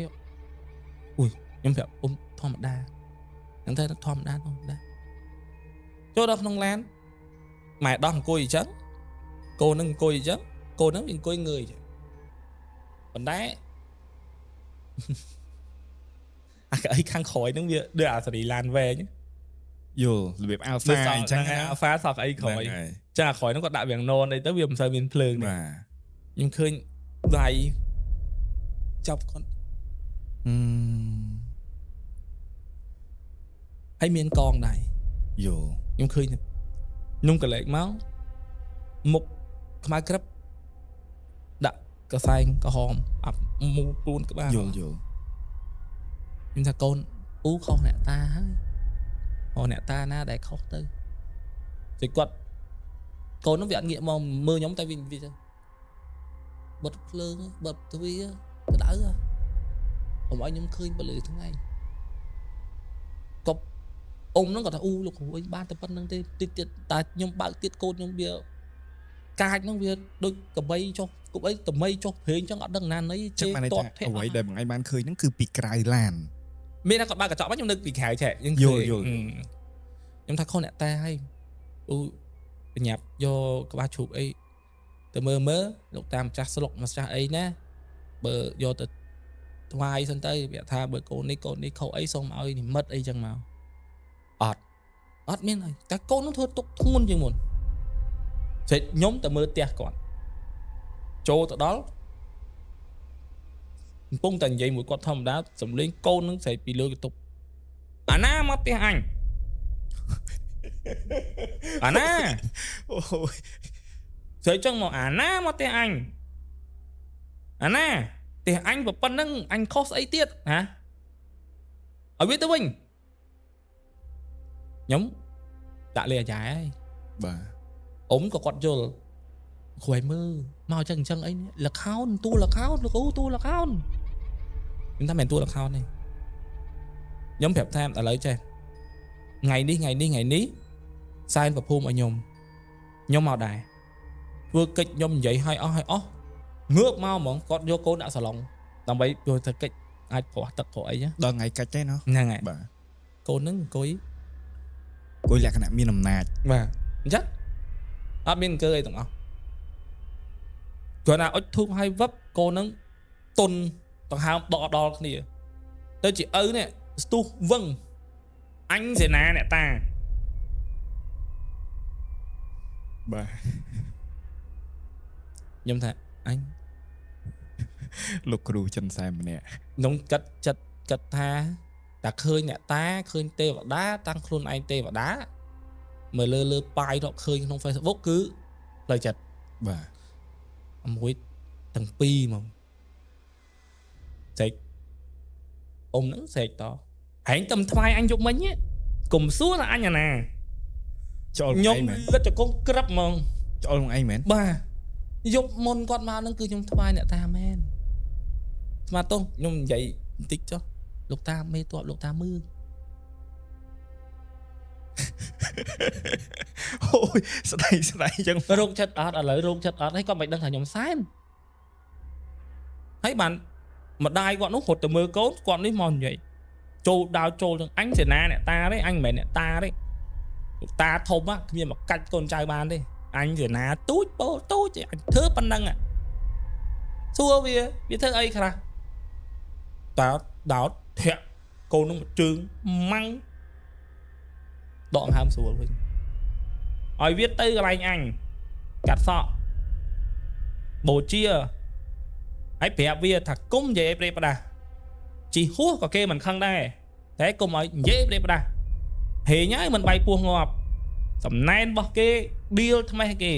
អ៊ុយខ្ញុំប្រាប់អ៊ំធម្មតាខ្ញុំថាធម្មតាធម្មតាចូលដល់ក្នុងឡានម៉ែដោះអង្គុយអញ្ចឹងកូននឹងអង្គុយអញ្ចឹងកូននឹងវាអង្គុយងើយអញ្ចឹងប៉ុន្តែ អាកៅអីខាងក្រោយហ្នឹងវាដូចអាសេរីឡានវែង យល់របៀប Alpha អញ្ចឹងណា អាហ្វាសក់អីក្រោយ ហ្នឹងហើយ ចាអាក្រោយហ្នឹងគាត់ដាក់វាំងននអីទៅវាមិនសូវមានភ្លើងទេ បាទ ខ្ញុំឃើញដៃចាប់គាត់ អឺ ហើយមានកងដៃ យល់ ខ្ញុំឃើញខ្ញុំក៏លែកមកមុខខ្មៅក្រឹបដាក់កសែងក្រហមអាប់មូពួនក្បាល យល់យល់ ខ្ញុំថាកូនពូខុសអ្នកតាហើយអូអ្នកតាណាដែលខុសទៅតែគាត់កូននោះវាអត់ងាកមកមើលខ្ញុំតែវាវាទៅបិទភ្លើងបិទទ្វារក្តៅហ៎កុំឲ្យខ្ញុំឃើញពលឺថ្ងៃក៏អ៊ំហ្នឹងគាត់ថាអូលោកគ្រូអីបានតែប៉ុណ្្នឹងទេតិចទៀតតែខ្ញុំបើកទៀតកូនខ្ញុំវាកាចហ្នឹងវាដូចកបីចុះគប់អីតមីចុះព្រេងចឹងអត់ដឹងណាណី ចឹងបានន័យថាអ្វីដែលបងឯងបានឃើញហ្នឹងគឺពីក្រៅឡាន មានតែគាត់បើកកញ្ចក់មកខ្ញុំនៅពីក្រៅឆែកយើង យល់យល់ ខ្ញុំថាខុសអ្នកតាហើយអូបញ្ញាប់យកក្បាលជ្រូកអីទៅមើលមើលលោកតាមម្ចាស់ស្លុកម្ចាស់អីណាបើយកទៅថ្វាយសិនទៅវាថាបើកូននេះកូននេះខុសអីសូមឲ្យនិមិត្តអីចឹងមកអត់អត់មានអីតែកូននោះធ្វើទុកធ្ងន់ជាងមុនស្អិចខ្ញុំទៅមើលផ្ទះគាត់ចូលទៅដល់កំពុងតែនិយាយមួយគាត់ធម្មតាសំលេងកូននឹងស្រែកពីលើកន្ទប់អាណាមកផ្ទះអញអាណា អូយ ស្រែកចឹងមកអាណាមកផ្ទះអញអាណាផ្ទះអញប៉ុណ្្នឹងអញខុសស្អីទៀតហ៎ឲ្យវាទៅវិញខ្ញុំដាក់លេអាយ៉ែហើយ បាទ អ៊ំក៏គាត់យល់គ្រូឲ្យមើលមកចឹងចឹងអីនេះលខោនតួលខោនលោកគ្រូតួលខោនខ្ញុំថាមិនមែនតួលខោនទេខ្ញុំប្រាប់ថាឥឡូវចេះថ្ងៃនេះថ្ងៃនេះថ្ងៃនេះសែនប្រភូមិឲ្យខ្ញុំខ្ញុំមកដែរធ្វើកិច្ចខ្ញុំនិយាយឲ្យអស់ឲ្យអស់ងើបមកហ្មងគាត់យកកូនដាក់សាឡុងដើម្បីយកធ្វើកិច្ចអាចប្រោះទឹកប្រោះអី ដល់ថ្ងៃកាច់ទេណោះ ហ្នឹងហើយ បាទ កូនហ្នឹងអង្គុយ គួយលក្ខណៈមានអំណាច បាទអញ្ចឹងអត់មានអង្គើអីទាំងអស់គ្រាន់តែអុចធូបឲ្យវឹបកូនហ្នឹងតុនដង្ហើមដកដល់គ្នាទៅជាឪនេះស្ទុះវឹងអញសេនាអ្នកតា បាទ ខ្ញុំថាអញ លោកគ្រូចិនសែមម្នាក់ ខ្ញុំគិតចិត្តគិតថាតែឃើញអ្នកតាឃើញទេវតាតាំងខ្លួនឯងទេវតាមើលលើលើប៉ាយរកឃើញក្នុង Facebook គឺផ្លូវចិត្ត បាទ មួយទាំងពីរហ្មងស្រែកអ៊ំហ្នឹងស្រែកតហែងតំថ្វាយអញយប់មិញហ៎កុំសួរថាអញអាណា ចូល ខ្ញុំ ឯងមែន លិតចកងក្រឹបហ្មង ចូលក្នុងឯងមែន បាទយប់មុនគាត់មកហ្នឹងគឺខ្ញុំថ្វាយអ្នកតាមែនស្មាទោសខ្ញុំនិយាយបន្តិចចុះលោកតាមេតបលោកតាមើល អូយស្ដីស្ដីអញ្ចឹង រោគចិត្តអត់ឥឡូវរោគចិត្តអត់ហើយគាត់មិនដឹងថាខ្ញុំសែនហើយបានម្ដាយគាត់នោះរត់ទៅមើលកូនគាត់នេះមកនិយាយចូលដាវចូលទាំងអញសេនាអ្នកតាទេអញមិនមែនអ្នកតាទេលោកតាធំហ៎គ្មានមកកាច់កូនចៅបានទេអញសេនាទូចពោទូចទេអញធ្វើប៉ុណ្ណឹងហ៎សួរវាវាធ្វើអីខ្លះតើដោតធាក់កូននឹងមួយជើងម៉ាំងដកដង្ហើមស្រួលវិញឲ្យវាទៅកន្លែងអញកាត់សក់បូជាហើយប្រាប់វាថាគុំនិយាយអីប្រេផ្ដាស់ជីហួសក៏គេមិនខឹងដែរតែគុំឲ្យនិយាយប្រេផ្ដាស់ ហេងហើយមិនបាយពោះងាប់សំណែនរបស់គេឌៀលថ្មេះគេ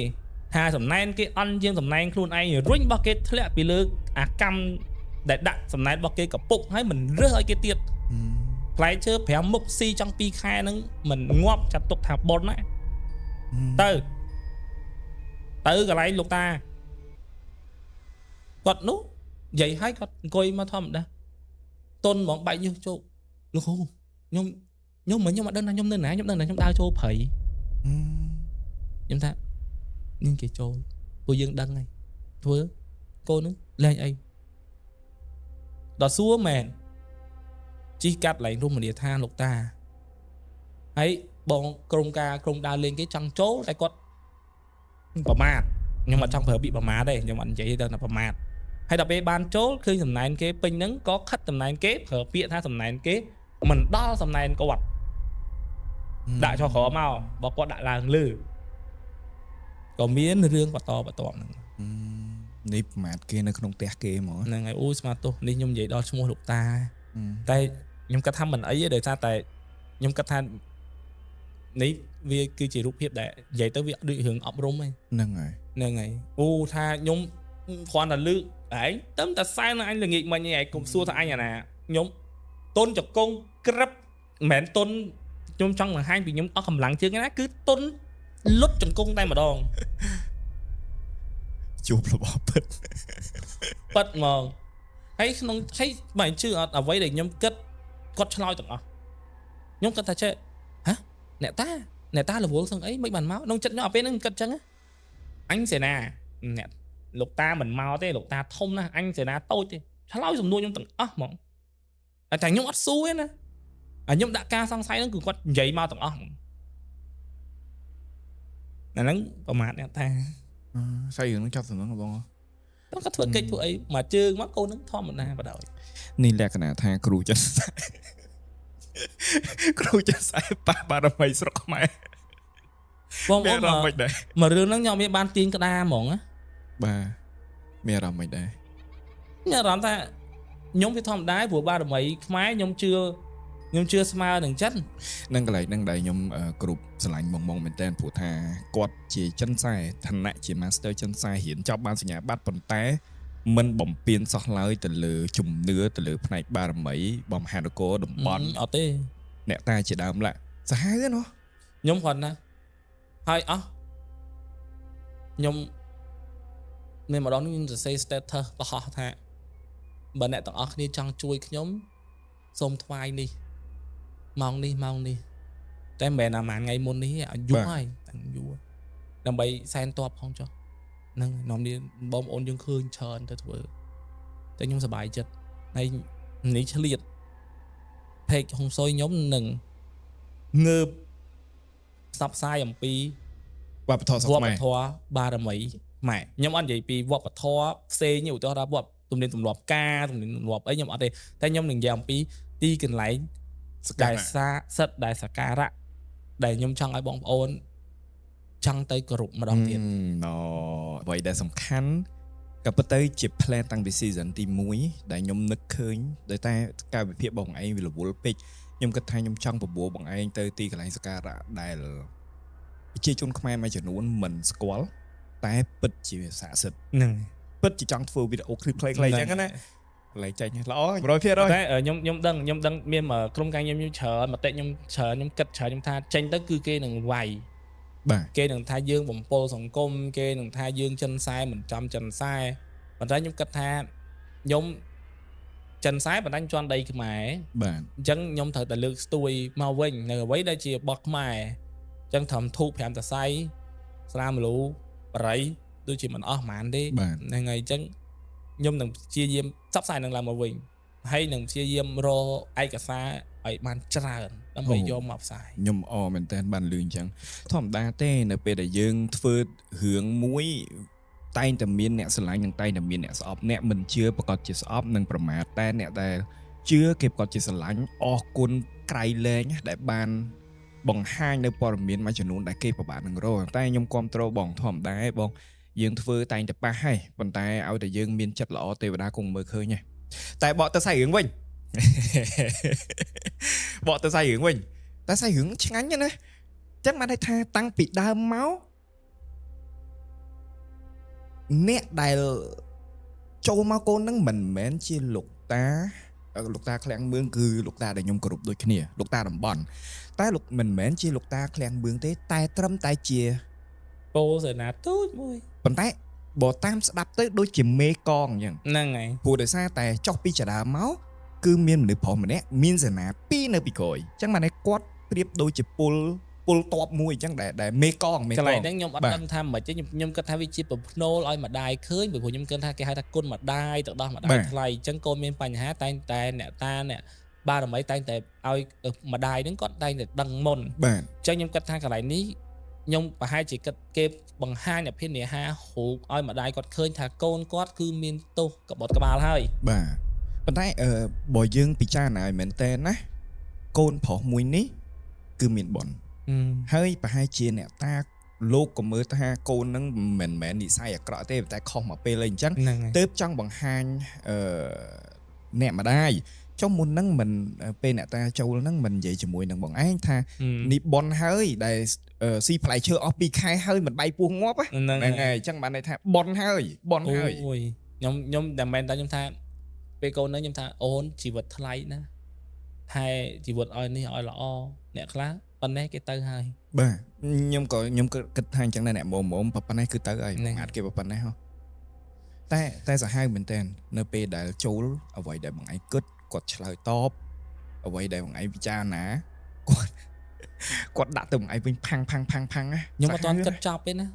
ថាសំណែនគេអន់ជាងសំណែនខ្លួនឯងរុញរបស់គេធ្លាក់ពីលើអាកម្មដែលដាក់សំណែនរបស់គេកពុកហើយមិនរើសឲ្យគេទៀតផ្លែឈើ5មុខស៊ីចង់2ខែហ្នឹងមិនងាប់ចាត់ទុកថាបុណ្យណាទៅទៅកន្លែងលោកតាគាត់នោះនិយាយឲ្យគាត់អង្គុយមកធម្មតាតុនហ្មងបែកញើសជោគលោកគ្រូខ្ញុំខ្ញុំមិនខ្ញុំអត់ដឹងថាខ្ញុំនៅណាខ្ញុំដឹងថាខ្ញុំដើរចូលព្រៃខ្ញុំថានេះគេចូលពួកយើងដឹងហើយធ្វើកូនហ្នឹងលែងអីដល់សួរមែនជីកកាត់ឡែងរមណីយដ្ឋានលោកតាហើយបងក្រុមការក្រុមដើរលេងគេចង់ចូលតែគាត់ប្រមាថខ្ញុំអត់ចង់ប្រើពាក្យប្រមាថទេខ្ញុំអត់និយាយទៅថាប្រមាថហើយដល់ពេលបានចូលឃើញសំណែនគេពេញហ្នឹងក៏ខិតសំណែនគេប្រើពាក្យថាសំណែនគេមិនដល់សំណែនគាត់ដាក់ចុះក្រោមមកបើគាត់ដាក់ឡើងលើក៏មានរឿងបន្តបន្ទាប់ហ្នឹង នេះប្រមាថគេនៅក្នុងផ្ទះគេហ្មង ហ្នឹងហើយអូស្មាទោសនេះខ្ញុំនិយាយដល់ឈ្មោះលោកតាតែខ្ញុំគិតថាមិនអីទេដោយសារតែខ្ញុំគិតថានេះវាគឺជារូបភាពដែលនិយាយទៅវាដូចរឿងអប់រំហ្នឹង ហ្នឹងហើយ ហ្នឹងហើយអូថាខ្ញុំគ្រាន់តែលើកឯងទៅតែសែនអញល្ងាចមិញឯងកុំសួរថាអញអាណាខ្ញុំតុនចកងក្រឹបមិនមែនតុនខ្ញុំចង់បង្ហាញពីខ្ញុំអស់កម្លាំងជើងណាគឺតុនលុតចង្គង់តែម្ដង ជួបរបស់ពិត ប៉ិតហ្មងហើយក្នុងហើយបើជឿអត់អ្វីដែលខ្ញុំគិតគាត់ឆ្លើយទាំងអស់ខ្ញុំគិតថាចេះហ៎អ្នកតាអ្នកតារវល់សឹងអីមិនបានមកក្នុងចិត្តខ្ញុំអាពេលហ្នឹងគិតចឹងអញសេនាអ្នកលោកតាមិនមកទេលោកតាធំណាស់អញសេនាតូចទេឆ្លើយសំណួរខ្ញុំទាំងអស់ហ្មងតែខ្ញុំអត់សួរទេណាអាខ្ញុំដាក់ការសង្ស័យហ្នឹងគឺគាត់និយាយមកទាំងអស់ហ្មងអាហ្នឹងប្រមាថអ្នកតា ស្អីរឿងហ្នឹងចាប់សំណងបង គាត់ធ្វើកិច្ចធ្វើអីមួយជើងមកកូនហ្នឹងធម្មតាបដ ாய் នេះលក្ខណៈថាគ្រូចិនសែគ្រូចិនសែប៉ះបារមីស្រុកខ្មែរ បង មាន អូន អារម្មណ៍មិនដែរ មួយរឿងហ្នឹងខ្ញុំមានបានទាញក្តារហ្មងណា បាទមានអារម្មណ៍មិនដែរ មានអារម្មណ៍ថាខ្ញុំវាធម្មតាព្រោះបារមីខ្មែរខ្ញុំជឿខ្ញុំជឿស្មើនឹងចិន នឹងកន្លែងហ្នឹងដែលខ្ញុំគ្រប់ស្រឡាញ់បងបងមែនតើព្រោះថាគាត់ជាចិនសែឋានៈជា Master ចិនសែរៀនចប់បានសញ្ញាបត្រប៉ុន្តែមិនបំពេញសោះឡើយទៅលើជំនឿទៅលើផ្នែកបារមីបំហានគរតំបន់ អត់ទេ អ្នកតាជាដើមឡាសាហាវទេណោះ ខ្ញុំគ្រាន់ណាហើយអស់ខ្ញុំមានម្ដងនេះខ្ញុំសរសេរ status បង្ហោះថាបើអ្នកទាំងអស់គ្នាចង់ជួយខ្ញុំសូមថ្វាយនេះម៉ោងនេះម៉ោងនេះតែមិនមែនអាម៉ានថ្ងៃមុននេះទេឲ្យយូរហើយតាំងយូរដើម្បីសែនតបផងចុះហ្នឹងហើយនាំនេះបងប្អូនយើងឃើញច្រើនទៅធ្វើតែខ្ញុំសប្បាយចិត្តហើយនេះឆ្លៀត page ហុងស៊ុយខ្ញុំនឹងងើបផ្សព្វផ្សាយអំពី វប្បធម៌ស្រុក វប្ ខ្មែរ បធម៌បារមីខ្មែរខ្ញុំអត់និយាយពីវប្បធម៌ផ្សេងទេឧទាហរណ៍ថាវប្បទំនៀមទម្លាប់ការទំនៀមទម្លាប់អីខ្ញុំអត់ទេតែខ្ញុំនឹងនិយាយអំពីទីកន្លែង សក្ការៈ ដែលសាសិទ្ធដែលសក្ការៈដែលខ្ញុំចង់ឲ្យបងប្អូនចង់ទៅគោរពម្ដងទៀត ណអ្វីដែលសំខាន់ក៏ពិតទៅជា plan តាំងពី season ទី1ដែលខ្ញុំនឹកឃើញដោយតែកាលវិភាគបងឯងវារវល់ពេកខ្ញុំគិតថាខ្ញុំចង់បបួលបងឯងទៅទីកន្លែងសក្ការៈដែលប្រជាជនខ្មែរមួយចំនួនមិនស្គាល់តែពិតជាស័ក្តិសិទ្ធិ ហ្នឹង ពិតជាចង់ធ្វើវីដេអូឃ្លីបខ្លីៗអញ្ចឹងណាកន្លែងចេញល្អ100% តែខ្ញុំខ្ញុំដឹងខ្ញុំដឹងមានក្រុមការងារខ្ញុំច្រើនមតិខ្ញុំច្រើនខ្ញុំគិតច្រើនខ្ញុំថាចេញទៅគឺគេនឹងវាយ បាទ គេនឹងថាយើងបំពុលសង្គមគេនឹងថាយើងចិនសែមិនចំចិនសែប៉ុន្តែខ្ញុំគិតថាខ្ញុំចិនសែប៉ុន្តែខ្ញុំជន់ដីខ្មែរ បាទ អញ្ចឹងខ្ញុំត្រូវតែលើកស្ទួយមកវិញនៅអ្វីដែលជារបស់ខ្មែរអញ្ចឹងត្រឹមធូប5តសៃស្រាមលូបរិយដូចជាមិនអស់ហ្មងទេ បាទ ហ្នឹងហើយអញ្ចឹងខ្ញុំនឹងព្យាយាមផ្សព្វផ្សាយនឹងឡើងមកវិញហើយនឹងព្យាយាមរកឯកសារឲ្យបានច្រើនដើម្បីយកមកផ្សាយ ខ្ញុំអមែនតើបានលឺអញ្ចឹងធម្មតាទេនៅពេលដែលយើងធ្វើរឿងមួយតែងតែមានអ្នកស្រឡាញ់និងតែងតែមានអ្នកស្អប់អ្នកមិនជឿប្រកាសជាស្អប់និងប្រមាថតែអ្នកដែលជឿគេប្រកាសជាស្រឡាញ់អរគុណក្រៃលែងណាស់ដែលបានបង្ហាញនៅព័ត៌មានមួយចំនួនដែលគេពិបាកនឹងរកតែខ្ញុំគ្រប់គ្រងបងធម្មតាឯងបងយើងធ្វើតែងតែប៉ះហើយប៉ុន្តែឲ្យតែយើងមានចិត្តល្អទេវតាគង់មើលឃើញហើយតែបកទៅសាច់រឿងវិញ បកទៅសាច់រឿងវិញ តែសាច់រឿងឆ្ងាញ់ណាស់ណាអញ្ចឹងបានន័យថាតាំងពីដើមមកអ្នកដែលចូលមកកូនហ្នឹងមិនមែនជាលោកតាលោកតាឃ្លាំងមឿងគឺលោកតាដែលខ្ញុំគោរពដូចគ្នាលោកតាតំបន់តែលោកមិនមែនជាលោកតាឃ្លាំងមឿងទេតែត្រឹមតែជា ពោសេនាទូចមួយ ប៉ុន្តែបើតាមស្ដាប់ទៅដូចជាមេកងអញ្ចឹង ហ្នឹងហើយ ព្រោះដោយសារតែចុះពីចរាមកគឺមានមនុស្សប្រុសម្នាក់មានសេនាពីរនៅពីក្រោយអញ្ចឹងបានន័យគាត់ប្រៀបដូចជាពលពលតបមួយអញ្ចឹងដែលដែលមេកងមេ កន្ កង លែងហ្នឹងខ្ញុំអត់ បាទ ដឹងថាមិនទេខ្ញុំគិតថាវាជាប្រភ្នូលឲ្យម្ដាយឃើញព្រោះខ្ញុំគិតថាគេហៅថាគុណម្ដាយទៅដោះម្ដាយថ្លៃអញ្ចឹងកូនមានបញ្ហាតែងតែអ្នកតាអ្នកបារមីតែងតែឲ្យម្ដាយហ្នឹងគាត់តែងតែដឹងមុន បាទ អញ្ចឹងខ្ញុំគិតថាកន្លែងនេះខ្ញុំប្រហែលជាគិតគេបង្ហាញអភិនិហារូបឲ្យម្ដាយគាត់ឃើញថាកូនគាត់គឺមានទោសក្បត់ក្បាលហើយ បាទប៉ុន្តែអឺបើយើងពិចារណាឲ្យមែនតើណាកូនប្រុសមួយនេះគឺមានបុណ្យហើយប្រហែលជាអ្នកតាលោកក៏មើលថាកូនហ្នឹងមិនមែននិស័យអាក្រក់ទេតែខុសមកពេលអីអញ្ចឹង ហ្នឹងហើយ ទើបចង់បង្ហាញអឺអ្នកម្ដាយចុះមុនហ្នឹងមិនពេលអ្នកតាចូលហ្នឹងមិននិយាយជាមួយនឹងបងឯងថានេះបនហើយដែលស៊ីផ្លែឈើអស់2ខែហើយមិនបែកពោះងាប់ ហ្នឹង ហ្នឹងហើយអញ្ចឹងបានន័យថាបនហើយបនហើយ អូយខ្ញុំតែមែនតែខ្ញុំថាពេលកូនហ្នឹងខ្ញុំថាអូនជីវិតថ្លៃណាថែជីវិតឲ្យនេះឲ្យល្អអ្នកខ្លះប៉ុណ្ណេះគេទៅហើយ បាទខ្ញុំក៏ខ្ញុំគិតថាអញ្ចឹងដែរអ្នកមុំមុំប៉ុណ្ណេះគឺទៅហើយអាចគេប៉ុណ្ណេះហ៎តែតែសាហាវមែនតើនៅពេលដែលចូលអ្វីដែលបងឯងគិតគាត់ឆ្លើយតបអ្វីដែលបងឯងពិចារណាគាត់គាត់ដាក់ទៅបងឯងវិញផាំងផាំងផាំងផាំងណា ខ្ញុំអត់ទាន់គិតចប់ទេណា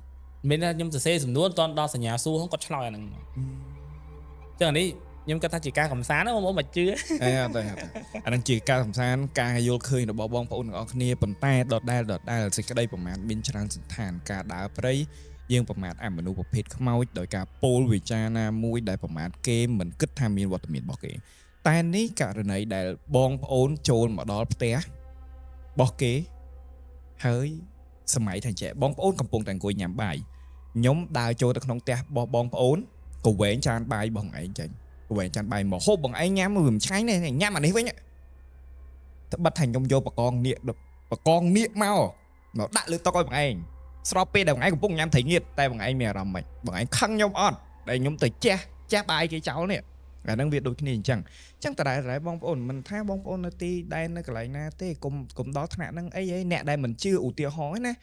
មិនមែនថាខ្ញុំសរសេរសំណួរអត់ទាន់ដល់សញ្ញាសួរហ្នឹងគាត់ឆ្លើយអាហ្នឹងចឹងអានេះខ្ញុំគិតថាជាការកំសាន្តណាបងប្អូនមិនជឿ អេអត់ទេអត់ទេអាហ្នឹងជាការសំសានការយល់ឃើញរបស់បងប្អូនទាំងអស់គ្នាប៉ុន្តែដដែលដដែលសេចក្តីប្រមាថមានច្រើនសន្តានការដើរព្រៃយើងប្រមាថអមនុស្សប្រភេទខ្មោចដោយការពោលវិចារណាមួយដែលប្រមាថគេមិនគិតថាមានវត្តមានរបស់គេតែនេះករណីដែលបងប្អូនចូលមកដល់ផ្ទះរបស់គេហើយសម័យថាចេះបងប្អូនកំពុងតែអង្គុយញ៉ាំបាយខ្ញុំដើរចូលទៅក្នុងផ្ទះរបស់បងប្អូនក៏វែងចានបាយរបស់ឯងចេញវែងចានបាយមកហូបបងឯងញ៉ាំវាមិនឆ្ងាញ់ទេញ៉ាំអានេះវិញត្បិតថាខ្ញុំយកបកងនៀកបកងនៀកមកមកដាក់លើតុឲ្យបងឯងស្របពេលដែលបងឯងកំពុងញ៉ាំត្រីងៀតតែបងឯងមានអារម្មណ៍មិនបងឯងខឹងខ្ញុំអត់ដែលខ្ញុំទៅជះជះបាយគេចោលនេះអាហ្នឹងវាដូចគ្នាអញ្ចឹងអញ្ចឹងតដែលតដែលបងប្អូនមិនថាបងប្អូននៅទីដែននៅកន្លែងណាទេកុំកុំដល់ថ្នាក់ហ្នឹងអីអីអ្នកដែលមិនជឿឧទាហរណ៍ណា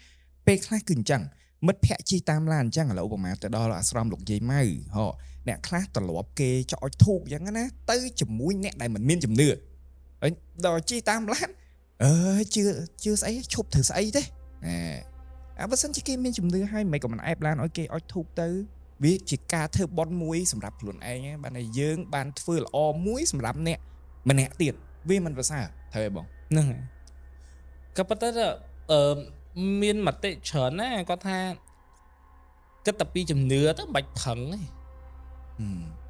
ពេលខ្លះគឺអញ្ចឹងមិត្តភ័ក្តិជិះតាមឡានអញ្ចឹងឥឡូវប្រហែលទៅដល់អាស្រមលោកយាយម៉ៅហ៎អ្នកខ្លះត្រឡប់គេចោចធូបអញ្ចឹងណាទៅជាមួយអ្នកដែលមិនមានជំនឿហើយដល់ជិះតាមឡានអើយជឿជឿស្អីឈប់ធ្វើស្អីទេណែអាបើសិនជាគេមានជំនឿហើយមិនក៏មិនអែបឡានឲ្យគេអុចធូបទៅវាជាការធ្វើបន់មួយសម្រាប់ខ្លួនឯងបានតែយើងបានធ្វើល្អមួយសម្រាប់អ្នកម្នាក់ទៀតវាមិនប្រសើរត្រូវទេបង ហ្នឹងហើយក៏ប៉ុន្តែអឺមានមតិច្រើនណាគាត់ថាគិតតែពីជំនឿទៅមិនបាច់ប្រឹងទេ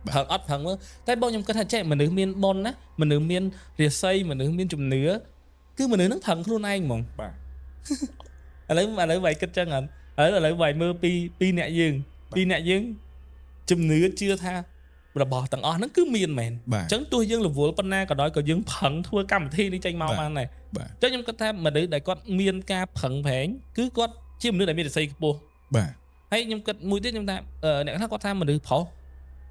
ប្រឹងអត់ប្រឹងមើលតែបងខ្ញុំគិតថាចេះមនុស្សមានបុណ្យណាមនុស្សមានរាសីមនុស្សមានជំនឿគឺមនុស្សហ្នឹងប្រឹងខ្លួនឯងហ្មង បាទ ឥឡូវឥឡូវបាយគិតចឹងអត់ឥឡូវឥឡូវបាយមើលពីពីអ្នកយើងពីអ្នកយើងជំនឿជឿថារបស់ទាំងអស់ហ្នឹងគឺមានមែន បាទ អញ្ចឹងទោះយើងរវល់ប៉ុណ្ណាក៏ដោយក៏យើងប្រឹងធ្វើកម្មវិធីនេះចេញមកបានដែរ បាទ អញ្ចឹងខ្ញុំគិតថាមនុស្សដែលគាត់មានការប្រឹងប្រែងគឺគាត់ជាមនុស្សដែលមានរិស័យខ្ពស់ បាទ ហើយខ្ញុំគិតមួយទៀតខ្ញុំថាអ្នកខ្លះគាត់ថាមនុស្សប្រុស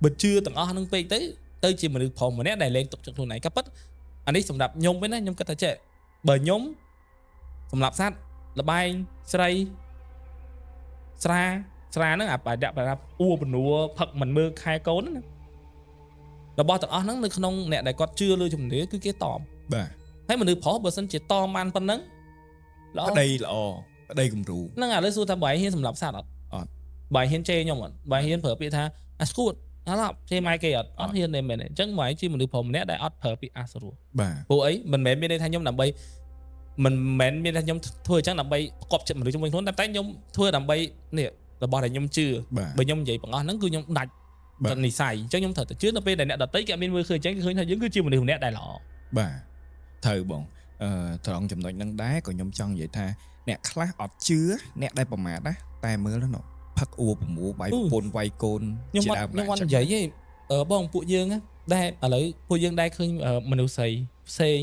បើជឿទាំងអស់ហ្នឹងពេកទៅទៅជាមនុស្សប្រុសម្នាក់ដែលលែងទុកចិត្តខ្លួនឯងក៏ពិតអានេះសម្រាប់ខ្ញុំវិញណាខ្ញុំគិតថាចេះបើខ្ញុំសម្រាប់សត្វលបែងស្រីស្រាស្រាហ្នឹងអាបាដាក់បាអួពនួផឹកមិនមើលខែកូនហ្នឹងណារបស់ទាំងអស់ហ្នឹងនៅក្នុងអ្នកដែលគាត់ជឿលើជំនឿគឺគេតอม បាទ ហើយមនុស្សប្រុសបើសិនជាតមបានប៉ុណ្ណឹងល្អ ប្តីល្អប្តីគំរូ ហ្នឹងឥឡូវសួរថាបើឯងហ៊ានសម្រាប់សត្វអត់ អត់ បើឯងហ៊ានជេរខ្ញុំអត់បើឯងហ៊ានប្រើពាក្យថាអាស្គួតអាឡប់ជេរម៉ែគេអត់ អត់ អត់ហ៊ានទេមែនទេអញ្ចឹងបើឯងជាមនុស្សប្រុសម្នាក់ដែលអត់ប្រើពាក្យអាសរោះ បាទ ព្រោះអីមិនមែនមានន័យថាខ្ញុំដើម្បីមិនមែនមានន័យថាខ្ញុំធ្វើអញ្ចឹងដើម្បីផ្គប់ចិត្តមនុស្សជុំវិញខ្លួនតែតែខ្ញុំធ្វើដើម្បីនេះរបស់ដែលខ្ញុំជឿ បាទ បើខ្ញុំនិយាយទាំងអស់ហ្នឹងគឺខ្ញុំដាច់ បាទ និស័យអញ្ចឹងខ្ញុំត្រូវតែជឿដល់ពេលដែលអ្នកដទៃគេអត់មានមើលឃើញអញ្ចឹងគេឃើញថាយើងគឺជាមនុស្សម្នាក់ដែលល្អ បាទត្រូវបងអឺត្រង់ចំណុចហ្នឹងដែរក៏ខ្ញុំចង់និយាយថាអ្នកខ្លះអត់ជឿអ្នកដែលប្រមាថណាតែមើលទៅនោះផឹកអួប្រមួបាយប្រពន្ធវាយកូន ខ្ញុំ ជាដើម អត់ខ្ញុំអត់ ចឹង និយាយទេអឺបងពួកយើងណាដែលឥឡូវពួកយើងដែរឃើញមនុស្សស្រីផ្សេង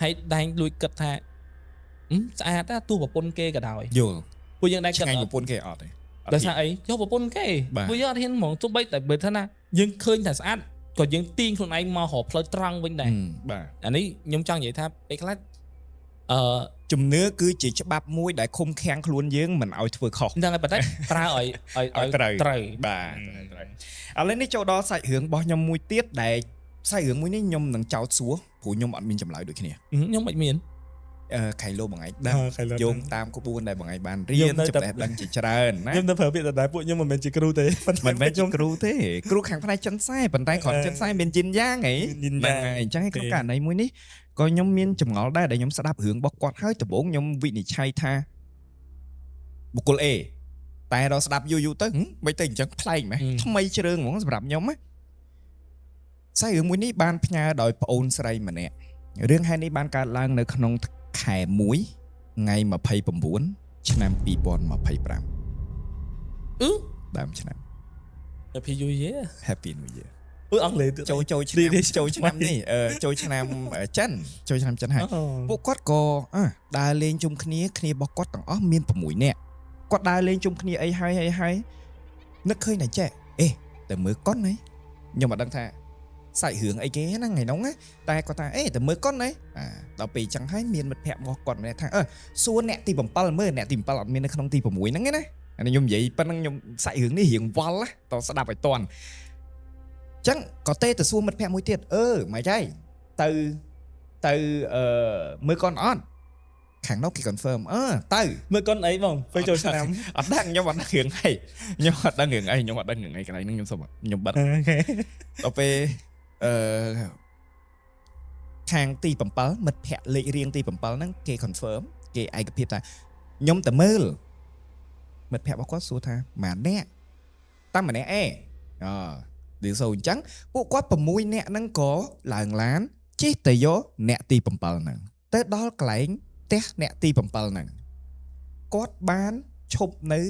ហើយដែងលួចគិតថា ស្អាតណាទោះប្រពន្ធគេក៏ដោយ យល់ ពួកយើងដែរគិត ឆ្ងាញ់ អត់ ប្រពន្ធគេអត់ទេអត់ ដោយសារអីយកប្រពន្ធគេ បាទ ពួកយើងអត់ហ៊ានហ្មងទោះបីតែបើថាណាយើងឃើញថាស្អាតក៏យើងទាញខ្លួនឯងមករកផ្លូវត្រង់វិញដែរ បាទ អានេះខ្ញុំចង់និយាយថាពេលខ្លះជំនឿគឺជាច្បាប់មួយដែលឃុំឃាំងខ្លួនយើងមិនឲ្យធ្វើខុស ហ្នឹងហើយប៉ុន្តែប្រើឲ្យឲ្យ ឲ្យត្រូវ ត្រូវ បាទត្រូវឥឡូវនេះចូលដល់សាច់រឿងរបស់ខ្ញុំមួយទៀតដែលសាច់រឿងមួយនេះខ្ញុំនឹងចោទសួរព្រោះខ្ញុំអត់មានចម្លើយដូចគ្នា ខ្ញុំមិនមាន ខៃលោបងឯងដឹងយោងតាមក្បួនដែលបងឯងបានរៀនចំណេះដឹងជាច្រើនណា ខ្ញុំនៅប្រើពាក្យដដែលពួកខ្ញុំមិនមែនជាគ្រូទេប៉ុន្តែ មិនមែនជា ខ្ញុំ គ្រូទេគ្រូខាងផ្នែកចិនសែប៉ុន្តែគ្រាន់ចិនសែមានយិនយ៉ាងហី មានយិនយ៉ាង ហ្នឹងហើយអញ្ចឹងឯងក្នុងករណីមួយនេះក៏ខ្ញុំមានចម្ងល់ដែរដែលខ្ញុំស្ដាប់រឿងរបស់គាត់ហើយដំបូងខ្ញុំវិនិច្ឆ័យថាបុគ្គល A តែដល់ស្ដាប់យូរយូរទៅហឹមមិនទៅអញ្ចឹងប្លែកម៉េះថ្មីជ្រើងហ្មងសម្រាប់ខ្ញុំណាសាច់រឿងមួយនេះបានផ្ញើដោយប្អូនស្រីម្នាក់រឿងហេតុនេះបានកើតឡើងនៅក្នុងខែ1ថ្ងៃ29ឆ្នាំ2025 អឺ ដើមឆ្នាំ Happy New Year Happy New Year អឺអង់គ្លេសទៀត ចូលចូលឆ្នាំចូលឆ្នាំនេះចូលឆ្នាំចិនចូលឆ្នាំចិនហើយពួកគាត់ក៏អឺដើរលេងជុំគ្នាគ្នារបស់គាត់ទាំងអស់មាន6នាក់គាត់ដើរលេងជុំគ្នាអីហើយហើយហើយនឹកឃើញតែចេះអេតែមើលកុនហីខ្ញុំអត់ដឹងថាសាច់រឿងអីគេហ្នឹងថ្ងៃហ្នឹងណាតែគាត់ថាអេតែមើលកុនហីអាដល់ពេលអញ្ចឹងហើយមានមិត្តភក្តិរបស់គាត់ម្នាក់ថាអឺសួរអ្នកទី7មើលអ្នកទី7អត់មាននៅក្នុងទី6ហ្នឹងទេណាអានេះខ្ញុំនិយាយប៉ុណ្ណឹងខ្ញុំសាច់រឿងនេះរៀងវល់ណាតស្ដាប់ឲ្យតន់ ចឹងក៏ទេទៅសួរមិត្តភក្តិមួយទៀតអឺម៉េចហើយទៅទៅអឺមើលកុនអត់ខាងនោះគេ confirm អឺទៅ មើលកុនអីបងពេលចូលឆ្នាំ អត់ដឹងខ្ញុំអត់ដឹងរឿងអីខ្ញុំអត់ដឹងរឿងអីខ្ញុំអត់ដឹងរឿងអីកន្លែងហ្នឹងខ្ញុំសុំខ្ញុំបិទ OK ដល់ពេលអឺខាងទី7មិត្តភក្តិលេខរៀងទី7ហ្នឹងគេ confirm គេឯកភាពថាខ្ញុំទៅមើលមិត្តភក្តិរបស់គាត់សួរថាម៉ាអ្នកតាមម្នាក់អេអឺឌឺសូអញ្ចឹងពួកគាត់6នាក់ហ្នឹងក៏ឡើងឡានជិះទៅយកអ្នកទី7ហ្នឹងទៅដល់កន្លែងផ្ទះអ្នកទី7ហ្នឹងគាត់បានឈប់នៅ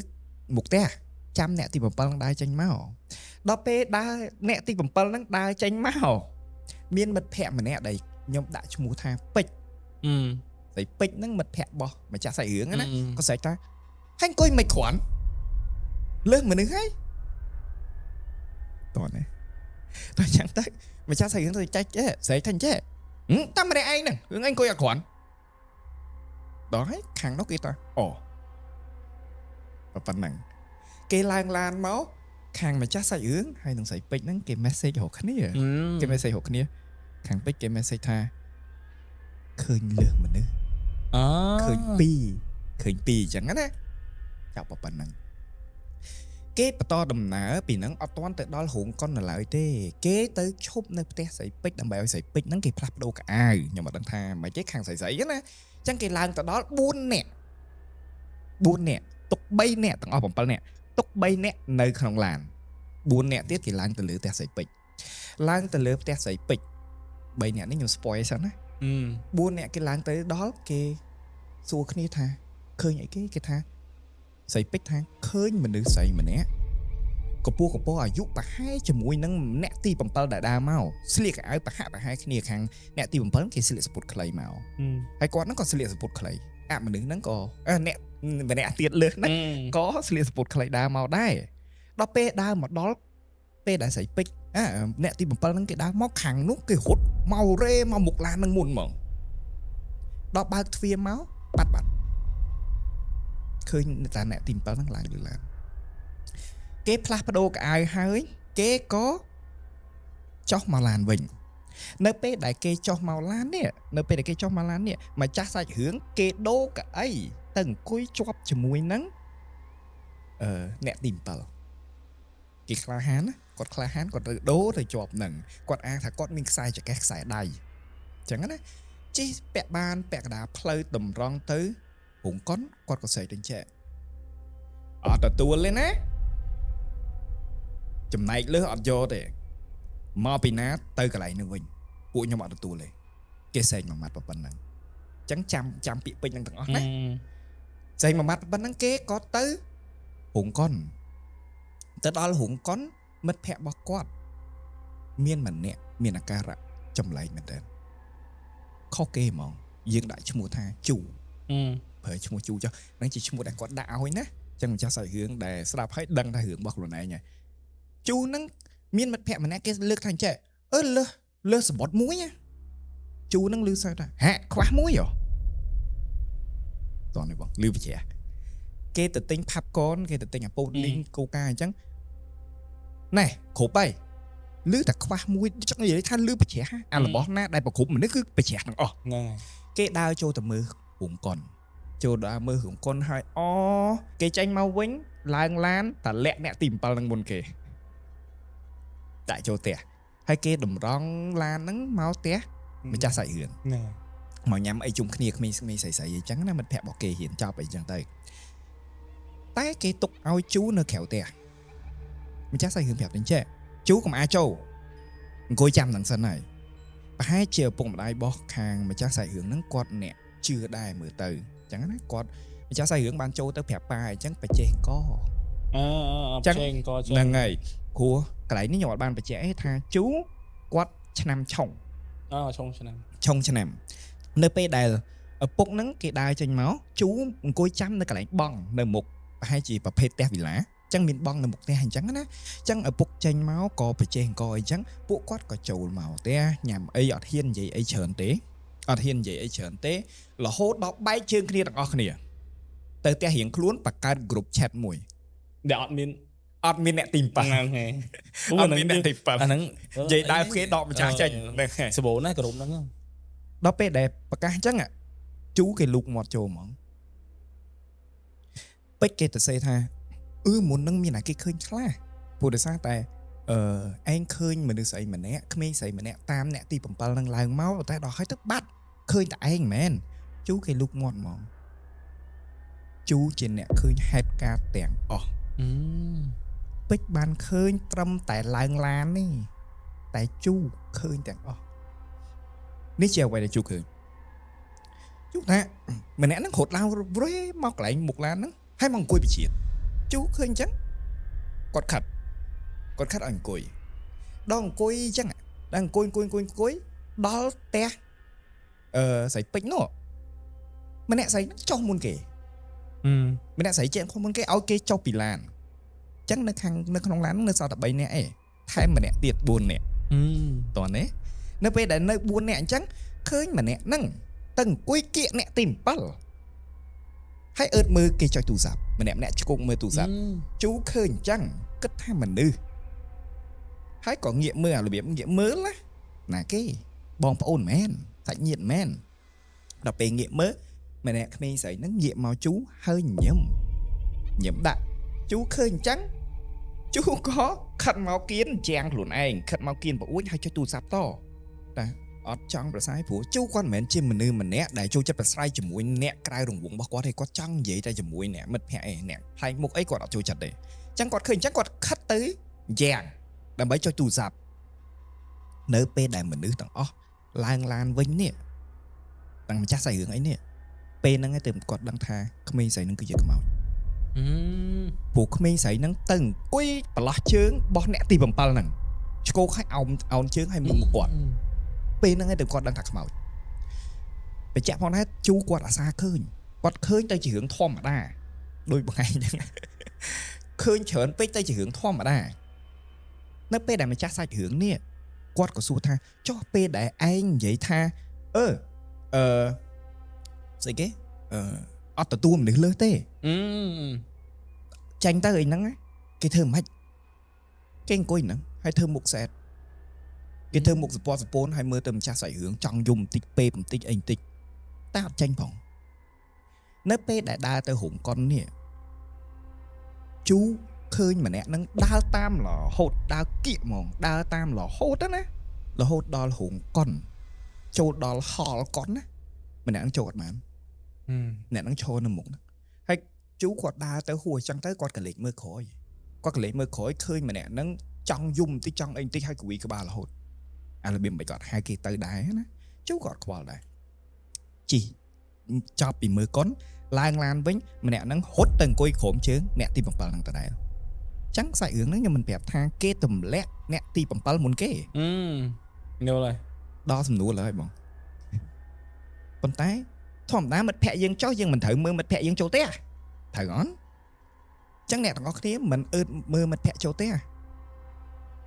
មុខផ្ទះចាំអ្នកទី7ហ្នឹងដើរចេញមកដល់ពេលដើរអ្នកទី7ហ្នឹងដើរចេញមកមានមិត្តភក្តិម្នាក់ដែលខ្ញុំដាក់ឈ្មោះថាពេជ្រ អឺ ស្រីពេជ្រហ្នឹងមិត្តភក្តិរបស់ម្ចាស់សាច់រឿងហ្នឹងណា ក៏ស្រែកថាហើយអង្គុយមិនគ្រាន់លើសមនុស្សហើយតោះនេះតោះចឹងទៅម្ចាស់សាច់រឿងទៅចែកចេះស្រែកថាអញ្ចេះហឹមតាមម្នាក់ឯងហ្នឹងរឿងឯងអង្គុយអត់គ្រាន់ដល់ហើយខាងនោះគេថាអូប៉ុណ្ណឹងគេឡើងឡានមកខាងម្ចាស់សាច់រឿងហើយនឹងស្រីពេជ្រហ្នឹងគេ message រកគ្នាគេ message រកគ្នាខាងពេជ្រគេ message ថាឃើញលើសមនុស្ស អ ឃើញពីរឃើញពីរអញ្ចឹងណាចាប់ប៉ុណ្ណឹងគេបន្តដំណើរពីហ្នឹងអត់ទាន់ទៅដល់រោងកុននៅឡើយទេគេទៅឈប់នៅផ្ទះស្រីពេជ្រដើម្បីឲ្យស្រីពេជ្រហ្នឹងគេផ្លាស់ប្ដូរកៅអៅខ្ញុំអត់ដឹងថាមិនទេខាងស្រីស្រីហ្នឹងណាអញ្ចឹងគេឡើងទៅដល់4នាក់4នាក់ទុក3នាក់ទាំងអស់7នាក់ទុក3នាក់នៅក្នុងឡាន4នាក់ទៀតគេឡើងទៅលើផ្ទះស្រីពេជ្រឡើងទៅលើផ្ទះស្រីពេជ្រ3នាក់នេះខ្ញុំ spoil សិនណា អឺ 4នាក់គេឡើងទៅដល់គេសួរគ្នាថាឃើញអីគេគេថាស្រីពេជ្រថាឃើញមនុស្សស្រីម្នាក់កពស់កពស់អាយុប្រហែលជាមួយនឹងអ្នកទី7ដែលដើរមកស្លៀកកៅអៅប្រហាក់ប្រហែលគ្នាខាងអ្នកទី7គេស្លៀកសពុតខ្លីមកហើយគាត់ហ្នឹងក៏ស្លៀកសពុតខ្លីអាមនុស្សហ្នឹងក៏អឺអ្នកម្នាក់ទៀតលើសហ្នឹង ក៏ស្លៀកសពុតខ្លីដើរមកដែរដល់ពេលដើរមកដល់ពេលដែលស្រីពេជ្រអាអ្នកទី7ហ្នឹងគេដើរមកខាងនោះគេរត់មករេមកមុខឡានហ្នឹងមុនហ្មងដល់បើកទ្វារមកបាត់បាត់ឃើញតែអ្នកទី7ហ្នឹងឡើងលើឡានគេផ្លាស់ប្ដូរកៅអៅហើយគេក៏ចុះមកឡានវិញនៅពេលដែលគេចុះមកឡាននេះនៅពេលដែលគេចុះមកឡាននេះម្ចាស់សាច់រឿងគេដូរកៅអីទៅអង្គុយជាប់ជាមួយនឹង អ្នកទី7គេក្លាហានណាគាត់ក្លាហានគាត់ទៅដូរទៅជាប់នឹងគាត់អាងថាគាត់មានខ្សែចង្កេះខ្សែដៃអញ្ចឹងណាជិះពាក់បានពាក់កណ្ដាលផ្លូវតម្រង់ទៅរោងកុនគាត់ក៏ស្រែកទៅចេះអត់ទទួលទេណាចំណែកលើសអត់យកទេមកពីណាទៅកន្លែងនឹងវិញពួកខ្ញុំអត់ទទួលទេគេស្រែកមួយម៉ាត់ប៉ុណ្ណឹងអញ្ចឹងចាំចាំពាក្យពេចន៍នឹងទាំងអស់ណា ស្អីមួយម៉ាត់ប៉ុណ្ណឹងគេក៏ទៅរោងកុនទៅដល់រោងកុនមិត្តភក្តិរបស់គាត់មានម្នាក់មានអាការៈចម្លែកមែនតើខុសគេហ្មងយើងដាក់ឈ្មោះថាជូ ប្រើឈ្មោះជូចុះហ្នឹងជាឈ្មោះដែលគាត់ដាក់ឲ្យណាអញ្ចឹងម្ចាស់សាច់រឿងដែលស្ដាប់ឲ្យដឹងថារឿងរបស់ខ្លួនឯងហើយជូហ្នឹងមានមិត្តភក្តិម្នាក់គេលើកថាអញ្ចេះអឺលើសលើសសបុតមួយណាជូហ្នឹងលឺសើថាហាក់ខ្វះមួយហ៎តោះនេះបងលឺបច្ចាគេទៅទិញផាប់កនគេទៅទិញអាពោតលីងកូកាអញ្ចឹងណែគ្រប់ហើយលឺតែខ្វះមួយចង់និយាយថាលឺបច្ចាអារបស់ណាដែលប្រគ្រប់មនុស្សគឺបច្ចាទាំងអស់ ហ្នឹងហើយ គេដើរចូលទៅមើលរោងកុនចូលដើរមើលរោងកុនហើយអូគេចេញមកវិញឡើងឡានតលាក់អ្នកទី7នឹងមុនគេដាក់ចូលផ្ទះហើយគេតម្រង់ឡានហ្នឹងមកផ្ទះម្ចាស់សាច់រឿង ហ្នឹងហើយ មកញ៉ាំអីជុំគ្នាក្មេងៗស្រីស្រីអីចឹងណាមិត្តភក្តិរបស់គេរៀនចប់អីចឹងទៅតែគេទុកឲ្យជូនៅក្រៅផ្ទះម្ចាស់សាច់រឿងប្រាប់ទៅចេះជូកុំអាចចូលអង្គុយចាំនឹងសិនហើយប្រហែលជាឪពុកម្ដាយរបស់ខាងម្ចាស់សាច់រឿងហ្នឹងគាត់អ្នកជឿដែរមើលទៅចឹងណាគាត់ម្ចាស់សាច់រឿងបានចូលទៅប្រាប់ប៉ាអញ្ចឹងបច្ចេកក អឺអឺ ចឹង ចេងក៏ចេង ហ្នឹងហើយព្រោះកន្លែងនេះខ្ញុំអត់បានបញ្ជាក់ទេថាជូគាត់ឆ្នាំឆុង អឺឆុងឆ្នាំ ឆុងឆ្នាំនៅពេលដែលឪពុកហ្នឹងគេដើរចេញមកជូអង្គុយចាំនៅកន្លែងបង់នៅមុខប្រហែលជាប្រភេទផ្ទះវិឡាអញ្ចឹងមានបង់នៅមុខផ្ទះអញ្ចឹងណាអញ្ចឹងឪពុកចេញមកក៏ប្រជែងអង្គអញ្ចឹងពួកគាត់ក៏ចូលមកផ្ទះញ៉ាំអីអត់ហ៊ាននិយាយអីច្រើនទេអត់ហ៊ាននិយាយអីច្រើនទេរហូតដល់បែកជើងគ្នាទាំងអស់គ្នាទៅផ្ទះរៀងខ្លួនបង្កើត group chat មួយ ដែលអត់មាន អត់មានអ្នកទី7 ហ្នឹងហើយ អត់មានអ្នកទី7 អាហ្នឹង និយាយដើមគេដកម្ចាស់ចេញហ្នឹងហើយ សបោណាក្រុមហ្នឹង ដល់ពេលដែលប្រកាសអញ្ចឹងอะជូគេលូកមាត់ចូលហ្មងពេជ្រគេទៅសេថាអឺមុននឹងមានអាគេឃើញខ្លះព្រោះដោយសារតែអឺឯងឃើញមនុស្សស្រីម្នាក់ក្មេងស្រីម្នាក់តាមអ្នកទី7នឹងឡើងមកតែដល់ហើយទៅបាត់ឃើញតែឯងមែនជូគេលូកមាត់ហ្មងជូជាអ្នកឃើញហេតុការណ៍ទាំងអស់ អឺ ពេជ្របានឃើញត្រឹមតែឡើងឡាននេះតែជូឃើញទាំងអស់នេះជាអ្វីដែលជូឃើញជូថាម្នាក់ហ្នឹងរត់ឡើងរេមកកន្លែងមុខឡានហ្នឹងហើយមកអង្គុយវិជាជូឃើញអញ្ចឹងគាត់ខាត់គាត់ខាត់ឲ្យអង្គុយដល់អង្គុយអញ្ចឹងដល់អង្គុយអង្គុយអង្គុយអង្គុយដល់ផ្ទះអឺស្រីពេជ្រនោះម្នាក់ស្រីហ្នឹងចុះមុនគេ អឺ ម្នាក់ស្រីចេះខុសមុនគេឲ្យគេចុះពីឡានអញ្ចឹងនៅខាងនៅក្នុងឡាននៅសល់តែ3នាក់ឯងថែមម្នាក់ទៀត4នាក់ អឺ តោះនេះនៅពេលដែលនៅ4នាក់អញ្ចឹងឃើញម្នាក់ហ្នឹងទៅអង្គុយគៀកអ្នកទី7ហើយអើតមើលគេចុចទូរស័ព្ទម្នាក់ម្នាក់ឆ្កុកមើលទូរស័ព្ទជូឃើញអញ្ចឹងគិតថាមនុស្សហើយក៏ងាកមើលអារបៀបងាកមើលណាណាគេបងប្អូនមែនសាច់ញាតិមែនដល់ពេលងាកមើលម្នាក់ក្មេងស្រីហ្នឹងងាកមកជូហើយញញឹមញញឹមដាក់ជូឃើញអញ្ចឹងជូក៏ខិតមកគៀនជាងខ្លួនឯងខិតមកគៀនប្អូនហើយចុចទូរស័ព្ទតតាអត់ចង់ប្រស័យព្រោះជូគាត់មិនមែនជាមនុស្សម្នាក់ដែលចូលចិត្តប្រស្រ័យជាមួយអ្នកក្រៅរង្វង់របស់គាត់ទេគាត់ចង់និយាយតែជាមួយអ្នកមិត្តភក្តិឯងអ្នកប្លែកមុខអីគាត់អត់ចូលចិត្តទេអញ្ចឹងគាត់ឃើញអញ្ចឹងគាត់ខិតទៅយ៉ាងដើម្បីចុចទូរស័ព្ទនៅពេលដែលមនុស្សទាំងអស់ឡើងឡានវិញនេះទាំងម្ចាស់សាច់រឿងអីនេះពេលហ្នឹងឯងទើបគាត់ដឹងថាក្មេងស្រីហ្នឹងគឺជាខ្មោច អឺ ព្រោះក្មេងស្រីហ្នឹងទៅអង្គុយប្រឡោះជើងរបស់អ្នកទី7ហ្នឹងឆ្កោកឲ្យអោនអោនជើងឲ្យមុខមកគាត់ពេលហ្នឹងឯងទៅគាត់ដឹងថាខ្មោចបញ្ជាក់ផងដែរជូគាត់អាសាឃើញគាត់ឃើញទៅជារឿងធម្មតាដោយបងឯងហ្នឹងឃើញច្រើនពេកទៅជារឿងធម្មតានៅពេលដែលម្ចាស់សាច់រឿងនេះគាត់ក៏សួរថាចុះពេលដែលឯងនិយាយថាអឺអឺស្អីគេអឺអត់ទទួលមនុស្សលើសទេ អឺ ចាញ់ទៅអីហ្នឹងណាគេធ្វើមិនខ្មិចគេអង្គុយហ្នឹងហើយធ្វើមុខសែតគេធ្វើមុខសពតសពូនហើយមើលទៅម្ចាស់សាច់រឿងចង់យំបន្តិចពេបបន្តិចអីបន្តិចតែអត់ចាញ់ផងនៅពេលដែលដើរទៅរោងកុននេះជូឃើញម្នាក់ហ្នឹងដើរតាមរហូតដើរគៀកហ្មងដើរតាមរហូតទៅណារហូតដល់រោងកុនចូលដល់ហលកុនណាម្នាក់ហ្នឹងចូលអត់បាន អឺ អ្នកហ្នឹងឈរនៅមុខហ្នឹងហើយជូគាត់ដើរទៅហួរអញ្ចឹងទៅគាត់ក៏លេចមើលក្រោយគាត់ក៏លេចមើលក្រោយឃើញម្នាក់ហ្នឹងចង់យំបន្តិចចង់អីបន្តិចហើយកវីក្បាលរហូតអារបៀបមិនគាត់ហៅគេទៅដែរណាជូគាត់ខ្វល់ដែរជីចាប់ពីមើលកុនឡើងឡានវិញម្នាក់ហ្នឹងហត់ទៅអង្គុយក្រោមជើងអ្នកទី7ហ្នឹងដដែលអញ្ចឹងសាច់រឿងហ្នឹងខ្ញុំមិនប្រាប់ថាគេទម្លាក់អ្នកទី7មុនគេ អឺយល់ហើយ ដល់សំណួរឡើយបងប៉ុន្តែ ធម្មតាមិត្តភក្តិយើងចុះយើងមិនត្រូវមើលមិត្តភក្តិយើងចូលផ្ទះត្រូវអត់ចឹងអ្នកទាំងអស់គ្នាមិនអើតមើលមិត្តភក្តិចូលផ្ទះ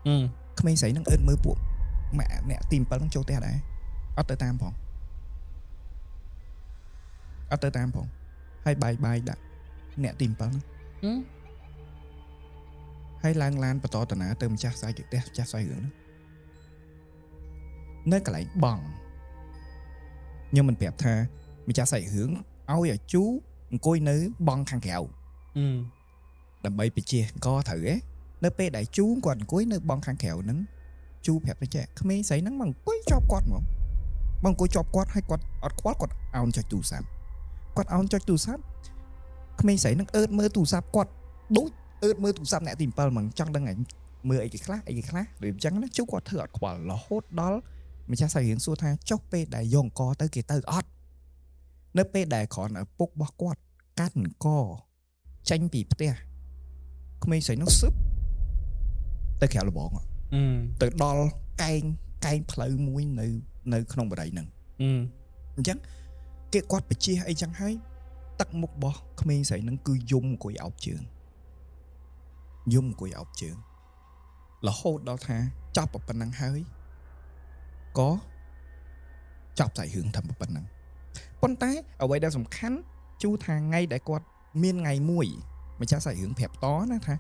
អឺ ក្មេងស្រីនឹងអើតមើលពួកម៉ាក់អ្នកទី7ហ្នឹងចូលផ្ទះដែរអត់ទៅតាមផងអត់ទៅតាមផងហើយបាយបាយដាក់អ្នកទី7ហ្នឹង ហឹម ហើយឡើងឡានបន្តតាណាទៅម្ចាស់ខ្សែផ្ទះម្ចាស់ខ្សែរឿងហ្នឹងនៅកន្លែងបងខ្ញុំមិនប្រាប់ថាម្ចាស់សាច់រឿងឲ្យអាជូអង្គុយនៅបងខាងក្រៅ អឺ ដើម្បីបជាកត្រូវឯនៅពេលដែលជូគាត់អង្គុយនៅបងខាងក្រៅហ្នឹងជូប្រាប់ទៅចេះក្មេងស្រីហ្នឹងមកអង្គុយជាប់គាត់ហ្មងមកអង្គុយជាប់គាត់ហើយគាត់អត់ខ្វល់គាត់អោនចុចទូរស័ព្ទគាត់អោនចុចទូរស័ព្ទក្មេងស្រីហ្នឹងអើតមើលទូរស័ព្ទគាត់ដូចអើតមើលទូរស័ព្ទអ្នកទី7ហ្មងចង់ដឹងអញមើលអីគេខ្លះអីគេខ្លះឬអញ្ចឹងណាជូគាត់ធ្វើអត់ខ្វល់រហូតដល់ម្ចាស់សាច់រឿងសួរថាចុះពេលដែលយកអង្គទៅគេទៅអត់នៅពេលដែលគ្រាន់តែឪពុករបស់គាត់កាត់អង្គចេញពីផ្ទះក្មេងស្រីនោះសឹបទៅក្រៅលបង អឺ ទៅដល់កែងកែងផ្លូវមួយនៅនៅក្នុងបរិយហ្នឹង អឺ អញ្ចឹងគេគាត់បជាអីចឹងហើយទឹកមុខរបស់ក្មេងស្រីហ្នឹងគឺយំអង្គុយអោបជើងយំអង្គុយអោបជើងរហូតដល់ថាចប់ប៉ុណ្ណឹងហើយក៏ចប់សាច់រឿងតែប៉ុណ្ណឹងប៉ុន្តែអ្វីដែលសំខាន់ជូថាថ្ងៃដែលគាត់មានថ្ងៃមួយម្ចាស់សាច់រឿងប្រាប់តណាថា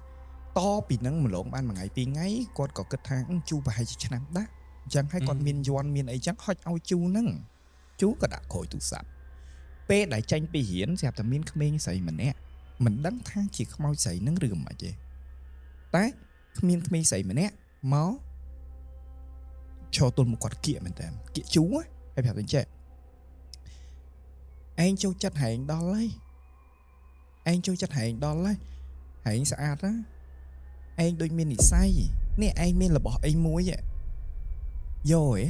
តពីហ្នឹងម្លងបានមួយថ្ងៃពីរថ្ងៃគាត់ក៏គិតថាអឺជូប្រហែលជាឆ្នាំដាក់អញ្ចឹងហើយគាត់មានយ័ន្តមានអីចឹងហុចឲ្យជូហ្នឹងជូក៏ដាក់ក្រោយទូរស័ព្ទពេលដែលចេញពីរៀនស្រាប់តែមានក្មេងស្រីម្នាក់មិនដឹងថាជាខ្មោចស្រីហ្នឹងឬក៏មិនទេតែគ្មានក្មេងស្រីម្នាក់មកឈរទល់មុខគាត់គៀកមែនតើគៀកជូណាហើយប្រាប់ទៅចេះឯងចូលចិត្តហែងដល់ហើយឯងចូលចិត្តហែងដល់ហើយហែងស្អាតណាឯងដូចមាននិស័យនេះឯងមានរបស់អីមួយហ៎យកហ៎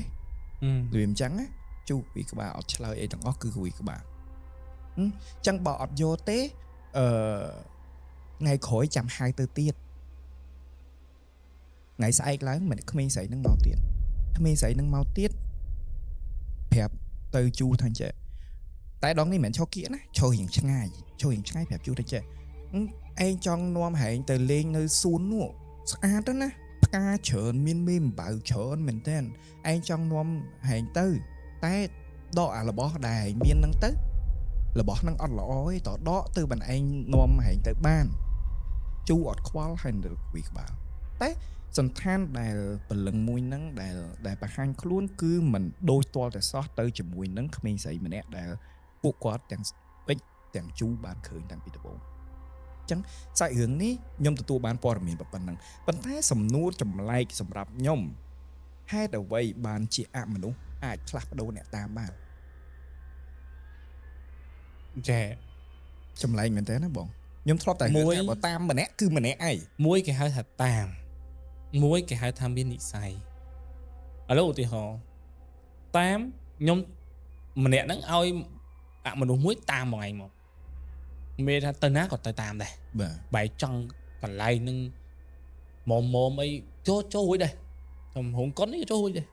អឺ វាអញ្ចឹងណាជូពីក្បាលអត់ឆ្លើយអីទាំងអស់គឺគួយក្បាលហឹមចឹងបើអត់យកទេអឺថ្ងៃក្រោយចាំហៅទៅទៀតថ្ងៃស្អែកឡើងមិនក្មេងស្រីនឹងមកទៀតក្មេងស្រីនឹងមកទៀតប្រាប់ទៅជូថាអញ្ចេះតែដងនេះមិនមែនឈរគៀកណាឈររៀងឆ្ងាយឈររៀងឆ្ងាយប្រាប់ជូថាអញ្ចេះហឹមឯងចង់នាំហែងទៅលេងនៅសួននោះស្អាតណាស់ផ្កាច្រើនមានមេអំបៅច្រើនមែនតើ ឯងចង់នាំហែងទៅ តែដកអារបស់ដែលហែងមានហ្នឹងទៅរបស់ហ្នឹងអត់ល្អទេតដកទៅបានឯងនាំហែងទៅបានជូអត់ខ្វល់ហើយនៅវីក្បាលតែសន្តានដែលព្រលឹងមួយហ្នឹងដែលដែលបង្ហាញខ្លួនគឺមិនដូចទាល់តែសោះទៅជាមួយនឹងក្មេងស្រីម្នាក់ដែលពួកគាត់ទាំងពេជ្រទាំងជូបានឃើញតាំងពីដំបូងអញ្ចឹងសាច់រឿងនេះខ្ញុំទទួលបានព័ត៌មានប៉ុណ្ណឹងប៉ុន្តែសំណួរចម្លែកសម្រាប់ខ្ញុំ ហេតុអ្វីបានជាអមនុស្សអាចផ្លាស់ប្ដូរអ្នកតាមបាន ចេះ ចម្លែកមែនតើណាបងខ្ញុំធ្លាប់តែ មួយ ថាបើតាមម្នាក់គឺម្នាក់ឯង មួយគេហៅថាតាមមួយគេហៅថាមាននិស័យឥឡូវឧទាហរណ៍តាមខ្ញុំម្នាក់ហ្នឹងឲ្យអមនុស្សមួយតាមមួយថ្ងៃមកមានថាទៅណាក៏ទៅតាមដែរ បាទ បែរចង់កន្លែងហ្នឹងមុំមុំអីចូលចូលរួចដែរខ្ញុំរោងកុននេះក៏ចូលរួចដែរ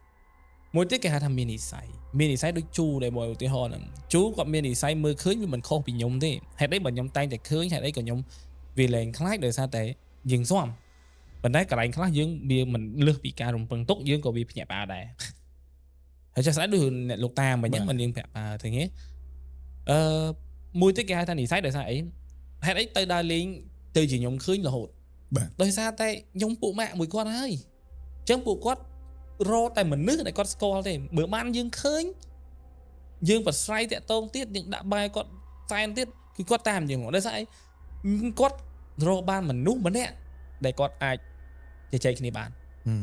មួយទៀតគេហៅថាមាននិស័យមាននិស័យដូចជូដែរបងឧទាហរណ៍ហ្នឹងជូគាត់មាននិស័យមើលឃើញវាមិនខុសពីខ្ញុំទេហេតុអីបើខ្ញុំតែងតែឃើញហេតុអីក៏ខ្ញុំវាលែងខ្លាចដោយសារតែយើងស៊ាំប៉ុន្តែកន្លែងខ្លះយើងវាមិនលើសពីការរំពឹងទុកយើងក៏វាភ្ញាក់ផ្អើលដែរហើយចាស់ស្អែកដូចអ្នកលោកតាមិញហ្នឹងមិនយើងភ្ញាក់ផ្អើលទេអឺមួយទៀតគេហៅថានិស័យដោយសារអីហេតុអីទៅដើរលេងទៅជាខ្ញុំឃើញរហូត បាទ ដោយសារតែខ្ញុំពួកម៉ាក់មួយគាត់ហើយអញ្ចឹងពួកគាត់រកតែមនុស្សដែលគាត់ស្គាល់ទេបើបានយើងឃើញយើងប្រស្រ័យតាក់ទងទៀតយើងដាក់បាយគាត់សែនទៀតគឺគាត់តាមយើងហ្មងដោយសារអីគាត់រកបានមនុស្សម្នាក់ដែលគាត់អាចជជែកគ្នាបាន ហឹម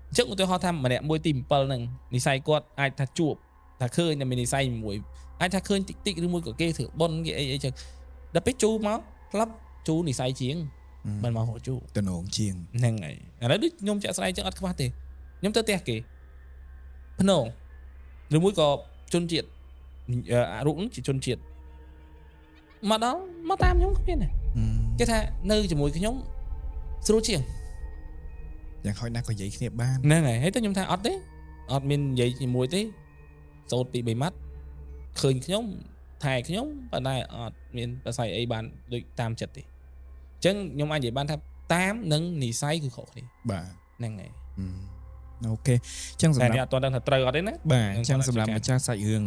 អញ្ចឹងឧទាហរណ៍ថាម្នាក់មួយទី7ហ្នឹងនិស័យគាត់អាចថាជួបថាឃើញតែមាននិស័យមួយអាចថាឃើញតិចតិចឬមួយក៏គេធ្វើបុណ្យគេអីអីចឹងដល់ពេលជូមកផ្លាប់ជូនិស័យជាងមិនមករកជូ តំណងជាង ហ្នឹងហើយឥឡូវដូចខ្ញុំចាក់ស្ដែងចឹងអត់ខ្វះទេខ្ញុំទៅផ្ទះគេភ្នងឬមួយក៏ជនជាតិអរូបហ្នឹងជាជនជាតិមកដល់មកតាមខ្ញុំគ្មានទេគេថានៅជាមួយខ្ញុំស្រួលជាង យ៉ាងហោចណាស់ក៏និយាយគ្នាបាន ហ្នឹងហើយហើយទៅខ្ញុំថាអត់ទេអត់មាននិយាយជាមួយទេសូត្រពី3ម៉ាត់ឃើញខ្ញុំ ថែខ្ញុំប៉ុន្តែអត់មានប្រស័យអីបានដូចតាមចិត្តទេអញ្ចឹងខ្ញុំអាចនិយាយបានថាតាមនិងនិស័យគឺខុសគ្នា។ បាទ ហ្នឹងហើយ។ OK អញ្ចឹង តែ សម្រាប់ នេះអត់ទាន់ដឹងថាត្រូវអត់ទេណា។ បាទ នឹង អញ្ចឹងសម្រាប់ គាត់ ម្ចាស់សាច់រឿង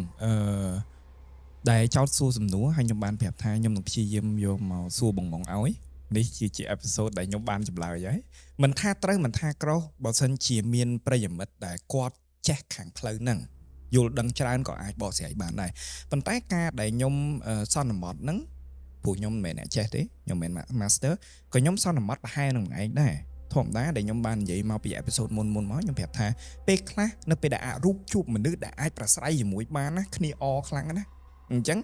ដែលចោតសួរសំណួរហើយខ្ញុំបានប្រាប់ថាខ្ញុំនឹងព្យាយាមយកមកសួរបងបងឲ្យនេះជា episode ដែលខ្ញុំបានចម្លើយហើយមិនថាត្រូវមិនថាក្រោះបើសិនជាមានប្រិយមិត្តដែលគាត់ចេះខាងផ្លូវហ្នឹងយល់ដឹងច្រើនក៏អាចបកស្រាយបានដែរប៉ុន្តែការដែលខ្ញុំសន្មត់ហ្នឹងព្រោះខ្ញុំមិនមែនអ្នកចេះទេខ្ញុំមិនមែន master ក៏ខ្ញុំសន្មត់ប្រហែលនឹងឯងដែរធម្មតាដែលខ្ញុំបាននិយាយមកពី episode មុនមុនមកខ្ញុំប្រាប់ថាពេលខ្លះនៅពេលដែលអរូបជួបមនុស្សដែលអាចប្រស្រ័យជាមួយបានណាគ្នាអខ្លាំងណាស់អញ្ចឹង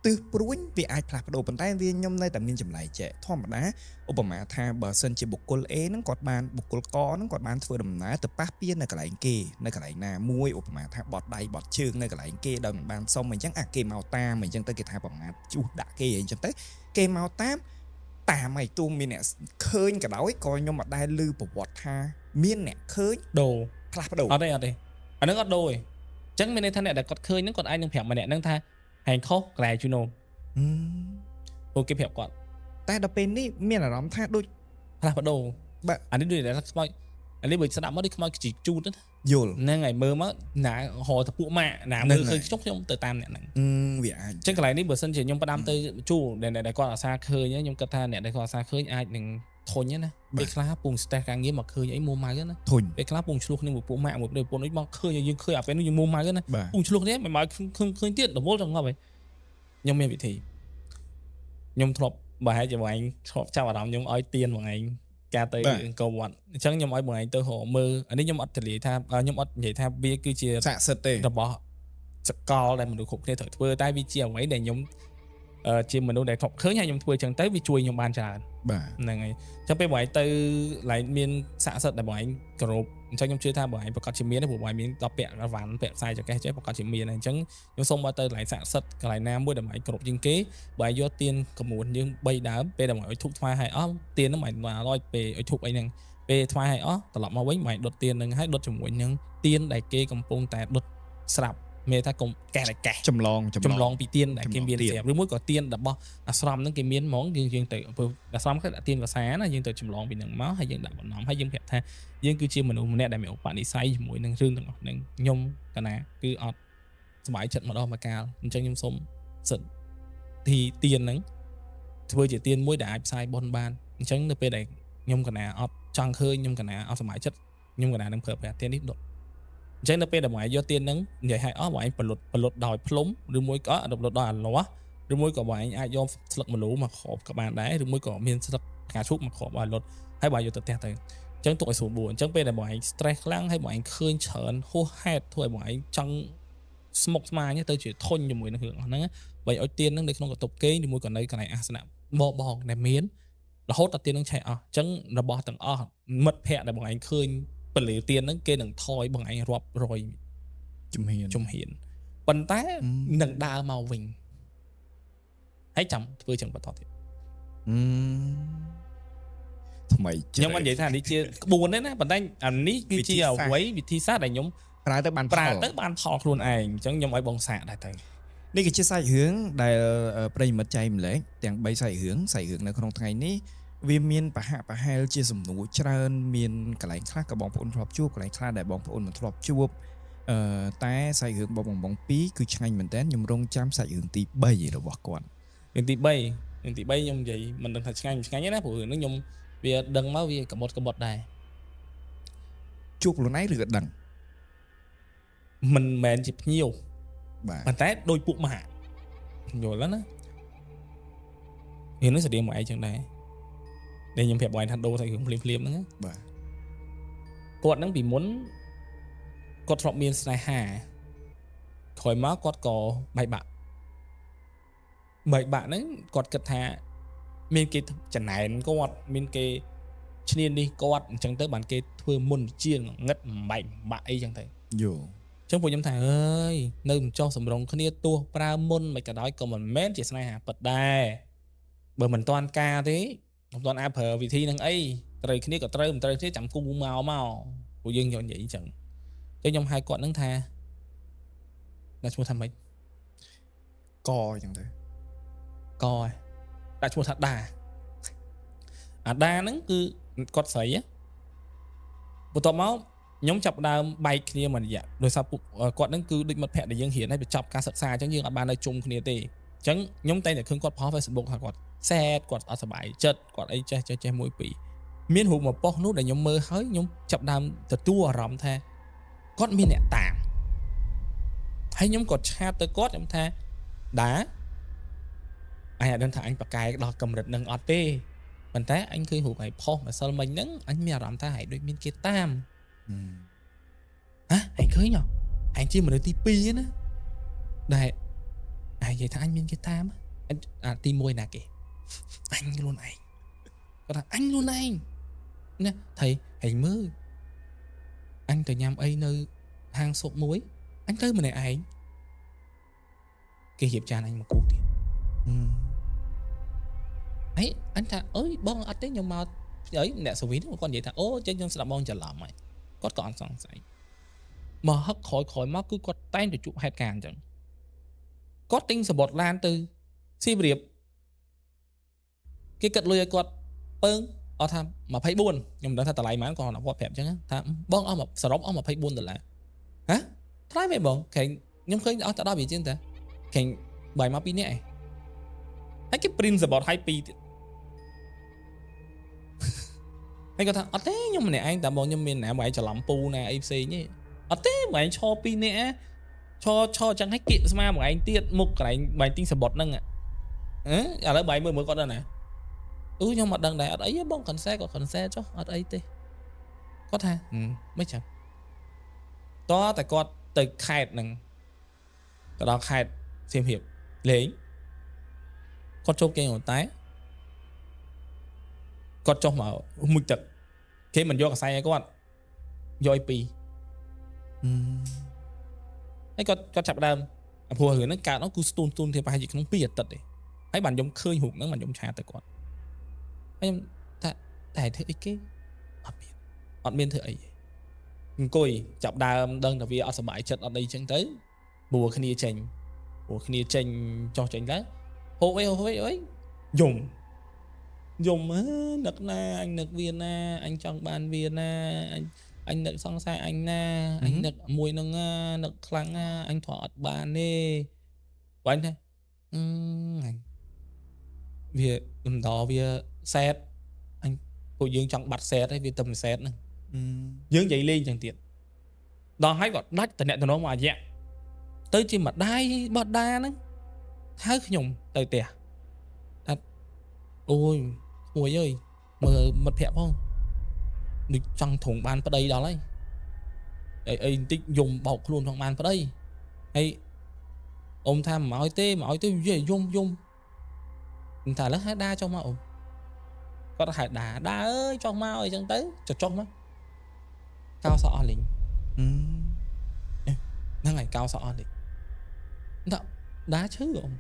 ទិសព្រួញវាអាចផ្លាស់ប្ដូរប៉ុន្តែវាខ្ញុំនៅតែមានចម្លែកចេះធម្មតាឧបមាថាបើសិនជាបុគ្គល A ហ្នឹងគាត់បានបុគ្គលកហ្នឹងគាត់បានធ្វើដំណើរទៅប៉ះពៀននៅកន្លែងគេនៅកន្លែងណាមួយឧបមាថាបត់ដៃបត់ជើងនៅកន្លែងគេដោយមិនបានសុំអញ្ចឹងអាគេមកតាមអញ្ចឹងទៅគេថាប្រមាថជួសដាក់គេអញ្ចឹងទៅគេមកតាមតាមឲ្យទូមានអ្នកឃើញក៏ដោយក៏ខ្ញុំអត់ដែលឮប្រវត្តិថាមានអ្នកឃើញ ដូរ ផ្លាស់ប្ដូរ អត់ទេអត់ទេអាហ្នឹងអត់ដូរទេអញ្ចឹងមានន័យថាអ្នកដែលគាត់ឃើញហ្នឹងគាត់អាចនឹងប្រាប់ម្នាក់ហ្នឹងថាហែងខុសក្រែជូណូ ហឹម ពួកគេប្រាប់គាត់ តែដល់ពេលនេះមានអារម្មណ៍ថាដូច ផ្លាស់ប្ដូរ បាទ អានេះដូចតែខ្មោចអានេះបើស្ដាប់មកដូចខ្មោចជីជូតណា យល់ ហ្នឹងហើយមើលមកណារកតែពួកម៉ាក់ណា ហ្នឹង មើលឃើញ ហើយ ខ្ញុំខ្ញុំទៅតាមអ្នកហ្នឹង អឺវាអាច អញ្ចឹងកន្លែងនេះបើសិនជាខ្ញុំផ្ដាំទៅជួដែលអ្នកដែលគាត់អាសាឃើញខ្ញុំគិតថាអ្នកដែលគាត់អាសាឃើញអាចនឹងធុញណាពេលខ្លះពង stress ការងារមកឃើញអីមួម៉ៅណា ធុញ ពេលខ្លះពងឆ្លោះគ្នាមួយពួកម៉ាក់មួយប្តីប្រពន្ធដូចមកឃើញឲ្យយើងឃើញអាពេលនោះយើងមួម៉ៅណា បាទ ពងឆ្លោះគ្នាមិនមកឃើញឃើញទៀតរវល់ចង្ងប់ហើយខ្ញុំមានវិធីខ្ញុំធ្លាប់បើហែជាបងឯងធ្លាប់ចាប់អារម្មណ៍ខ្ញុំឲ្យទៀនបងឯងការទៅអង្គរវត្តអញ្ចឹងខ្ញុំឲ្យបងឯងទៅរកមើលអានេះខ្ញុំអត់ទលាយថាខ្ញុំអត់និយាយថាវាគឺជា ស័ក្តិសិទ្ធិទេ របស់សកលដែលមនុស្សគ្រប់គ្នាត្រូវធ្វើតែវាជាអ្វីដែលខ្ញុំជាមនុស្សដែលធ្លាប់ឃើញហើយខ្ញុំធ្វើអញ្ចឹងទៅវាជួយខ្ញុំបានច្រើន បាទ ហ្នឹងហើយអញ្ចឹងពេលបងឯងទៅឡែងមានស័ក្តិសិទ្ធិដែលបងឯងគោរពអញ្ចឹងខ្ញុំជឿថាបងឯងប្រកាសជាមានទេព្រោះបងឯងមានដល់ពាក់រ៉ាន់ពាក់ខ្សែចង្កេះចេះប្រកាសជាមានហើយអញ្ចឹងខ្ញុំសូមឲ្យទៅឡែងស័ក្តិសិទ្ធិកន្លែងណាមួយដែលបងឯងគោរពជាងគេបងឯងយកទៀនកម្រួនយើង3ដើមពេលដែលបងឯងឲ្យធូបថ្វាយឲ្យអស់ទៀនហ្នឹងបងឯងមកឲ្យពេលឲ្យធូបអីហ្នឹងពេលថ្វាយឲ្យអស់ត្រឡប់មកវិញបងឯងដុតទៀនហ្នឹងហើយដុតជាមួយនឹងទៀនដែលគេកំពុងតែដុតស្រាប់មានថាកុំកែតែកែ ចម្លង ចម្លងពីទៀនដែលគេមាន ចម្លងទៀន ស្រាប់ឬមួយក៏ទៀនរបស់អាស្រមហ្នឹងគេមានហ្មងយើងយើងទៅព្រោះអាស្រមគេដាក់ទៀនភាសាណាយើងទៅចម្លងពីហ្នឹងមកហើយយើងដាក់បំណំហើយយើងប្រាប់ថាយើងគឺជាមនុស្សម្នាក់ដែលមានឧបនិស្ស័យជាមួយនឹងរឿងទាំងអស់ហ្នឹងខ្ញុំកណាគឺអត់សប្បាយចិត្តម្ដងមកកាលអញ្ចឹងខ្ញុំសូមសិទ្ធទីទៀនហ្នឹងធ្វើជាទៀនមួយដែលអាចផ្សាយបុណ្យបានអញ្ចឹងនៅពេលដែលខ្ញុំកណាអត់ចង់ឃើញខ្ញុំកណាអត់សប្បាយចិត្តខ្ញុំកណានឹងប្រើប្រាស់ទៀននេះដុត អញ្ចឹងនៅពេលដែលបងឯងយកទៀនហ្នឹងនិយាយឲ្យអស់បងឯងបលុតបលុតដោយភ្លុំឬមួយក៏អត់បលុតដោយអាលាស់ឬមួយក៏បងឯងអាចយកស្លឹកម្លូមកគ្របក៏បានដែរឬមួយក៏មានស្លឹកផ្កាឈូកមកគ្របឲ្យលុតហើយបងយកទៅផ្ទះទៅអញ្ចឹងទុកឲ្យស្រួលបួរអញ្ចឹងពេលដែលបងឯង stress ខ្លាំងហើយបងឯងឃើញច្រើនហួសហេតុធ្វើឲ្យបងឯងចង់ស្មុកស្មាញទៅជាធុញជាមួយនឹងរឿងអស់ហ្នឹងបើឲ្យទៀនហ្នឹងនៅក្នុងកន្ទប់គេងឬមួយក៏នៅកន្លែងអាសនៈបបងដែលមានរហូតដល់ទៀនហ្នឹងឆេះអស់អញ្ចឹងរបស់ទាំងអស់មិត្តភ័ក្តិដែលបងឯងឃើញពលឺទៀនហ្នឹងគេនឹងថយបងឯងរាប់រយ ជំហាន ជំហានប៉ុន្តែនឹងដើរមកវិញហើយចាំធ្វើចឹងបន្តទៀត អឺថ្មី ខ្ញុំមិននិយាយថានេះជាក្បួនទេណាប៉ុន្តែអានេះគឺជាអ្វីវិធីសាស្ត្រដែលខ្ញុំ ប្រើទៅបាន ប្រើ ផល ទៅបានផលខ្លួនឯងអញ្ចឹងខ្ញុំឲ្យបងសាកដែរទៅ នេះគឺជាសាច់រឿងដែលប្រិយមិត្តចែកម្លែកទាំង3សាច់រឿងសាច់រឿងនៅក្នុងថ្ងៃនេះវាមានប្រហាក់ប្រហែលជាសំណួរច្រើនមានកន្លែងខ្លះក៏បងប្អូនធ្លាប់ជួបកន្លែងខ្លះដែលបងប្អូនមិនធ្លាប់ជួបតែសាច់រឿងបងបងបង2គឺឆ្ងាញ់មែនតើខ្ញុំរងចាំសាច់រឿងទី3របស់គាត់ រឿងទី3រឿងទី3ខ្ញុំនិយាយមិនដឹងថាឆ្ងាញ់មិនឆ្ងាញ់ទេណាព្រោះរឿងហ្នឹងខ្ញុំវាដឹងមកវាកបុតកបុតដែរ ជួបខ្លួនឯងឬក៏ដឹង មិនមែនជាភ្ញៀវ បាទ ប៉ុន្តែដូចពួកម៉ាក់យល់แล้วណារឿងនេះស្តៀងមកឯងចឹងដែរដែលខ្ញុំប្រាប់បងឯងថាដូរសាច់រឿងភ្លាមៗហ្នឹងណា បាទ គាត់ហ្នឹងពីមុនគាត់ធ្លាប់មានស្នេហាក្រោយមកគាត់ក៏បែកបាក់បែកបាក់ហ្នឹងគាត់គិតថាមានគេចំណែនគាត់មានគេឈ្នានីសគាត់អញ្ចឹងទៅបានគេធ្វើមុនវិជាងងឹតបំបែកបំបាក់អីចឹងទៅ យល់ អញ្ចឹងពួកខ្ញុំថាអើយនៅមិនចោះសម្រងគ្នាទោះប្រើមុនមិនក៏ដោយក៏មិនមែនជាស្នេហាពិតដែរបើមិនតាន់ការទេមិនតាន់អាចប្រើវិធីនឹងអីត្រូវគ្នាក៏ត្រូវមិនត្រូវគ្នាចាំគូមកមកពួកយើងយកនិយាយអញ្ចឹងអញ្ចឹងខ្ញុំហៅគាត់នឹងថាដាក់ឈ្មោះថាម៉េច កអញ្ចឹងទៅ កឯងដាក់ឈ្មោះថាដាអាដាហ្នឹងគឺគាត់ស្រីហ៎បន្ទាប់មកខ្ញុំចាប់ផ្ដើមបែកគ្នាមួយរយៈដោយសារពួកគាត់ហ្នឹងគឺដូចមិត្តភក្តិដែលយើងរៀនហើយបញ្ចប់ការសិក្សាអញ្ចឹងយើងអត់បាននៅជុំគ្នាទេអញ្ចឹងខ្ញុំតែងតែឃើញគាត់ផុស Facebook ថាគាត់ sad គាត់អត់សប្បាយចិត្តគាត់អីចេះចេះចេះមួយពីរមានរូបមួយប៉ុស្តិ៍នោះដែលខ្ញុំមើលហើយខ្ញុំចាប់ផ្ដើមទទួលអារម្មណ៍ថាគាត់មានអ្នកតាមហើយខ្ញុំក៏chat ទៅគាត់ខ្ញុំថាដាអញអត់ដឹងថាអញប្រកែកដល់កម្រិតនឹងអត់ទេប៉ុន្តែអញឃើញរូបឯងផុសម្សិលមិញហ្នឹងអញមានអារម្មណ៍ថាឯងដូចមានគេតាម ហ៎ឯងឃើញហ៎ឯងជាមនុស្សទី2ណាដែលឯងនិយាយថាអញមានគេតាមអញអាទី1ណាគេអញខ្លួនឯងគាត់ថាអញខ្លួនឯងណាថៃឯងមើលអញទៅញ៉ាំអីនៅហាងស៊ុបមួយអញទៅម្នាក់ឯងគេរៀបចានអញមកគូទៀត ហើយអញថាអើយបងអត់ទេខ្ញុំមកអីអ្នកសវីហ្នឹងគាត់និយាយថាអូចេញខ្ញុំស្ដាប់បងច្រឡំហើយគាត់ក៏អត់សង្ស័យមកហឹកក្រោយក្រោយមកគឺគាត់តែងតែជួបហេតុការណ៍អញ្ចឹងគាត់ទិញសំបុត្រឡានទៅសៀមរាបគេគិតលុយឲ្យគាត់ពើងអត់ថា24ខ្ញុំមិនដឹងថាតម្លៃប៉ុន្មានគាត់គាត់ប្រាប់អញ្ចឹងថាបងអស់មកសរុបអស់24ដុល្លារហ៎ថ្លៃមែនបងក្រែងខ្ញុំឃើញអស់តែ10រៀលជាងតាក្រែងបាយមក2នាក់ឯងហើយគេ print សំបុត្រឲ្យ2ទៀត ហើយគាត់ថាអត់ទេខ្ញុំម្នាក់ឯងតែបងខ្ញុំមានណាបងឯងច្រឡំពូណាអីផ្សេងទេអត់ទេបងឯងឈរពីរនាក់ឈរឈរចឹងឲ្យគៀកស្មាបងឯងទៀតមុខកន្លែងបងឯងទិញសំបុត្រហ្នឹងអឺឥឡូវបងឯងមើលមើលគាត់ដល់ណាអឺខ្ញុំអត់ដឹងដែរអត់អីទេបង cancel ក៏ cancel ចុះអត់អីទេគាត់ថាមិនចឹងតតែគាត់ទៅខេត្តហ្នឹងទៅដល់ខេត្តសៀមរាបលេងគាត់ចូលគេងតែគាត់ចុះមកមុជទឹកគេមិនយកកសែងឲ្យគាត់យកឲ្យពីរ ហើយគាត់គាត់ចាប់ផ្ដើមព្រោះរឿងហ្នឹងកើតនោះគឺស្ទូនស្ទូនទេប្រហែលជាក្នុង2អាទិត្យទេហើយបានខ្ញុំឃើញរូបហ្នឹងបានខ្ញុំ chat ទៅគាត់ហើយខ្ញុំថាតែធ្វើអីគេអត់មានអត់មានធ្វើអីទេអង្គុយចាប់ដើមដឹងថាវាអត់សប្បាយចិត្តអត់អីចឹងទៅបួគ្នាចេញបួគ្នាចេញចុះចេញទៅហូបអីហូបអីអីយំយំអើនឹកណាអញនឹកវាណាអញចង់បានវាណាអញអញនឹកសង្សារអញណាអញនឹកមួយនឹងណានឹកខ្លាំងណាអញទ្រាំអត់បានទេបាញ់ថាអឺអញវាកំដរវាសែតអញពួកយើងចង់បាត់សែតហើយវាទៅមិនសែតហ្នឹង យើងនិយាយលេងចឹងទៀតដល់ហើយក៏ដាច់តំណតំណងមកអាយៈទៅជាម្ដាយបដាហ្នឹងហៅខ្ញុំទៅផ្ទះថាអូយក្មួយអើយមើលមិត្តភក្តិផងដូចចង់ត្រង់បានប្តីដល់ហើយអីអីបន្តិចយំបោកខ្លួនផងបានប្តីហើយអ៊ំថាមិនឲ្យទេមិនឲ្យទេយយំយំខ្ញុំថាឥឡូវហៅដាចុះមកអ៊ំគាត់ហៅដាដាអើយចុះមកអីចឹងទៅចុះចុះមកកោសក់អស់លីង ហ្នឹងហើយកោសក់អស់លីងដាក់ដាឈឺអ៊ំ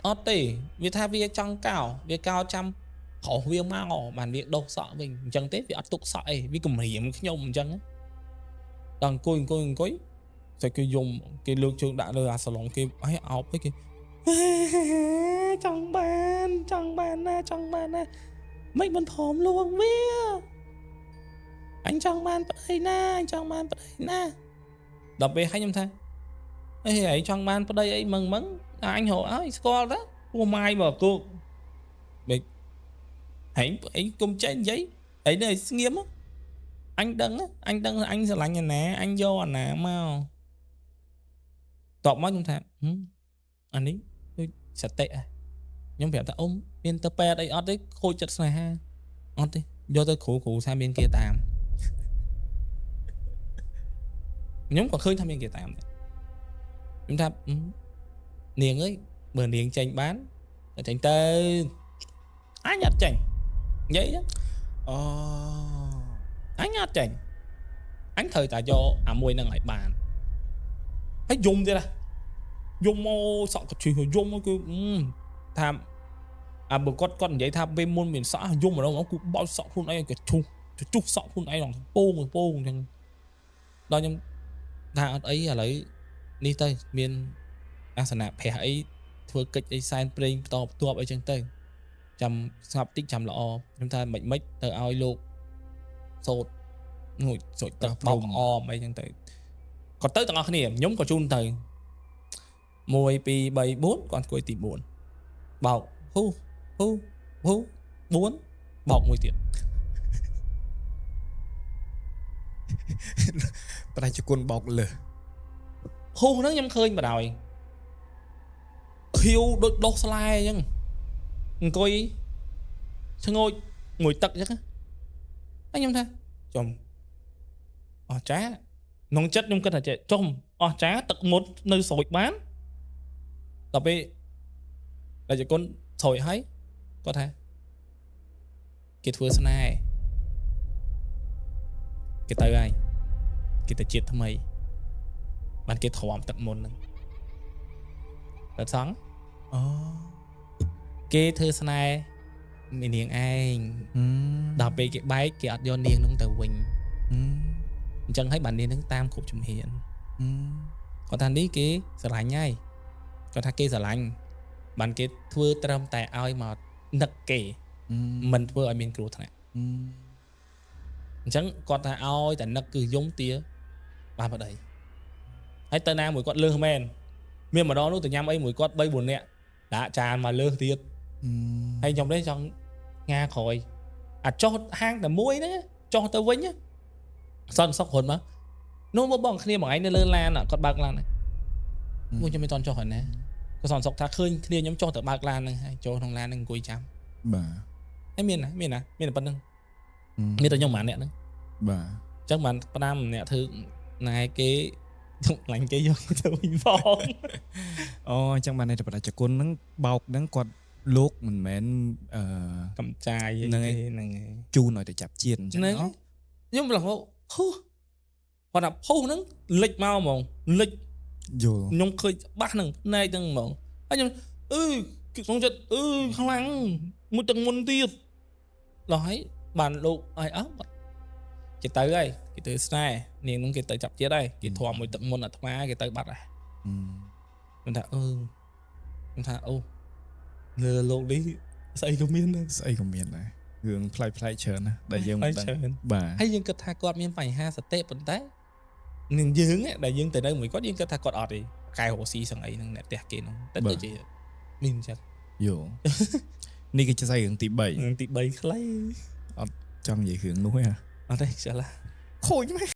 អត់ទេវាថាវាចង់កោវាកោចាំប្រុសវាមកបានវាដុសសក់វិញអញ្ចឹងទេវាអត់ទុកសក់អីវាគំរាមខ្ញុំអញ្ចឹងដល់អង្គុយអង្គុយអង្គុយស្អីគេយំគេលើកជើងដាក់លើអាសាឡុងគេឲ្យអោបគេចង់បានចង់បានណាចង់បានណាមិនមិនព្រមលួងវាអញចង់បានប្តីណាអញចង់បានប្តីណាដល់ពេលឲ្យខ្ញុំថាអេឯងចង់បានប្តីអីមឹងមឹងអញរកឲ្យស្គាល់តាពួកម៉ាយមកគោបេកហែងឯងគុំចេះនិយាយឯងនៅស្ងៀមអញដឹងអញដឹងអញស្រឡាញ់អាណាអញយកអាណាមកតបមកខ្ញុំថាអានេះដូចសតិខ្ញុំប្រាប់ថាអ៊ំមានទៅពេទ្យអីអត់ទេខូចចិត្តស្នេហាអត់ទេយកទៅគ្រូគ្រូថាមានគេតាមខ្ញុំក៏ឃើញថាមានគេតាមដែរខ្ញុំថានាងអើយបើនាងចេញបានចេញទៅអញអត់ចេញនិយាយចឹង អូ អញអត់ចេញអញត្រូវតែយកអាមួយនឹងឲ្យបានហើយយំទៀតណាយំមកសក់កជិះយំមកគឺថាអាបើគាត់គាត់និយាយថាពេលមុនមានសក់យំម្ដងគឺបោចសក់ខ្លួនឯងក៏ឈុះជុះសក់ខ្លួនឯងដល់ពងពងអញ្ចឹងដល់ខ្ញុំថាអត់អីឥឡូវនេះទៅមានអាសនៈប្រាស់អី ធ្វើកិច្ចអីសែនព្រេងបន្តបន្ទាប់អីចឹងទៅចាំស្ងប់តិចចាំល្អខ្ញុំថាមិនមិនទៅឲ្យលោកសូត្រងួចសូត្រទឹកបោកអមអីចឹងទៅគាត់ទៅទាំងអស់គ្នាខ្ញុំក៏ជូនទៅ1 2 3 4គាត់អង្គុយទី4បោកហ៊ូហ៊ូហ៊ូ4បោកមួយទៀត ប្រជាជនបោកលើស ហ៊ូហ្នឹងខ្ញុំឃើញបណ្ដោយខៀវដូចដុះស្លែអញ្ចឹងអង្គុយឈ្ងោចមួយទឹកអញ្ចឹងហើយខ្ញុំថាចំអស្ចារ្យក្នុងចិត្តខ្ញុំគិតថាចេះចំអស្ចារ្យទឹកមុតនៅស្រួចបានដល់ពេលប្រជាជនស្រួចហើយគាត់ថាគេធ្វើស្នេហ៍គេទៅហើយគេទៅជាតិថ្មីបានគេទ្រាំទឹកមុនហ្នឹងតែសង អូ គេធ្វើស្នេហ៍មាននាងឯងដល់ពេលគេបែកគេអត់យកនាងហ្នឹងទៅវិញអញ្ចឹងហើយបាននាងហ្នឹងតាមគ្រប់ជំហានគាត់ថានេះគេស្រឡាញ់ហើយគាត់ថាគេស្រឡាញ់បានគេធ្វើត្រឹមតែឲ្យមកនឹកគេមិនធ្វើឲ្យមានគ្រោះថ្នាក់អញ្ចឹងគាត់ថាឲ្យតែនឹកគឺយំទាបានប្តីហើយទៅណាមួយគាត់លើសមែនមានម្ដងនោះទៅញ៉ាំអីមួយគាត់3 4នាក់ដាក់ចានមកលើសទៀតហើយខ្ញុំនេះចង់ងាក្រោយអាចចុះហាងតែមួយហ្នឹងចុះទៅវិញសន្តិសុខរត់មកនោះមកបងគ្នាមួយថ្ងៃនៅលើឡានគាត់បើកឡានមួយខ្ញុំមិនតន់ចុះហើយណាគាត់សន្តិសុខថាឃើញគ្នាខ្ញុំចុះទៅបើកឡានហ្នឹងហើយចូលក្នុងឡានហ្នឹងអង្គុយចាំ បាទ ហើយមានណាមានណាមានតែប៉ុណ្្នឹងមានតែខ្ញុំម្នាក់ហ្នឹង បាទ អញ្ចឹងបានផ្ដាំអ្នកធ្វើណែគេឡាញ់គេយកទៅវិញផង អូអញ្ចឹងបានតែប្រជាជនហ្នឹងបោកហ្នឹងគាត់លោកមិនមែនអឺ កំចាយហ្នឹងហ្នឹង ជូនឲ្យទៅចាប់ជាតិអញ្ចឹង ខ្ញុំឡងហ៊ូគាត់ថាភុះហ្នឹងលិចមកហ្មងលិច យល់ ខ្ញុំឃើញច្បាស់ហ្នឹងភ្នែកហ្នឹងហ្មងហើយខ្ញុំអឺក្នុងចិត្តអឺខ្លាំងមួយទឹកមុនទៀតដល់ហើយបានលោកឲ្យអើគេទៅហើយគេទៅស្នេហ៍នាងហ្នឹងគេទៅចាប់ជាតិហើយគេធំមួយទឹកមុនអាត្មាគេទៅបាត់ហើយខ្ញុំថាអឺខ្ញុំថាអូលើលោកនេះស្អីក៏មានដែរ ស្អីក៏មានដែររឿងប្លែកៗច្រើនណាដែលយើងមិនដឹងបាទ ហើយយើងគិតថាគាត់មានបញ្ហាសតិប៉ុន្តែនឹងយើងដែលយើងទៅនៅមួយគាត់យើងគិតថាគាត់អត់ទេកែរស់ស៊ីសឹងអីហ្នឹងអ្នកផ្ទះគេហ្នឹងតែដូចជាមានអញ្ចឹង យោនេះគឺជាស្អីរឿងទី3 រឿងទី3ខ្លី អត់ចង់និយាយរឿងនោះទេ អត់ទេខ្ជិល ខូចមែន